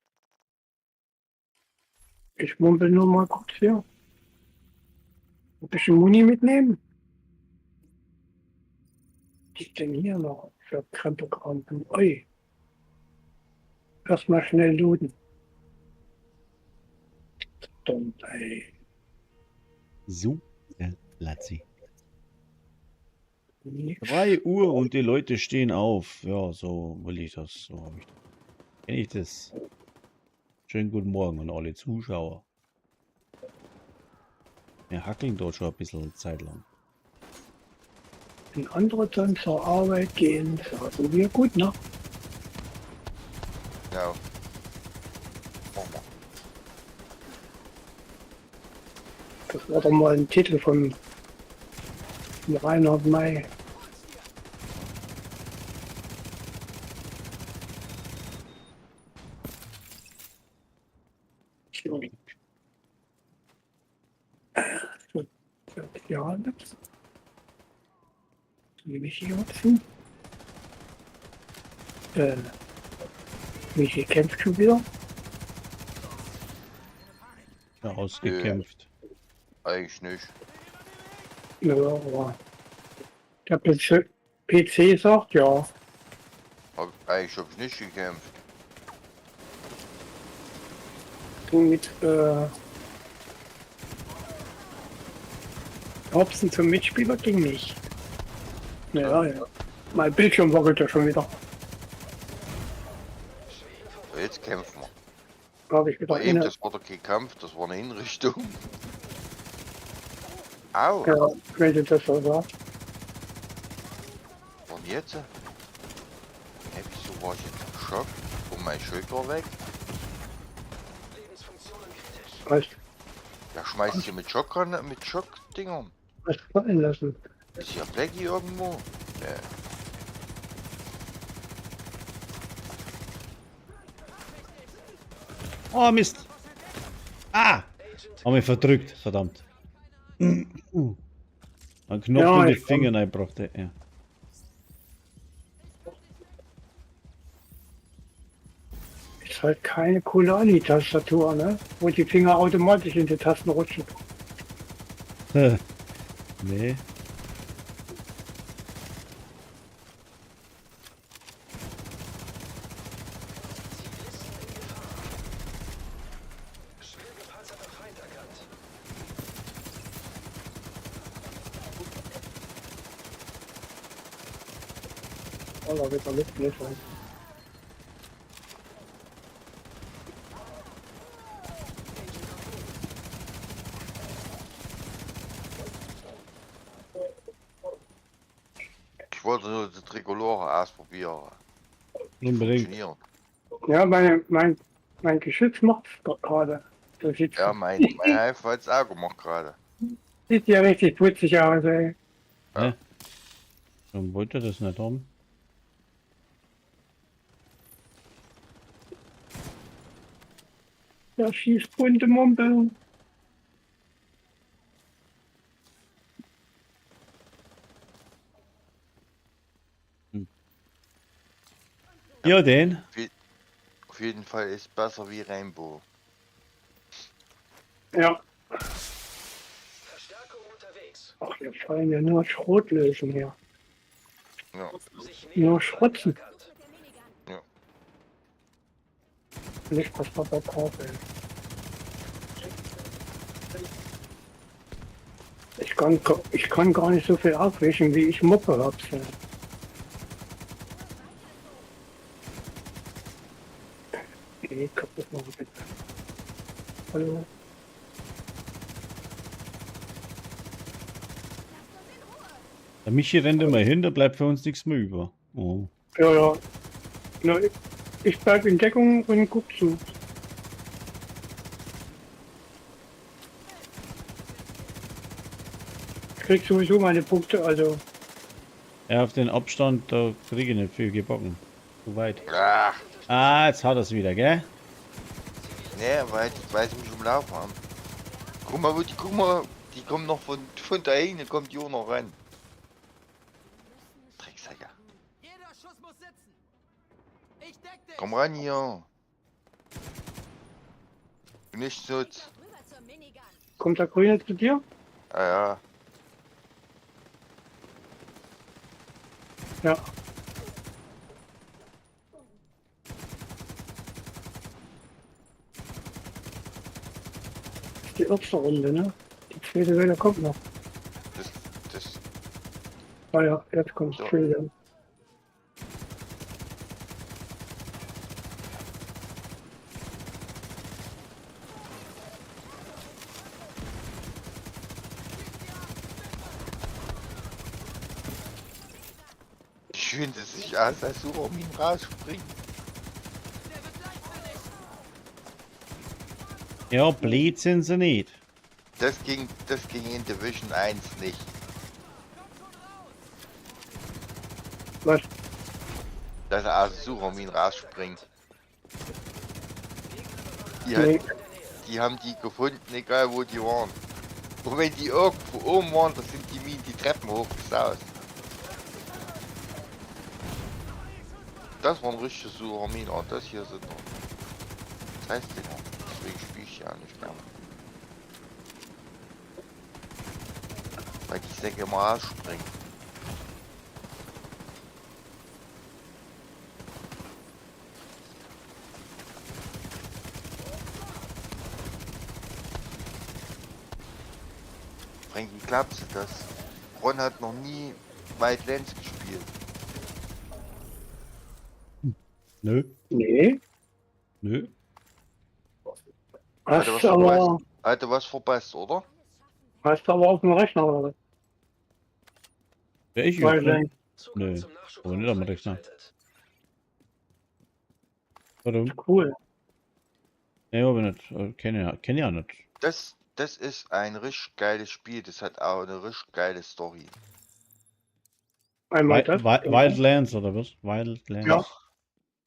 Ich mumpel nur mal kurz hier. Ein bisschen Muni mitnehmen. Was ist denn hier noch für Krempelkram? Ui. Erstmal schnell looten. Verdammt, ey. So, der Latzi. Nix. 3 Uhr und die Leute stehen auf. Ja, so will ich das. So habe ich das. Kenn ich das. Schönen guten Morgen an alle Zuschauer. Wir hackeln dort schon ein bisschen Zeit lang. Wenn andere dann zur Arbeit gehen, sagen wir gut Nacht. Ja. Machen wir. Das war doch mal ein Titel von Reinhard May. So. So, ja, das nehme ich hier zu. Äh, Michi kämpft schon wieder. Ja, ausgekämpft. Eigentlich nicht. Ja, aber der PC, PC sagt ja. Eigentlich hab ich nicht gekämpft. Du mit Hobson zum Mitspieler ging nicht. Ja, ja. Mein Bildschirm wackelt ja schon wieder. So, jetzt kämpfen wir. Habe ich wieder Aber eben, inne. das war doch kein Kampf, das war eine Hinrichtung. Au, Ja, wenn du das so sagst. was denn jetzt? Hä, wieso war ich jetzt im Schock? Und mein Schild war weg? Was, Ja, schmeißt hier mit Schockern, mit Schockdingern. was fallen lassen. Ist hier Blackie irgendwo? Nee. Oh, Mist. Ah! Haben mich verdrückt, verdammt. Ein Knopf Ja, in die ich komm. Finger reingebracht. Ja. Ist halt keine Kulani-Tastatur, ne? Wo die Finger automatisch in die Tasten rutschen. Nee. Oh, da wird er mitblättern. Ich wollte nur die Trikolore ausprobieren. Unbedingt. Funktioniert. Ja, mein Geschütz macht's gerade. Das sieht, Ja, mein Helfer hat's auch gemacht gerade. sieht ja richtig putzig aus, ey. Dann wollte er das nicht haben. Der schießt bunte Mumpeln. Ja, den. Auf jeden Fall ist besser wie Rainbow. Ja. Verstärkung unterwegs. Ach, hier fallen ja nur Schrotlösen hier. Ja. Sich Nur Schrotzen. erkannt. Such mit der Minigun. Nicht, was man da braucht, ey. Ich kann gar nicht so viel aufwischen, wie ich Muppe hab. Nee, kaputt machen, bitte. Hallo. Der Michi rennt immer hin, da bleibt für uns nichts mehr über. Oh. Ja, ja. Na, ich bleib in Deckung und guck zu. Ich krieg sowieso meine Punkte, also. Ja, auf den Abstand, da kriege ich nicht viel gebacken. Zu weit. Ach, Ah, jetzt hat er's wieder, gell? ne, weil sie mich umlaufen haben. Guck mal, wo die, guck mal, die kommen noch von da hinten, kommt die auch noch ran. Drecksäcke. Jeder Schuss muss sitzen. Ich deck dich. Komm ran hier. Nicht so. Ich lauf rüber zur Minigun. Kommt der Grüne zu dir? Ah ja. Ja. Das ist die erste Runde, ne? Die zweite Welle kommt noch. Das, Ah ja, jetzt kommt So. die zweite. schön, dass ich als Sucher um ihn rausspringt. Der wird leichtsinnig. Ja, blöd sind sie nicht. Das ging in Division 1 nicht. Was? Dass er aus Sucher um ihn rausspringt. Die, Nee. hat, die haben die gefunden, egal wo die waren. Und wenn die irgendwo oben waren, da sind die Minen die Treppen hochgesaust. Das waren richtige Sucherminen, und das hier sind noch. Das heißt Dinger. Deswegen spiele ich ja nicht mehr. Weil die Säcke immer rausspringen. Frankie, glaubst du das? Ron hat noch nie Wildlands gespielt. Nö, Nee. nö. Hast was du aber, Hat er was verpasst, oder? hast du aber auf dem Rechner, oder was? Ja, ich Weil ja. dann Zugang Nö, zum Nachschubraum aber nicht am Rechner. freigeschaltet. Warum? cool. Nee, aber nicht. Kenn ich auch nicht. Das ist ein richtig geiles Spiel. Das hat auch eine richtig geile Story. Einmal das. Wildlands oder was? Wildlands. Ja.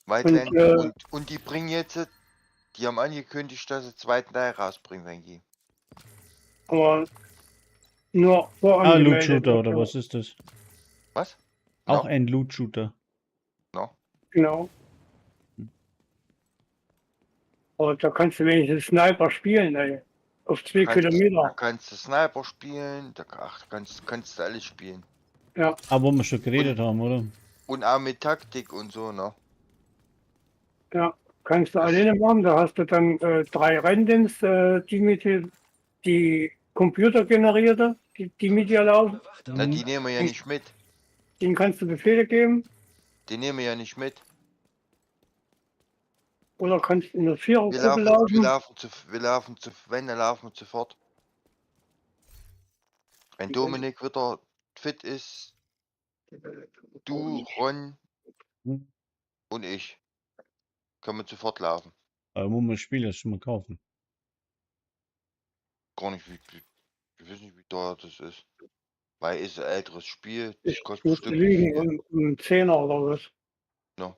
Wildlands Und, und die bringen jetzt, die haben angekündigt, dass sie zweiten Teil rausbringen, Frankie. Aber nur Ah, vorangemeldet. Loot Shooter oder was ist das? Was? Auch No. ein Loot Shooter. No? Genau. Aber da kannst du wenigstens Sniper spielen, ey. Auf 2 Kannst- Da Kilometer. kannst du Sniper spielen, da ach, kannst du alles spielen. Ja, Ah, wo wir schon geredet haben, oder? Und auch mit Taktik und so, ne? ja. Kannst du alleine machen. Da hast du dann 3 Renndienst, die mit die computergenerierte, die mit dir laufen. Bewacht Na, Mhm. die nehmen wir ja nicht mit. Denen kannst du Befehle geben. Die nehmen wir ja nicht mit. Oder kannst in der Wir Vierergruppe laufen, wir laufen. laufen zu, wir laufen zu, wenn, dann laufen wir sofort. Wenn Dominik wieder fit ist, du, Ron Hm. und ich, können wir sofort laufen. Aber muss man das Spiel erst schon mal kaufen. Gar nicht, ich weiß nicht, wie teuer das ist. Weil ist ein älteres Spiel, das Ich kostet muss bestimmt lügen, viel. um 10er oder was. No.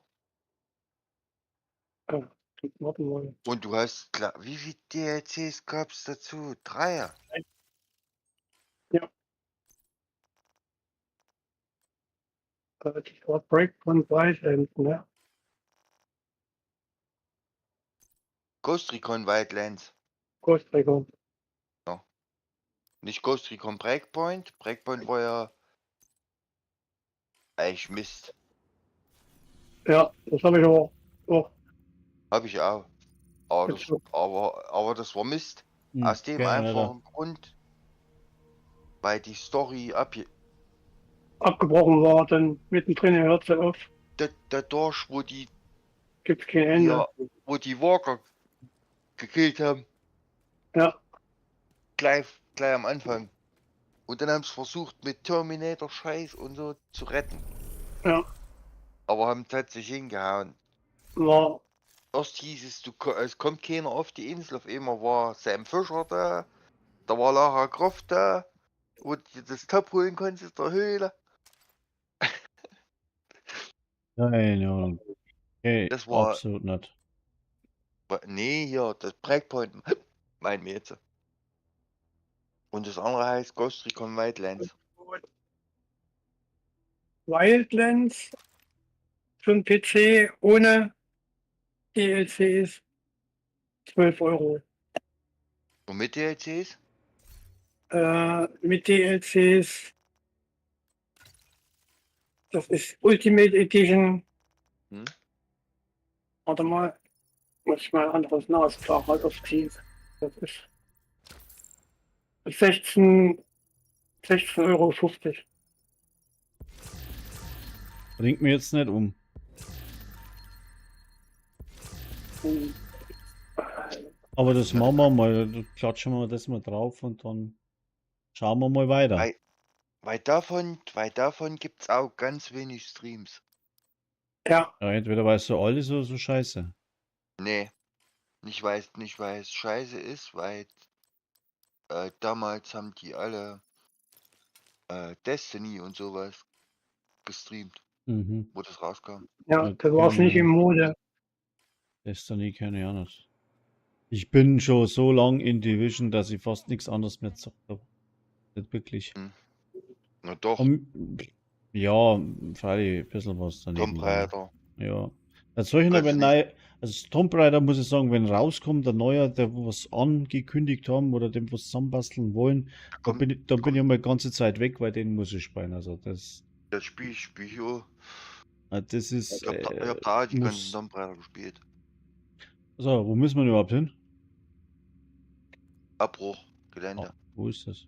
Ja, warte mal. Und du hast, klar, wie viele DLCs gab's dazu? 3? Ja. Das war Breakpoint Wildlands, ne? Ghost Recon Wildlands. Ghost Recon. Nicht Ghost Recon Breakpoint. Breakpoint war ja eigentlich Mist. Ja, das habe ich aber auch. Hab ich auch. Aber Jetzt das, aber das war Mist. Hm, Aus dem kenn ich nicht. einfachen Grund, weil die Story ab Abgebrochen war, dann mittendrin hört sie auf. dadurch, wo die, Gibt kein Ende. ja, wo die Walker gekillt haben, Ja. gleich am Anfang. Und dann haben sie versucht, mit Terminator-Scheiß und so zu retten. Ja. Aber haben tatsächlich hingehauen. War, Erst hieß es, es kommt keiner auf die Insel. Auf einmal war Sam Fisher da, da war Lara Croft da, wo du das Top holen konntest, der Höhle. Keine Ahnung. Okay, Das war- absolut nicht. Nee, hier, das Breakpoint, meinen wir jetzt. Und das andere heißt Ghost Recon Wildlands. Wildlands für den PC ohne DLCs 12 Euro. Und mit DLCs? Mit DLCs, das ist Ultimate Edition. Hm? Warte mal, muss ich mal ein anderes Nasenfahrrad aufziehen. Das ist 16,50 Euro. Bringt mir jetzt nicht um. Hm. Aber das machen wir mal. Da klatschen wir das mal drauf und dann schauen wir mal weiter. Weil davon gibt's auch ganz wenig Streams. Ja, Ja, entweder weil es so alt ist oder so scheiße. Nee. Nicht weil es scheiße ist, weil damals haben die alle Destiny und sowas gestreamt, wo das rauskam. ja, Ja, das war es nicht genau. im Mode. Destiny kenne ich auch nicht. Ich bin schon so lang in Division, dass ich fast nichts anderes mehr gezockt habe. Nicht wirklich. Na doch, Ja, freilich, ein bisschen was daneben. Tomb Raider. Ja. Also solche, Also wenn nicht- neu, also Tomb Raider muss ich sagen, wenn rauskommt, der neuer, der was angekündigt haben oder dem was zusammenbasteln wollen, da Kommt, bin ich immer die ganze Zeit weg, weil den muss ich spielen. Also das, das Spiel spiel ich auch. das ist. Ich hab da, ich hab da die muss- ganzen Tomb Raider gespielt. So, wo müssen wir denn überhaupt hin? Abbruch, Gelände. Oh, wo ist das?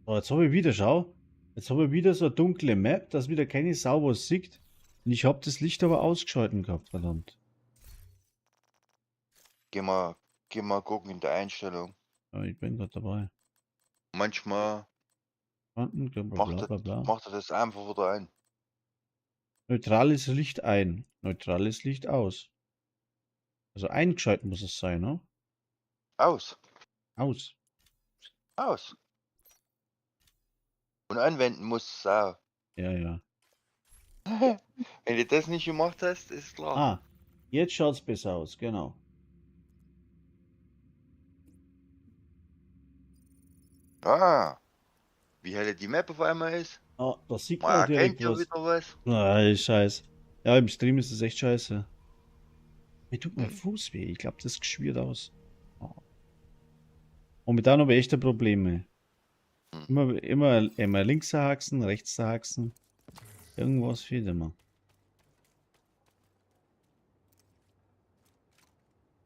So, jetzt habe ich wieder, schau. Jetzt habe ich wieder so eine dunkle Map, dass wieder keine Sau was sieht. Und ich habe das Licht aber ausgeschalten gehabt, verdammt. Geh mal gucken in der Einstellung. Ja, ich bin gerade dabei. Manchmal Kanten, bla bla macht bla er, bla. macht er das einfach wieder an. Neutrales Licht ein, neutrales Licht aus. Also eingeschalten muss es sein, ne? Aus. Aus. Aus. Und anwenden muss es auch. Ja, ja. Wenn du das nicht gemacht hast, ist klar. Ah, jetzt schaut's besser aus, genau. Ah. Wie hell die Map auf einmal ist. Ah, da sieht Man man direkt erkennt ja was. wieder was. Ah, scheiße. Ja, im Stream ist es echt scheiße. Mir tut mein Fuß weh. Ich glaube, das geschwirrt aus. Oh. Momentan habe ich echte Probleme. Immer links haxen, rechts haxen. Irgendwas fehlt immer.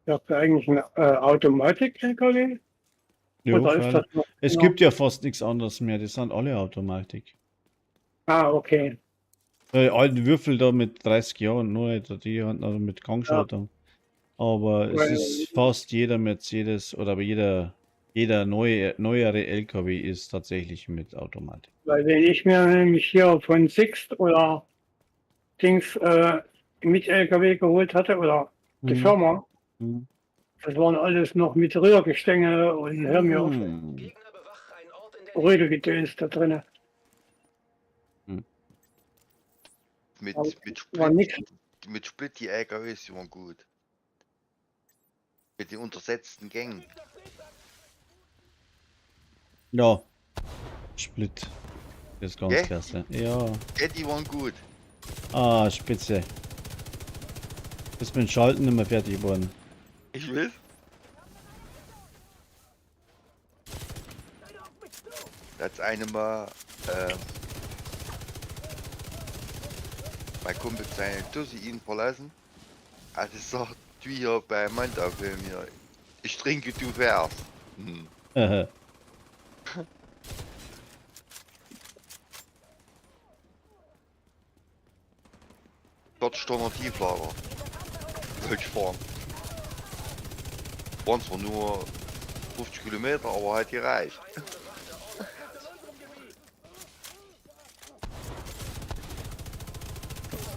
Ich habe eigentlich eine Automatik-LKW. Jo, Oder ist freilich. das noch? Es ja. gibt ja fast nichts anderes mehr. Die sind alle Automatik. Ah, okay. Die alten Würfel da mit 30 Jahren, nur die haben also mit Gangschaltung. Aber es Weil- ist fast jeder Mercedes oder aber jeder neuere LKW ist tatsächlich mit Automatik. Weil wenn ich mir nämlich hier von Sixt oder Dings mit LKW geholt hatte oder die Firma, das waren alles noch mit Rührgestänge und hör mir auf, Gegner bewachen einen Ort in der Rödelgedöns da drinne. Mit, Aber mit War Split, nix. mit Split die LKWs, die waren gut. Mit den untersetzten Gängen. Ja. Split. Das ist ganz Gell? klasse. Ja. Ja, die waren gut. Ah, spitze. Ist mit dem Schalten nicht mehr fertig geworden. Ich weiß. Das eine Mal, mein Kumpel seine Tussi ihn verlassen. Also sagt, wie hier bei Manta-Film hier. Ich trinke, du fährst. Hm. Dort Stunde Tieflager. Wollte ich fahren. Waren zwar nur 50 Kilometer, aber hat gereicht.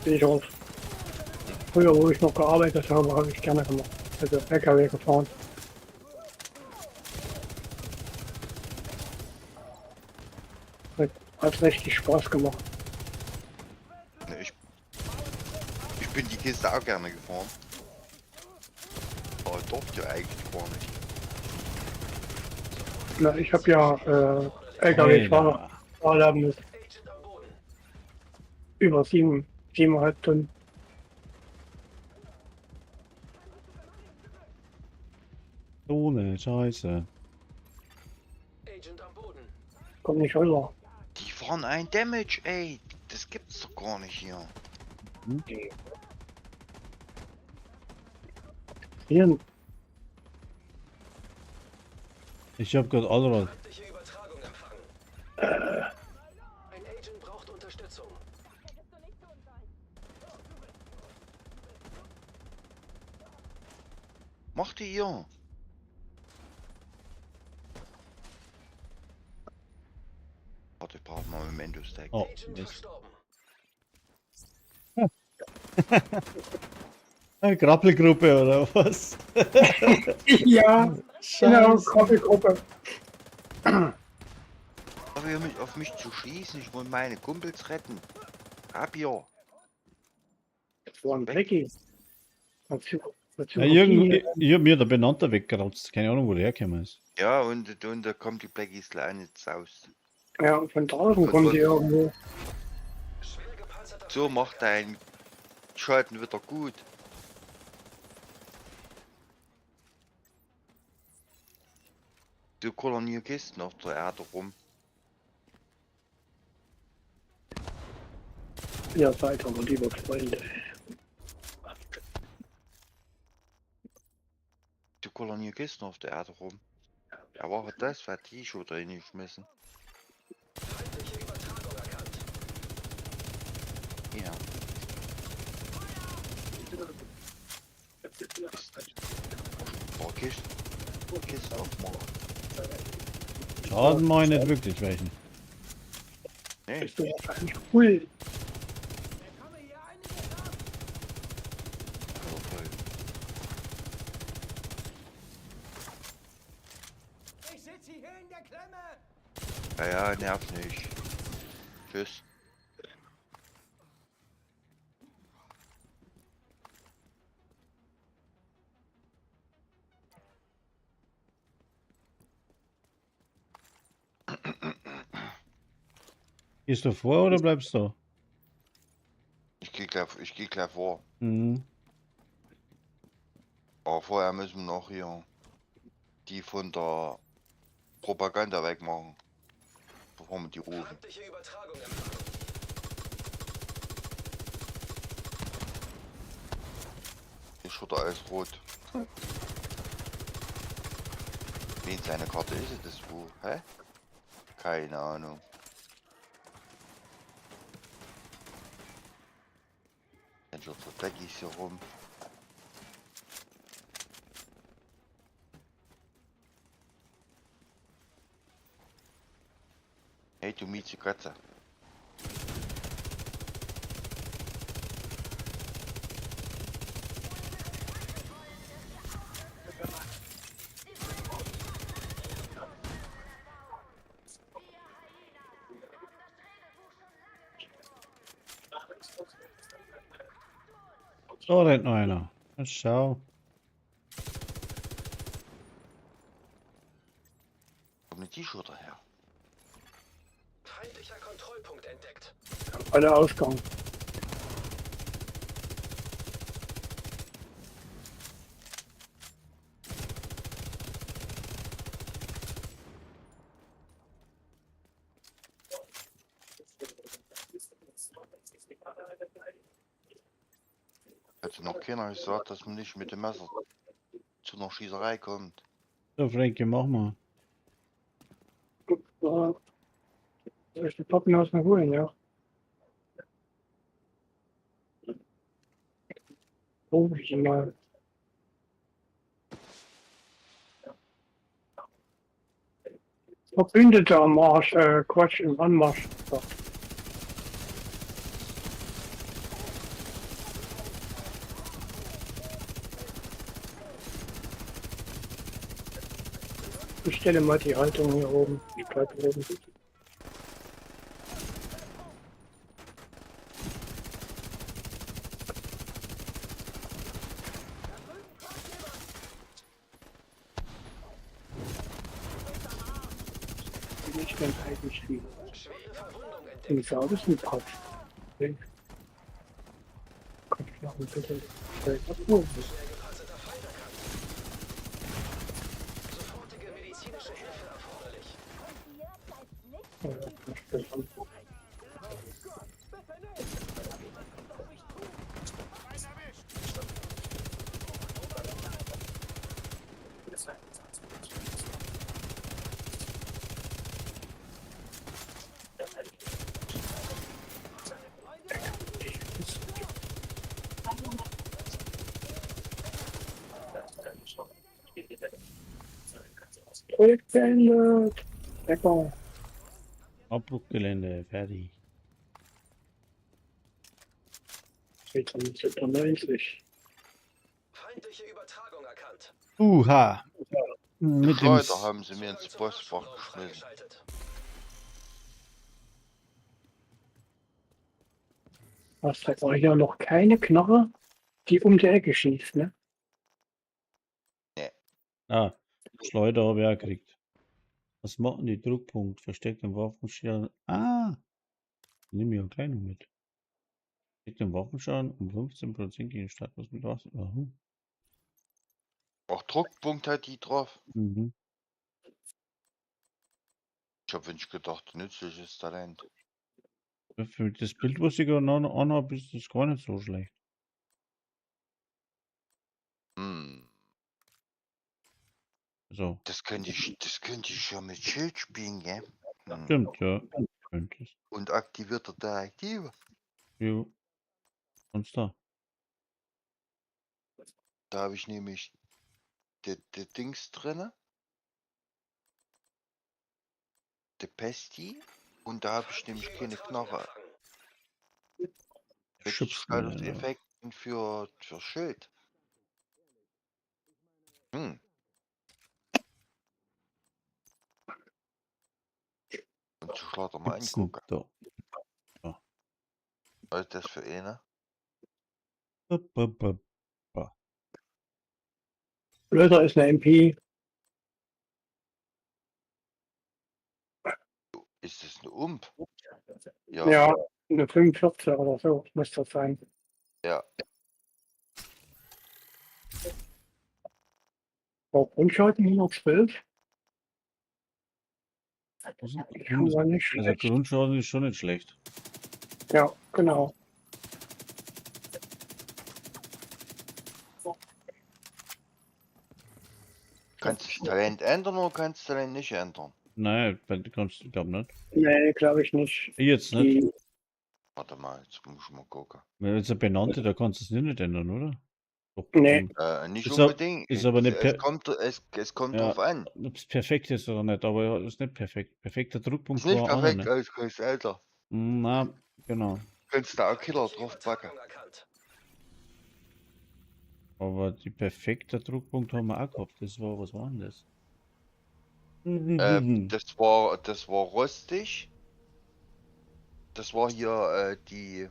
Bin ich auch. Früher, wo ich noch gearbeitet habe, habe ich gerne gemacht. Also LKW gefahren. Hat richtig Spaß gemacht. Ne, ich bin die Kiste auch gerne gefahren. Aber durfte ja eigentlich gar nicht. Na, ich habe ja LKW-Fahrer Fahrerlaubnis. Über 7,5 Tonnen. So eine Scheiße. Agent am Boden. Kommt nicht rüber. Die fahren ein Damage, ey. Das gibt's doch gar nicht hier. Hier, Ich hab grad Allrad. Feindliche Übertragung empfangen. Ein Agent braucht Unterstützung. Hättest du nicht tun sollen. Macht die ihr? Warte, ich brauche mal Memento Stack. Oh, Agent Mist. verstorben. Eine Krabbelgruppe oder was? ja, genau, Scheiße. Gruppe, Aber ihr mich auf mich zu schießen, ich will meine Kumpels retten. Hab ihr. Das war ein Blackie. Dazu, dazu Ja, irgendwie, ich hab mir der Benannter weggeratzt. Keine Ahnung, wo der hergekommen ist. Ja, und da kommt die Blackies kleine Saus. Ja, und von draußen kommen die irgendwo. Schwer gepanzerter So macht dein Schalten wieder gut. Du kullern Kisten auf der Erde rum. Ihr seid aber lieber Freunde. Du kullern Kisten auf der Erde rum. Ja, war das, was die schon da hingeschmissen. Feindliche Übertragung erkannt. Ja. Boah, Kisten. Kisten aufmachen. Schaden mach ich nicht wirklich welchen. Nee, Bist du wahrscheinlich cool. aber voll. Ich sitze hier in der Klemme. Ja, ja, nerv nicht. Tschüss. Gehst du vor oder bleibst du? Ich geh gleich vor. Mhm. Aber vorher müssen wir noch hier die von der Propaganda wegmachen. Bevor wir die rufen. Feindliche Übertragung empfangen. Ist schon da alles rot. Wen seine Karte ist es das wo? Hä? Keine Ahnung. Dann schon so Blackies hier rum. Hey, du mieze Katze. Da rennt noch einer. Na, schau. Kommt eine T-Shirt daher. Feindlicher Kontrollpunkt entdeckt. Alle Ausgang. Also noch keiner gesagt, dass man nicht mit dem Messer zu einer Schießerei kommt. So, Frankie, mach mal. Ja. Soll ich die Pappen aus dem holen, ja? Ruf ich ihn mal. Verbündete am Marsch, Quatsch, im Anmarsch. So. Ich stelle mal die Haltung hier oben. Ich bleib oben. Bin ich denn eigentlich wie? Den saubersten Kopf. Okay. Kann ich noch ein bisschen abholen. Hier bleibt nicht Ja, das ist schon. Projekt beendet. Lecker. Abbruchgelände, fertig. 2097. Feindliche Übertragung erkannt. Uha. Die Mit dem Schleuder haben sie mir ins Postfach geschmissen. Freigeschaltet. Was, da war ja noch keine Knarre, die um die Ecke schießt, ne? Ah, Schleuder habe ich auch gekriegt. Was machen die Druckpunkt? Versteckt im Waffenschirm. Ah, nehme ich auch gleich noch mit. Versteckt im Waffenschaden um 15% gegen Startlos mit Waffen. Aha. Auch Druckpunkt hat die drauf. Mhm. Ich habe nicht gedacht, nützliches Talent. Für das Bild, was ich gerade anhabe, ist das gar nicht so schlecht. Hm. So, Das könnte ich ja mit Schild spielen, gell? Hm. stimmt, ja. Könntest. Und aktivierter Detektive. Jo. Und da. Da habe ich nämlich die Dings drinne. Die Pesti. Und da habe ich nämlich keine Knarre. Mit Schubst mir, ja. Statuseffekten für Schild. Hm. Und zu Schlatter mal Gibt's denn angucken. da? Was ist das für eine? Ba, ba, ba. Blöder ist eine MP. Ist das eine Ump? Ja. Ja, eine 45 oder so muss das sein. Ja. War Grundschaden 112? Was ist Schon mal nicht Also schlecht. Grundschaden ist schon nicht schlecht. Ja, genau. Kannst du das Talent ändern oder kannst du das Talent nicht ändern? Nein, kannst du, glaub nicht. Nee, glaube ich nicht. Ich jetzt nicht. Die, Warte mal, jetzt muss ich mal gucken. Wenn jetzt eine benannte, da kannst du es nicht ändern, oder? Doch, Nee. Nicht Ist unbedingt. ist aber nicht es kommt Ja. drauf an. Ob es perfekt ist oder nicht, aber ja, ist nicht perfekt. Perfekter Druckpunkt Ist nicht war auch noch perfekt, nicht. als kriegst älter. Na, genau. Kannst da auch Killer drauf packen. Übertragung erkannt. Aber die perfekte Druckpunkt haben wir auch gehabt. Das war, was war denn das? Das war rostig. Das war hier die.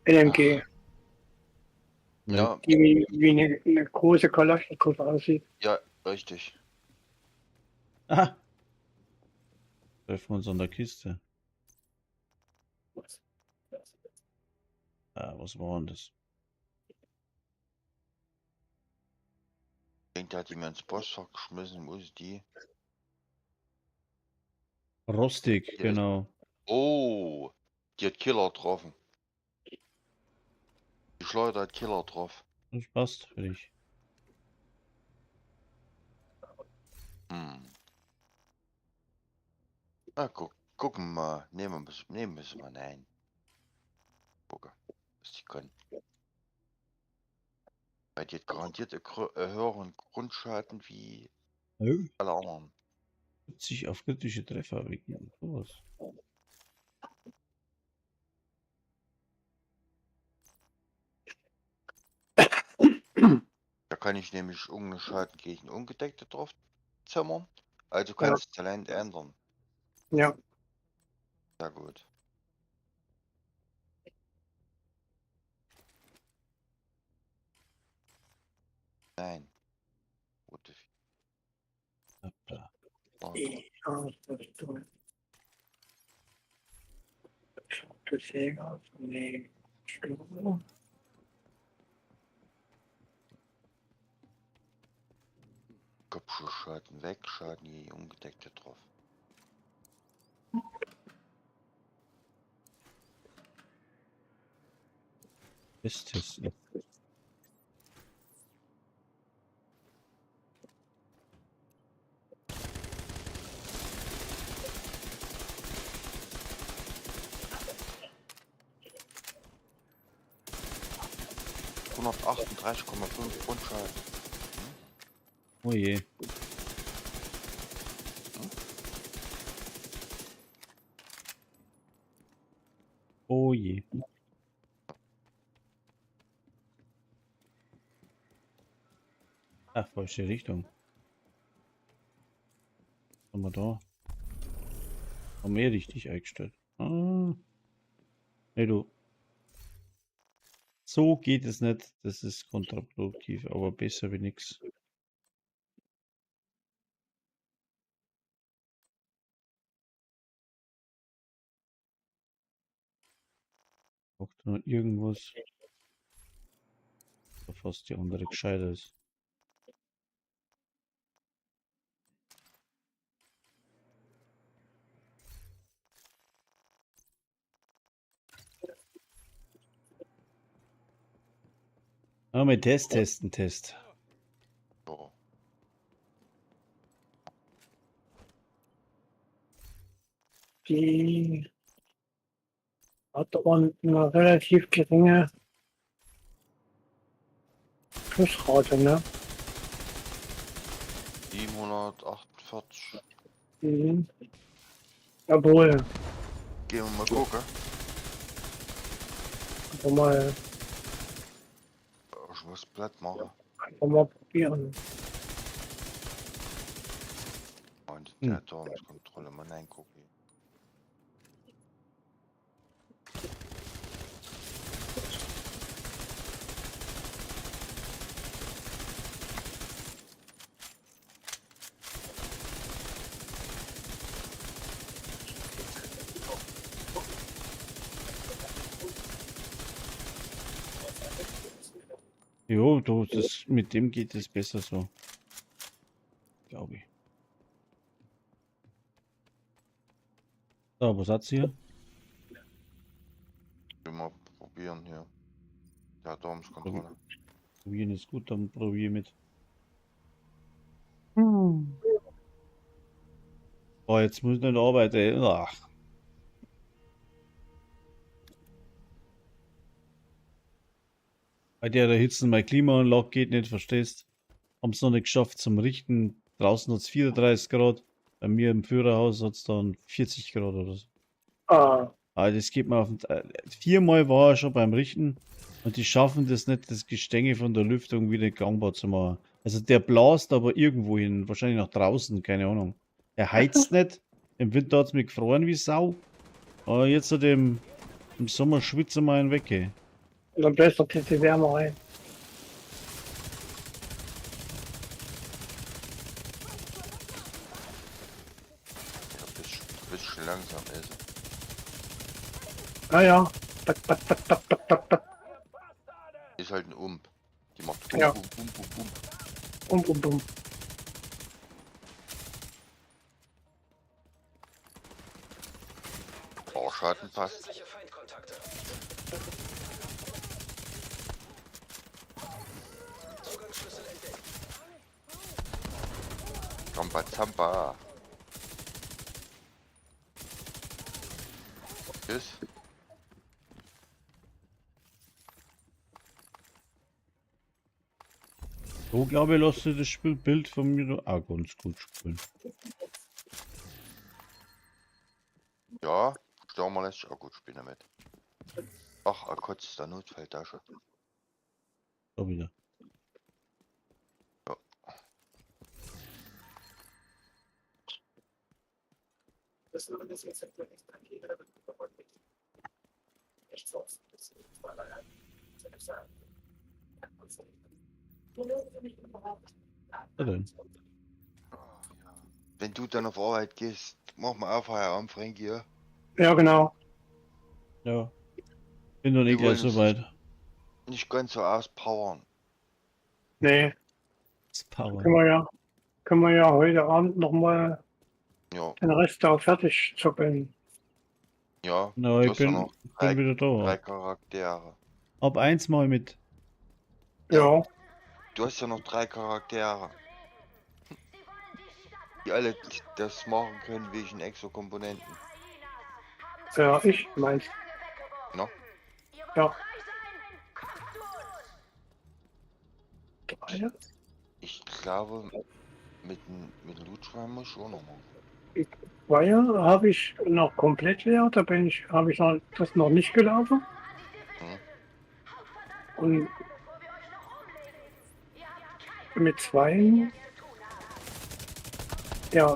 LMG, Ja, die wie eine große Kalaschnikow aussieht. ja, richtig. Ah! Treffen wir uns an der Kiste. Ah, was war denn das? Ich denke, da hat die mir ins Postfach geschmissen. Wo ist die? Rostig, Hier ist- genau. Oh, die hat Killer getroffen. Schleuder hat Killer drauf. Das passt für dich. Hm. Na, gucken wir mal. Nehmen wir mal nein. Gucken, was die können. Weil die hat garantiert einen höheren Grundschaden wie alle anderen. 70 auf kritische Treffer wegen sowas. Da kann ich nämlich irgendeinen Schaden gegen Ungedeckte drauf zimmern. Also kannst du Talent ändern. Ja. Sehr gut. Nein. Rote Hoppla. Vier. Ja, das ist so. Das Jäger, nee. Schlüssel. Kopfschussschaden weg, Schaden gegen Ungedeckte drauf. Test testen. 138,5 Grundschaden. Oh je. Oh je. Ach, falsche Richtung. Was haben wir da? Haben wir richtig eingestellt. Ah. Nee, du. So geht es nicht. Das ist kontraproduktiv, aber besser wie nix. Braucht noch irgendwas. Fast die andere gescheiter ist. Ah, mit Test, testen, Test. So. Die hat aber eine relativ geringe Schussrate, ne? 748. Mhm. Jawohl, Gehen wir mal gucken. einfach mal, Ich muss platt machen. einfach mal probieren. Und der Turmskontrolle mal reingucken. Jo, du, das, mit dem geht es besser so. Glaube ich. So, was hat's hier? Ich will mal probieren hier. Der Turmskontrolle. Probieren ist gut, dann probier mit. Oh, jetzt muss ich nicht arbeiten. Ey. Ach. Bei der Hitze mein Klimaanlage geht nicht, verstehst? Haben es noch nicht geschafft zum Richten. Draußen hat es 34 Grad. Bei mir im Führerhaus hat es dann 40 Grad oder so. Ah, Ah, das geht mir auf den. Viermal war er schon beim Richten und die schaffen das nicht, das Gestänge von der Lüftung wieder gangbar zu machen. Also der blast aber irgendwo hin, wahrscheinlich nach draußen, keine Ahnung. Er heizt nicht. Im Winter hat es mich gefroren wie Sau. Aber jetzt hat im Sommer schwitze mal einen weg. Ey. und dann bläst doch die Wärme rein. Ja, bisschen langsam ist. Naja. Tak, tak, tak, tak, tak, tak, tak. Ist halt ein Ump. Die macht um, Ja. um, um, um, um. Um, um, um. Oh, Schaden passt. Zusätzliche Feindkontakte. Rambazamba. Tschüss. So glaube ich, lässt sich das Spielbild von mir auch ganz gut spielen. Ja, Stürmer lässt sich auch gut spielen damit. Ach, er kotzt der Notfalltasche. Da wieder. Ja. Da denn. Wenn du dann auf Arbeit gehst, mach mal auf Feierabend, Frankie. Ja? Ja, genau. Ja. Bin noch nicht Wir gleich wollen so weit. Nicht ganz so auspowern. Nee, Das Power. können wir ja heute Abend nochmal Ja, den Rest da fertig zocken. ja. Na, Du ich hast ja bin, noch bin wieder da. drei Charaktere. Ab 1 mal mit. Ja, Du hast ja noch drei Charaktere. Die alle das machen können wegen Exokomponenten. ja, ich meinst. No? Ja. Drei? Ich glaube, mit dem Lootschwein muss ich auch noch machen. Zweier habe ich noch komplett leer, da bin ich, habe ich noch, das noch nicht gelaufen. Und mit zweien, ja,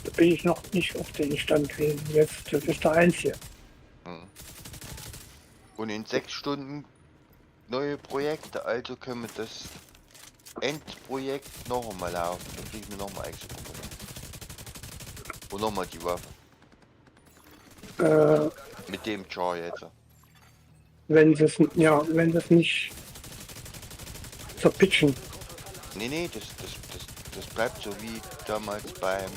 da bin ich noch nicht auf den Stand gewesen. Jetzt, das ist der einzige. Hm. Und in 6 Stunden neue Projekte, also können wir das Endprojekt noch einmal laufen. Dann kriegen wir nochmal Exokomponenten. Und nochmal die Waffe. Mit dem Char jetzt. Wenn sie es, ja, wenn sie es nicht zerpitchen. Nee, nee, das bleibt so wie damals beim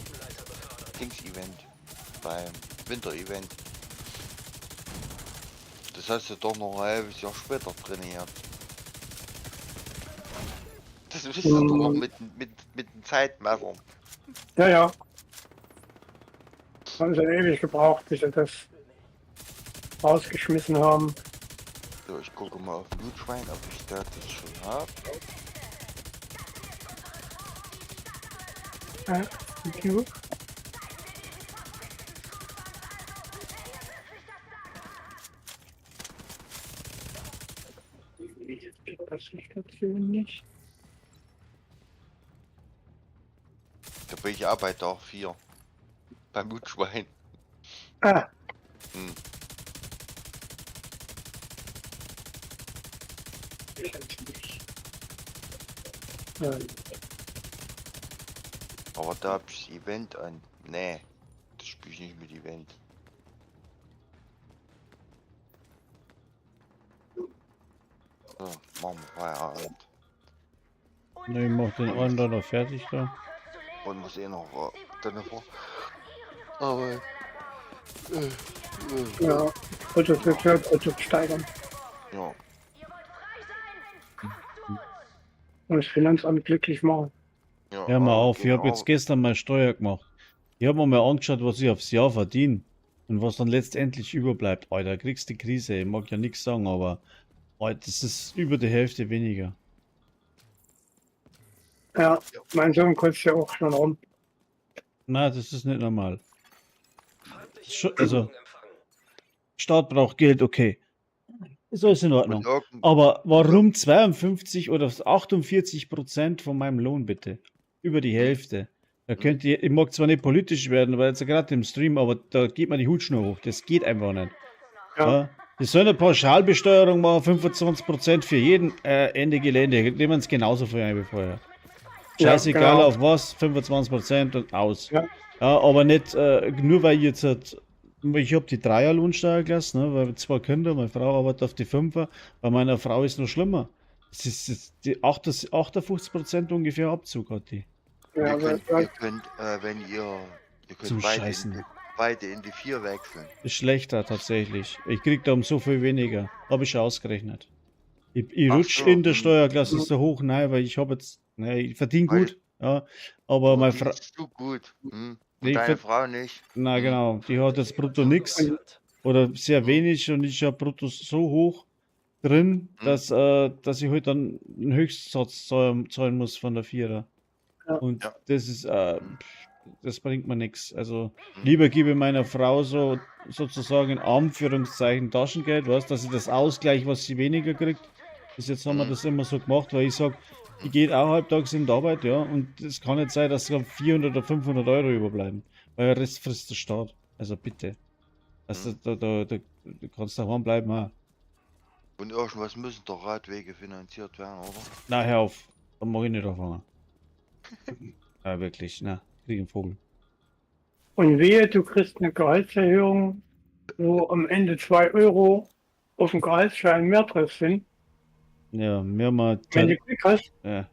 Dings-Event. Beim Winter-Event. Das hast du doch noch ein halbes Jahr später trainiert. Das wisst ihr doch noch mit den Zeitmessern. Ja, ja. Haben sie ewig gebraucht, bis sie das rausgeschmissen haben. So, ich gucke mal auf Blutschwein, ob ich da das schon habe. Ja, okay. Das nicht dazu nicht. Da bin ich auch bei Tag 4. Beim Blutschwein. Ah. Hm. Ähm, Aber da hab ich das Event an. Nee, das spiele ich nicht mit Event. So, machen wir Feierabend. Na, ich mach den einen da noch fertig da. Und muss eh noch dann vor. Aber. Ja, Produktion, Produkt steigern. Ja, Und das Finanzamt glücklich machen. ja. Hör mal auf, ich habe genau. jetzt gestern mal Steuer gemacht. Ich habe mir mal angeschaut, was ich aufs Jahr verdiene und was dann letztendlich überbleibt. Alter, kriegst die Krise. Ich mag ja nichts sagen, aber Alter, das ist über die Hälfte weniger. Ja, mein Sohn kotzt ja auch schon rum. Na, das ist nicht normal. Also, Staat braucht Geld, okay. Ist alles in Ordnung. Und irgend, Aber warum 52 oder 48% von meinem Lohn bitte? Über die Hälfte. Da könnt ihr, ich mag zwar nicht politisch werden, weil jetzt gerade im Stream, aber da geht mir die Hutschnur hoch. Das geht einfach nicht. Ja. Ja. Die sollen eine Pauschalbesteuerung machen, 25% für jeden, Ende Gelände. Nehmen es genauso viel ein wie vorher. Ja, Scheißegal genau. auf was, 25% und aus. Ja. Ja, aber nicht, nur weil ich jetzt halt, ich habe die Dreier-Lohnsteuerklasse, ne, weil zwei Kinder, meine Frau arbeitet auf die Fünfer, bei meiner Frau ist noch schlimmer. Es ist die 58% ungefähr Abzug hat die. Ja, ihr aber, könnt, wenn ihr, ihr könnt Zum beide, in Scheißen. beide in die 4 wechseln. Ist schlechter tatsächlich. Ich krieg da um so viel weniger. Habe ich schon ausgerechnet. Ich Ach rutsch so, in der hm. Steuerklasse so hoch, nein, weil ich habe jetzt, ne, ich verdiene Weil- gut. Ja, aber meine Die Frau, ist so gut. Hm. Nee, Und ich deine ver- Frau nicht. na genau, die hat jetzt brutto nix oder sehr wenig und ich habe brutto so hoch drin, dass ich halt dann einen Höchstsatz zahlen muss von der Vierer. Ja. Und Ja. das ist, das bringt mir nichts. Also lieber gebe ich meiner Frau so sozusagen in Anführungszeichen Taschengeld, weißt, dass ich das ausgleiche, was sie weniger kriegt. Bis jetzt haben wir das immer so gemacht, weil ich sag, die geht auch halbtags in die Arbeit, ja, und es kann nicht sein, dass sogar 400 oder 500 Euro überbleiben, weil der Rest frisst der Staat. Also bitte. Also da kannst du daheim bleiben auch. Und irgendwas müssen doch Radwege finanziert werden, oder? Na, hör auf. Da mag ich nicht anfangen. Ja, wirklich, na, krieg einen Vogel. Und wehe, du kriegst eine Gehaltserhöhung, wo am Ende 2 Euro auf dem Gehaltsschein mehr drauf sind. Ja, mir mal. Wenn du Glück hast, Ja,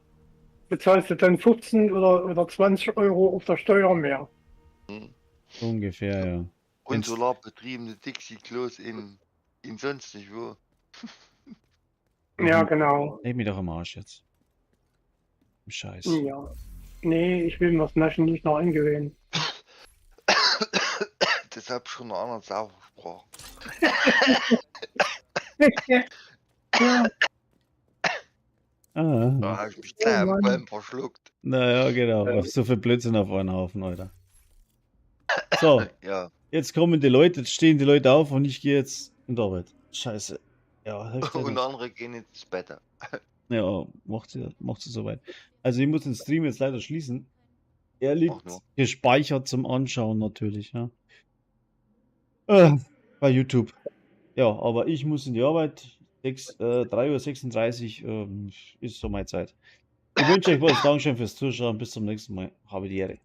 bezahlst du dann 15 oder 20 Euro auf der Steuer mehr. so ungefähr, ja. Und Wenn's- solarbetriebene Dixie-Klos in sonst nicht wo. Ja, genau. Leg mich doch am Arsch jetzt. Scheiß. Ja. Nee, ich will mir das Naschen nicht noch angewöhnen. Das hab ich schon einer anderen Sau versprochen. Ja, Ah, Da hab ich mich gleich am Mann. Qualm verschluckt. naja, genau. So viel Blödsinn auf einen Haufen, Alter. So, Ja. jetzt kommen die Leute, jetzt stehen die Leute auf und ich gehe jetzt in die Arbeit. Scheiße. Ja, hilft ja Und nicht. andere gehen ins Bett. Ja, macht sie soweit. Also ich muss den Stream jetzt leider schließen. Er liegt nur. gespeichert zum Anschauen natürlich, ja. Bei YouTube. Ja, aber ich muss in die Arbeit. 3:36 Uhr ist so meine Zeit. Ich wünsche euch was. Dankeschön fürs Zuschauen. Bis zum nächsten Mal. Habe die Ehre.